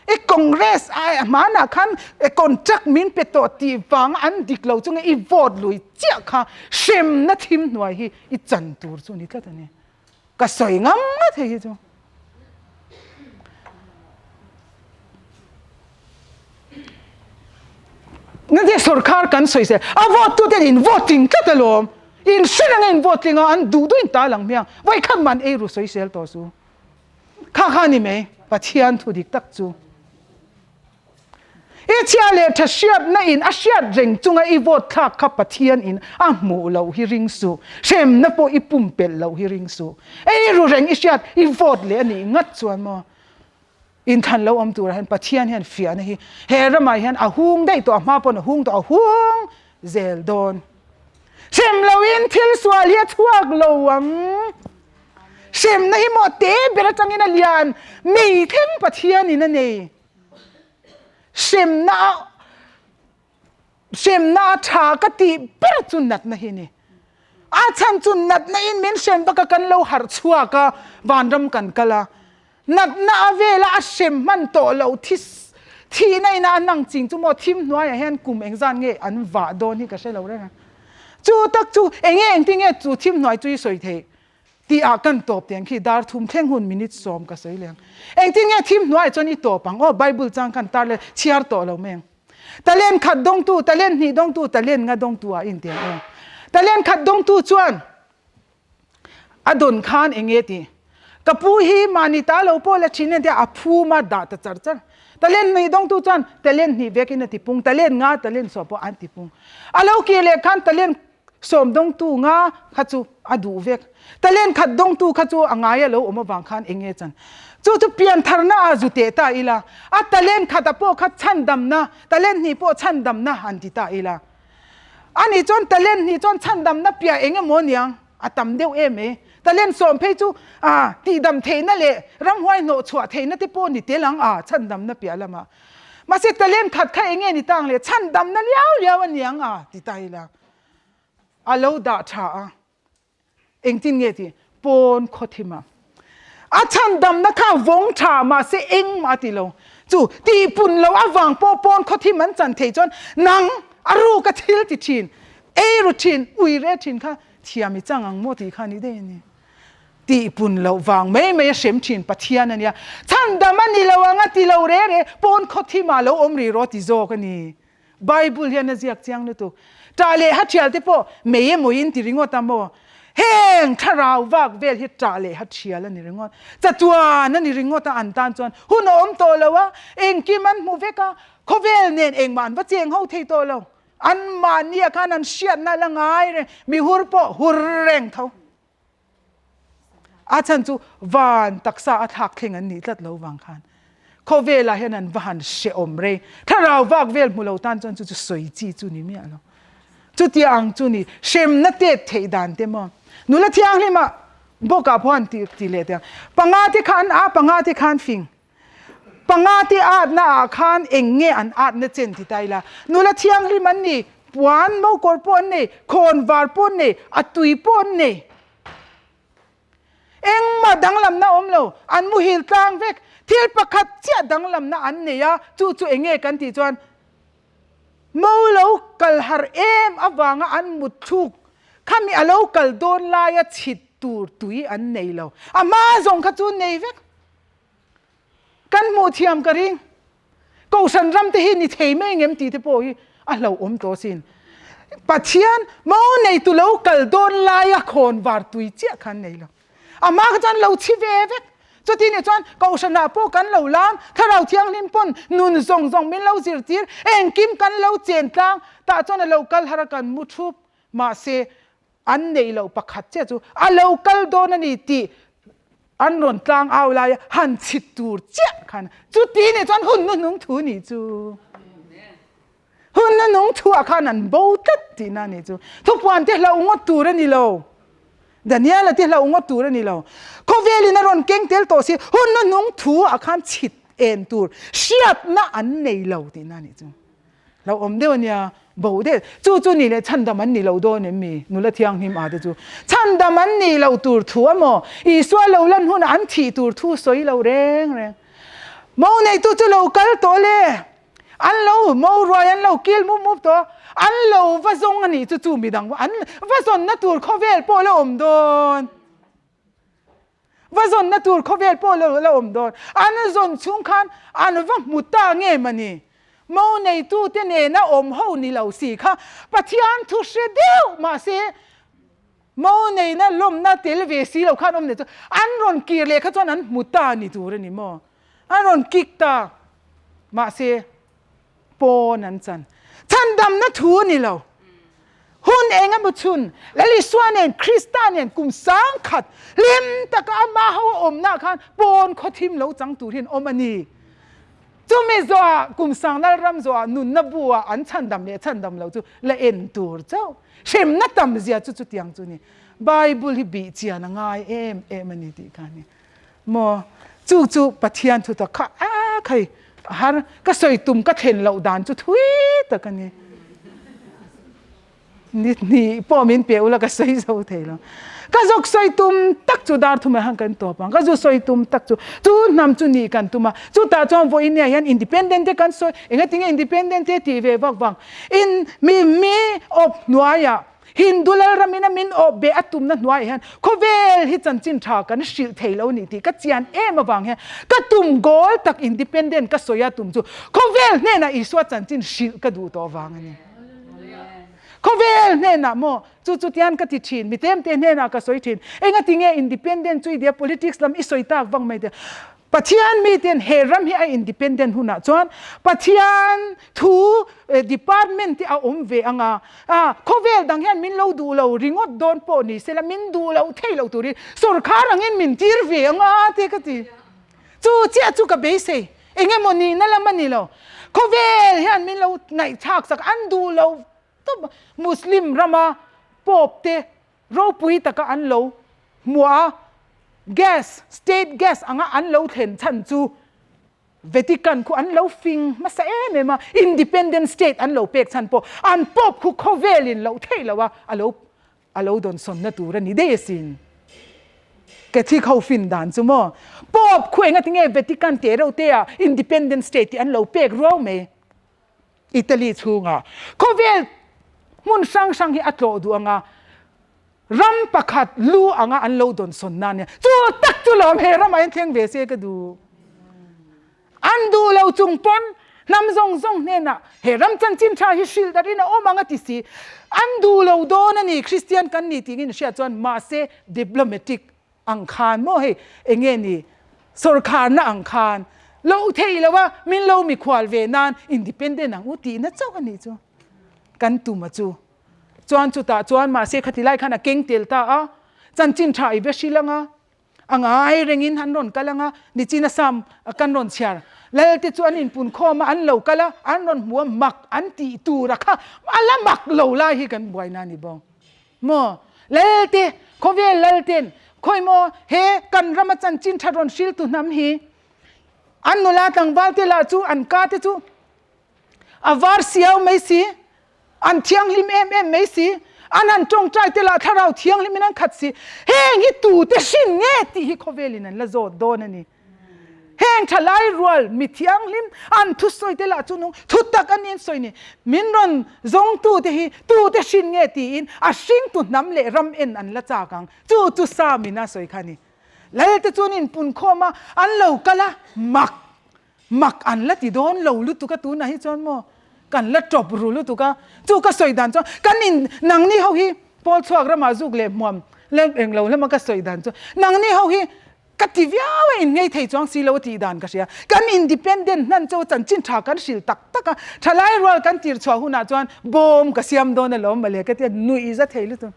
I Congress ai hmanah khan contract min pe tawh tih vanga an dik lo chunga i vote lui chiah kha hremna thim hnuai hi i chan tur chu ni tlat a ni. Ka sawi ngam ngawt hei hi chu. Nge sorkar kan sawi se a vote tu ten in vote tling tlat alawm. In hre reng a in vote tling a an duh duh in tal ang hmiang. Vawikhat man ei ru sawisel tawh su. Kha kha ni mai, Pathian thu dik tak chu. I chhia leh tha hriatna in a hriat reng chunga i vote thlak kha Pathian in a hmuh loh hi ring suh, hremna pawh i pumpelh loh hi ring suh. Ei ru reng i hriat i vote leh a nih ngat chuan maw? Inthlan lo awm turah hian Pathian hian fiahna hi he ramah hian a hung daih tawh, a hma pawn a hung tawh, a hung zel dawn. Hrem loin thil sual hi a chhuak lo ang. Hremna hi maw te ber atangin a lian mei thleng Pathianin a nei. Hremna a hremna a tha ka tih ber chu natna hi a ni. A chhan chu natna in min hrem vak a kan lo harh chhuak a vanram kan kal a. Natna a vela a hrem hman tawh loh thi thihna ina a nang ching chu maw thim hnuaiah hian kum engzat nge an vah dawn hi ka hre lo reng a. Chu tak chu enge engtin nge chu thim hnuai chu i sawi theih tih ah kan tawp teng khi dar thum thleng hun minute sawm ka sawi leng. Engtin nge thim hnuaiah chuan i tawp ang aw Bible chang khan tar leh chhiar tawh lo mai ang. Talent khat dawngtu, talent hnih dawngtu, talent nga dawngtu ah in tiang aw. Talent khat dawngtu chuan A dawn khan eng nge ti? Ka pu hi mahni ta lo pawh la thin entia a phum a dah ta char char. Talent hnih dawngtu chuan talent hnih vekin a ti pung, talent nga talent sawm pawh an ti pung. A lo kir leh khan talent sawm dawngtu nga kha chu a duh vek. Talent khat dawngtu kha chu a ngai a lo awm avang khan eng nge chan? Chu chu piantharna a zu teh ta ila, a talent khata pawh kha chhandamna, talent hnih pawh chhandamna han ti ta ila. Ani chuan talent hnih chuan chhandamna piah eng emaw aniang a tam deuh em e. Talent sawm phei chu a tihdam theihna leh ramhuai hnawh chhuah theihna te pawh ni tel ang a chhandamna piah lamah. Mahse talent khat kha eng nge ni tang le chhandamna liau liau aniang a ti ta ila a lo dah tha a. Engtin nge tih? Pawn khawthim a. A chhandamna kha a vawng tha mahse engmah a ti lo. Chu tihpun lo avang pawh pawn khawthim an chan theih chuan nang a ruk a thil ti thin, ei ru thin, ui re thin kha thiam i chang ang maw tih kha a ni daih a ni. Tihpun loh vang mai mai a hrem thin Pathian a nia. Chhandam a ni lo ang a ti lo re re, pawn khawthim ah lo awm rih rawh ti zawk a ni. Bible hian a ziak chiang lutuk. Ṭah leh ha ṭhial te pawh mei emaw in ti ringawt a maw? Heng thlarau vak vel hi ṭah leh ha ṭhial a ni ringawt. Chatuan a ni ringawt a an tan chuan hun a awm tawh lo a, engkim an hmu vek a, khawvel nen engmah an va cheng ho thei tawh lo. Anmahnia khan an hriatna la ngai reng, mihur pawh hur reng tho. A chhan chu van taksa a thlak thleng an nih tlat lo vang khan khawvelah hian an va han hrehawm rei. Thlarau vak vel hmu lo tan chuan chu chu sawi chi chu ni miah lo. Chutia ang chu ni hremna tet theih dan te maw. Nula thianghlima bawkah pawh an ti ti leh teh ang. Panga te kha an a, panga te khan fing. Panga te atna ah khan eng nge an atna chen ti ta ila. Nula thianghlim an ni, puan mokawr pawh an nei, khawnvar pawh an nei, a tui pawh an nei. Engmah danglamna a awm lo, an muhil tlang vek. Thil pakhat chiah danglamna an nei a, chu chu eng nge kan tih chuan mo lo kal har em avanga an mut thluk khami a lo kal dawn laia chhit tur tui an nei lo. A hma zawng kha chu nei vek. Kan hmuh thiam ka ring. Kohhran ram te hi ni thei mai ngem tih te pawh hi a hlauhawm tawh asin. Pathian mo neitu lo kal dawn laia khawn var tui chiah kha an nei lo. A hma kha chuan lo chhi ve vek. Chuti nih chuan Kohhranah pawh kan lo lam, Thlarau Thianghlim pawn nun zawng zawng min lo zirtir, engkim kan lo chen tlang, tah chuan a lo kal har a kan mu thup. Mahse, an neih loh pakhat chiah chu a lo kal dawn a ni tih an rawn tlang au lai a, han chhit tur chiah khan chuti nih chuan hun hnuhnung thu nih chu hun hnuhnung thu ah khan an bo tlat tihna a nih chu. Thupuan te hlauh ngawt tur a ni lo, Daniela te hlauh ngawt tur a ni lo, khawvelin a rawn keng tel tawh si hun hnuhnung thu ah khan chhit en tur hriatna an nei lo tihna a nih chu. Lo awm deuh a nia, bo deuh. Chu chu nih leh chhandam an nih lo dawn em mi? Nula thianghlim a te chu chhandam an nih loh tur thu a maw? Isua lo lan hunah an thih tur thu sawi lo reng reng. Mo neitu chu lo kal tawh le, an lo mo ruai an lo kil mup mup tawh a, an lo va zawng a nih chu chu midang an va zawnna tur khawvel pawh la awm dawn. Va zawnna tur khawvel pawh lo la awm dawn. An zawn chhung khan an va hmu ta nge mani? Mo neitute nena awm ho ni lo si kha Pathian thu hre deuh mahse mo neina lawmna tel ve si lo khan awm nei chu an rawn kir leh kha chuan an hmu ta ni tur a ni maw? An rawn kik ta mahse pawn an chan. Chhandamna thu a ni lo. Hun eng emaw chhun, Lal Isua nen, Krista nen kum sangkhat hlim taka ama ho a awmnaah khan pawn khawthim lo chang tur hian awm a ni. Chumi zawhah kum sang Lalram zawhah nunna buah an chhandam leh chhandam lo chu la en tur chauh. Hremna tam zia chu chutiang chu a ni. Bible hi bih chian a ngai em em a ni tih kha a ni. Maw? Chu chu Pathian thu tak kha a khai a har. Ka sawi tum ka thlen loh dan chu thui tak a ni. Ni hnih pawh min pe ula ka sawi zo thei lo. Ka zawk sawi tum tak chu dar thumah hian kan tawp ang. Ka zu sawi tum tak chu chu hnam chu nih kan tum a. Chutah chuan vawiin ah hian independent te kan sawi. Engatinge independent te tih ve vak vang. In mi mi awp hnuaiah Hindu Lalramin a min awp beh a tumna hnuaiah hian khawvel hi chanchin tha kan hrilh thei lo nih tih ka chian em avang hian ka tum goal tak independent ka sawi a tum chu khawvel hnenah Isua chanchin hrilh ka duh tawh vang a ni. Khawvel hnenah maw chu chu tian ka ti thin, mi tlem te hnenah ka sawi thin. Engatinge independent chu i dia politics lam i sawi tak vang mai te. Pathian miten he ram hi a independent hunah chuan Pathian thu department te a awm ve ang a, khawvel dang hian min lo duh lo ringawt dawn pawh ni sela min duh loh theih loh turin sawrkhar angin min tir ve ang a te ka ti. Chu chiah chu ka beisei, eng emaw nihna lam a ni lo. Khawvel hian min lo ngaihthlak sak an duh lo tawp Muslim rama Pope te Ropui taka an lo hmuah a, gas, state gas anga an lo thlen chhan chu Vatican khu an lo fing hmasa em em a, independent state an lo pek chhan pawh an Pope khu khawvelin loh theih loh a, a lo a lo dawnsawnna tur a ni daih asin. Catholic ho fin dan chu maw? Pope khu engatinge Vatican teh reuh te ah independent state tih an lo pek ruau mai. Italy chhunga khawvel hmun hrang hrang hi a tlawh duh anga ram pakhat lu anga an lo dawnsawn na ania. Chu tak chu lawm he ramah hian thleng ve se ka duh. An duh lo chung pawn hnam zawng zawng hnenah he ram chanchin tha hi hrilh darin a awm ang a ti si. An duh lo dawn a ni Kristian kan ni tih in hriat chuan mahse diplomatic ang khan maw hei enge ni sawrkharna ang khan loh theih lo a min lo mikhual ve nan independent ang u tihna chauh a nih chu kan tum a chu chuan chutah chuan mahse khati lai khan a keng tel ta a chanchin tha i ve hrilh anga a ngai rengin an rawn kal anga nichin a sam kan rawn chhiar lal te chu an inpun khawm a an lo kal a an rawn hmu a mak an tih tur a kha a la mak lo lai hi kan buaina a ni bawk. Maw? Lal te Khawvel lal ten khawi maw he kan rama chanchin tha rawn hriltu hnam hi an nula tlangval te lah chu an ka te chu a var siau mai si, an thianghlim em em mai si, an han tawngtai te lah thlarau thianghlim in an khat si. Heng hi tute hrin nge tih hi khawvel in an la zawt dawn a ni. Heng thalai rual mi thianghlim an thusawi te lah chu nung thu tak a ni an sawi ni. Min rawn zawngtu te hi tute hrin nge tiin a hringtu hnam leh ram en an la chak ang. Chu chu Sam in a sawi kha a ni. Lal te chuan inpunkhawm a, an lo kal a, mak Mak an la ti dawn lo lutuk a tunah hi chuan maw kan la tawp ru lutuk a, chu ka sawi dan chuan kan in nangni ho hi pawl chhuak ramah zuk leh hmuam leh englo lama ka sawi dan chuan nangni ho hi ka ti viau a in ngei thei chuang si lo a tih dan ka hria. Kan independent hnan chu chanchin tha kan hrilh tak tak a, thalai rual kan tir chhuah hunah chuan bawm ka siam dawn alawm mawle ka tia nuih za thei lutuk.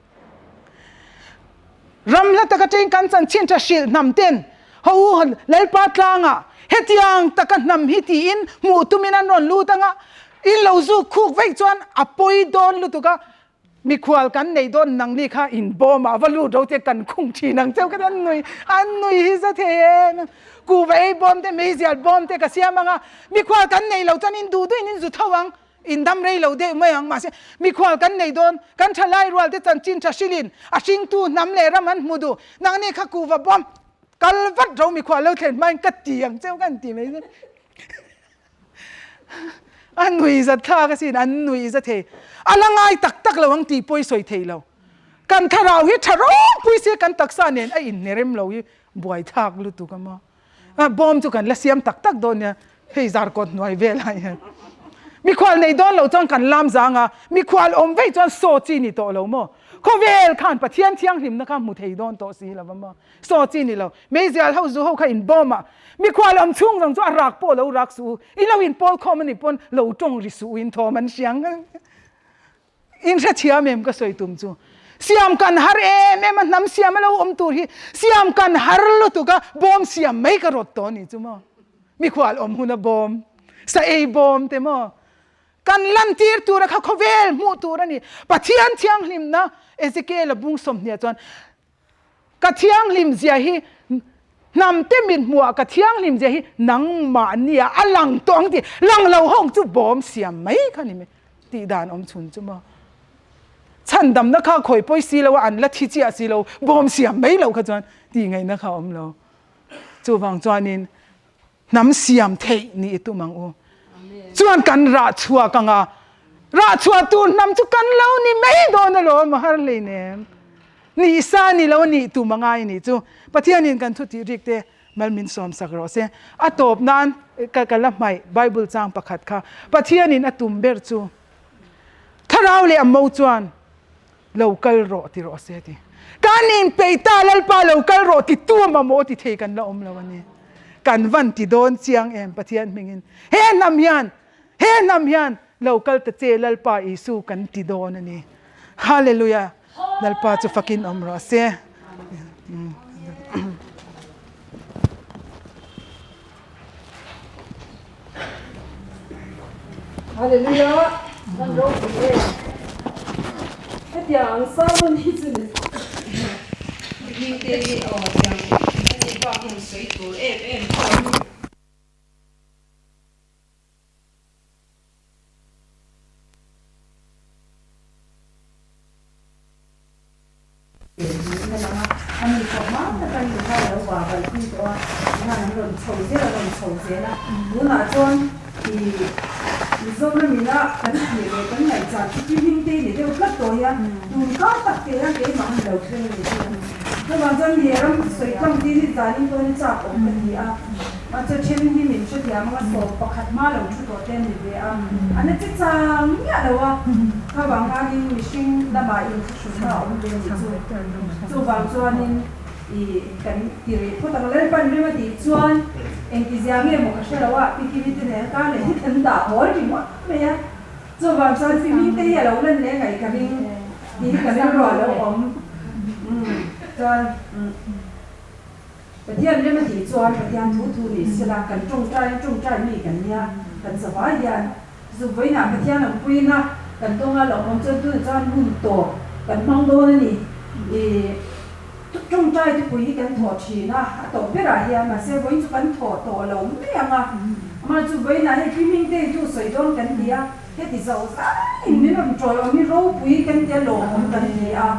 Ram hla taka ṭeng kan chanchin ṭha hrilh hnam ten ho u Lalpa tlangah hetiang taka hnam hi tiin hmuh tumin an rawn lut anga in lo zuk khuk veih chuan a pawi dawn lutuk a, mikhual kan nei dawn nangni kha in bawmah va lut ro te kan khung ṭhin ang cheu ka ti an nui an nui hi za thei em kuhva ei bawm te meizial bawm te ka siam anga mikhual kan nei lo chuan in duh duhin in zu tho ang. In dam rei lo deuh mai ang, mahse mikhual kan nei dawn, kan tha lai rual te chanchin tha hrilhin a hringtu hnam leh ram an hmu duh, nangni kha kuhva bawm kal vat ro mikhual lo thlen hmain ka ti ang cheu kan ti mai chu a nui za thlak asin, an nui za thei, a la ngai tak tak lo ang tih pawh i sawi thei lo, kan thlarau hi tha ropui se kan taksa nen a inhnerem lo hi buaithlak lutuk a maw. Bawm chu kan la siam tak tak dawn nia, hei zarkawt hnuai velah hian. Mikhual nei dawn lo chuan kan lam zang a, mikhual awm vei chuan saw chi ni tawh lo maw? Khawvel khan Pathian thianghlimna kha hmu thei dawn tawh si lo va maw? Saw chi ni lo. Meizial ho zu ho kha in bawm a, mikhual awm chhung zawng chu a rak pawh lo rak suh u, i lo inpawl khawm a nih pawn lo tawng ri suh u in thawm an hriang. In hrethiam em ka sawi tum chu. Siam kan har em em a, hnam siam a lo awm tur hi siam kan har lutuk a, bawm siam mai ka rawt tawh a ni chu maw. Mikhual awm hun a bawm, sa ei bawm te maw. Kan lantir tur a kha khawvel hmuh tur a ni. Pathian thianghlimna Ezekiel-a bung 20 chuan Ka thianghlim zia hi hnam te mit hmuhah ka thianghlim zia hi nangmahnia a lang tawh ang tih lang lo ho ang chu bawm siam mai kha ni mai tih dan awm chhun chu maw. Chhandamna kha khawi pawi si lo a an la thi chiah si lo bawm siam mai lo kha chuan tih ngaihna kha awm lo. Chuvang chuanin Hnam siam theih ni i tum ang u. Chuan kan rah chhuak ang a, rah chhuah tur hnam chu kan lo ni mai dawn alawm a har hleinem. Nih sa ni lo nih tum a ngai nih chu. Pathianin kan thu tih rik te mal min sawm sak rawh se. A tawp nan ka ka la hmaih Bible chang pakhat kha Pathianin a tum ber chu Thlarau leh a mo chuan Lo kal rawh ti rawh se ti. Kan inpeih ta Lalpa lo kal rawh ti tu mamawh ti thei kan la awm lo a ni. Kan van ti dawn chiang em Pathian hmingin. He hnam hian, he hnam hian lo kal ta che Lalpa Isu kan ti dawn a ni. Hallelujah. Lalpa chu fakin awm rawh se. Hallelujah kan ropui e hetiang ang sermon hi chu ni Hmingte hi aw tiang ani bak hian sawi tur em em pawh a ni. Niin a lang a, a ni pawh hma taka ni kha a lo vah kalpui tawh a, tihian an rawn chho zel a rawn chho zel a, tunah chuan ih Mizoram ina kan tih leh kan ngaihchan chu pi Hmingtei ni deuh tlat tawh hian tun kar tak te hian keimah han lo thleng a ni chu. Chuvang chuan he ram sawi tlang tir hi zanin pawhin a chak awm ka ti a, mahse then hi min hrethiam anga sawm pakhat hma lo thu tawh te an ni ve a, an la che chang miah lo a, khavang khanin mihring lamah inthlahrunna a awm ve a nih chu. Chuvang chuanin ih kan ti rih phawt ang, Lalpan rem a tih chuan engtizia nge maw ka hre lo a, Pi Kimi te nen kar leh hi kan dah hawl ringawt mai a. Chuvang chuan Pi Hmingte hi a lo lan leh ngaih ka ring tih hi ka rilru a lo awm. Umm chuan umm Pathian rem a tih chuan Pathian thu thu ni sela kan tawngtai a tawngtai mi kan nia kan zavai hian zu vawiinah Pathian ang puiin a kan tawnga lo awm chuan tunah chuan hun tawp kan hmang dawn a ni. Ih. Tawngtai thupui hi kan thawh thin a, a tawp berah hian mahse vawiin chu kan thawh tawh lo mai ang a. Amah chu vawiinah hei Pi Hmingtei chu sawi dawn kan ti a, heti zo zaiin min rawn tawiawm hi ropui kan ti a, lawmawm kan ti a.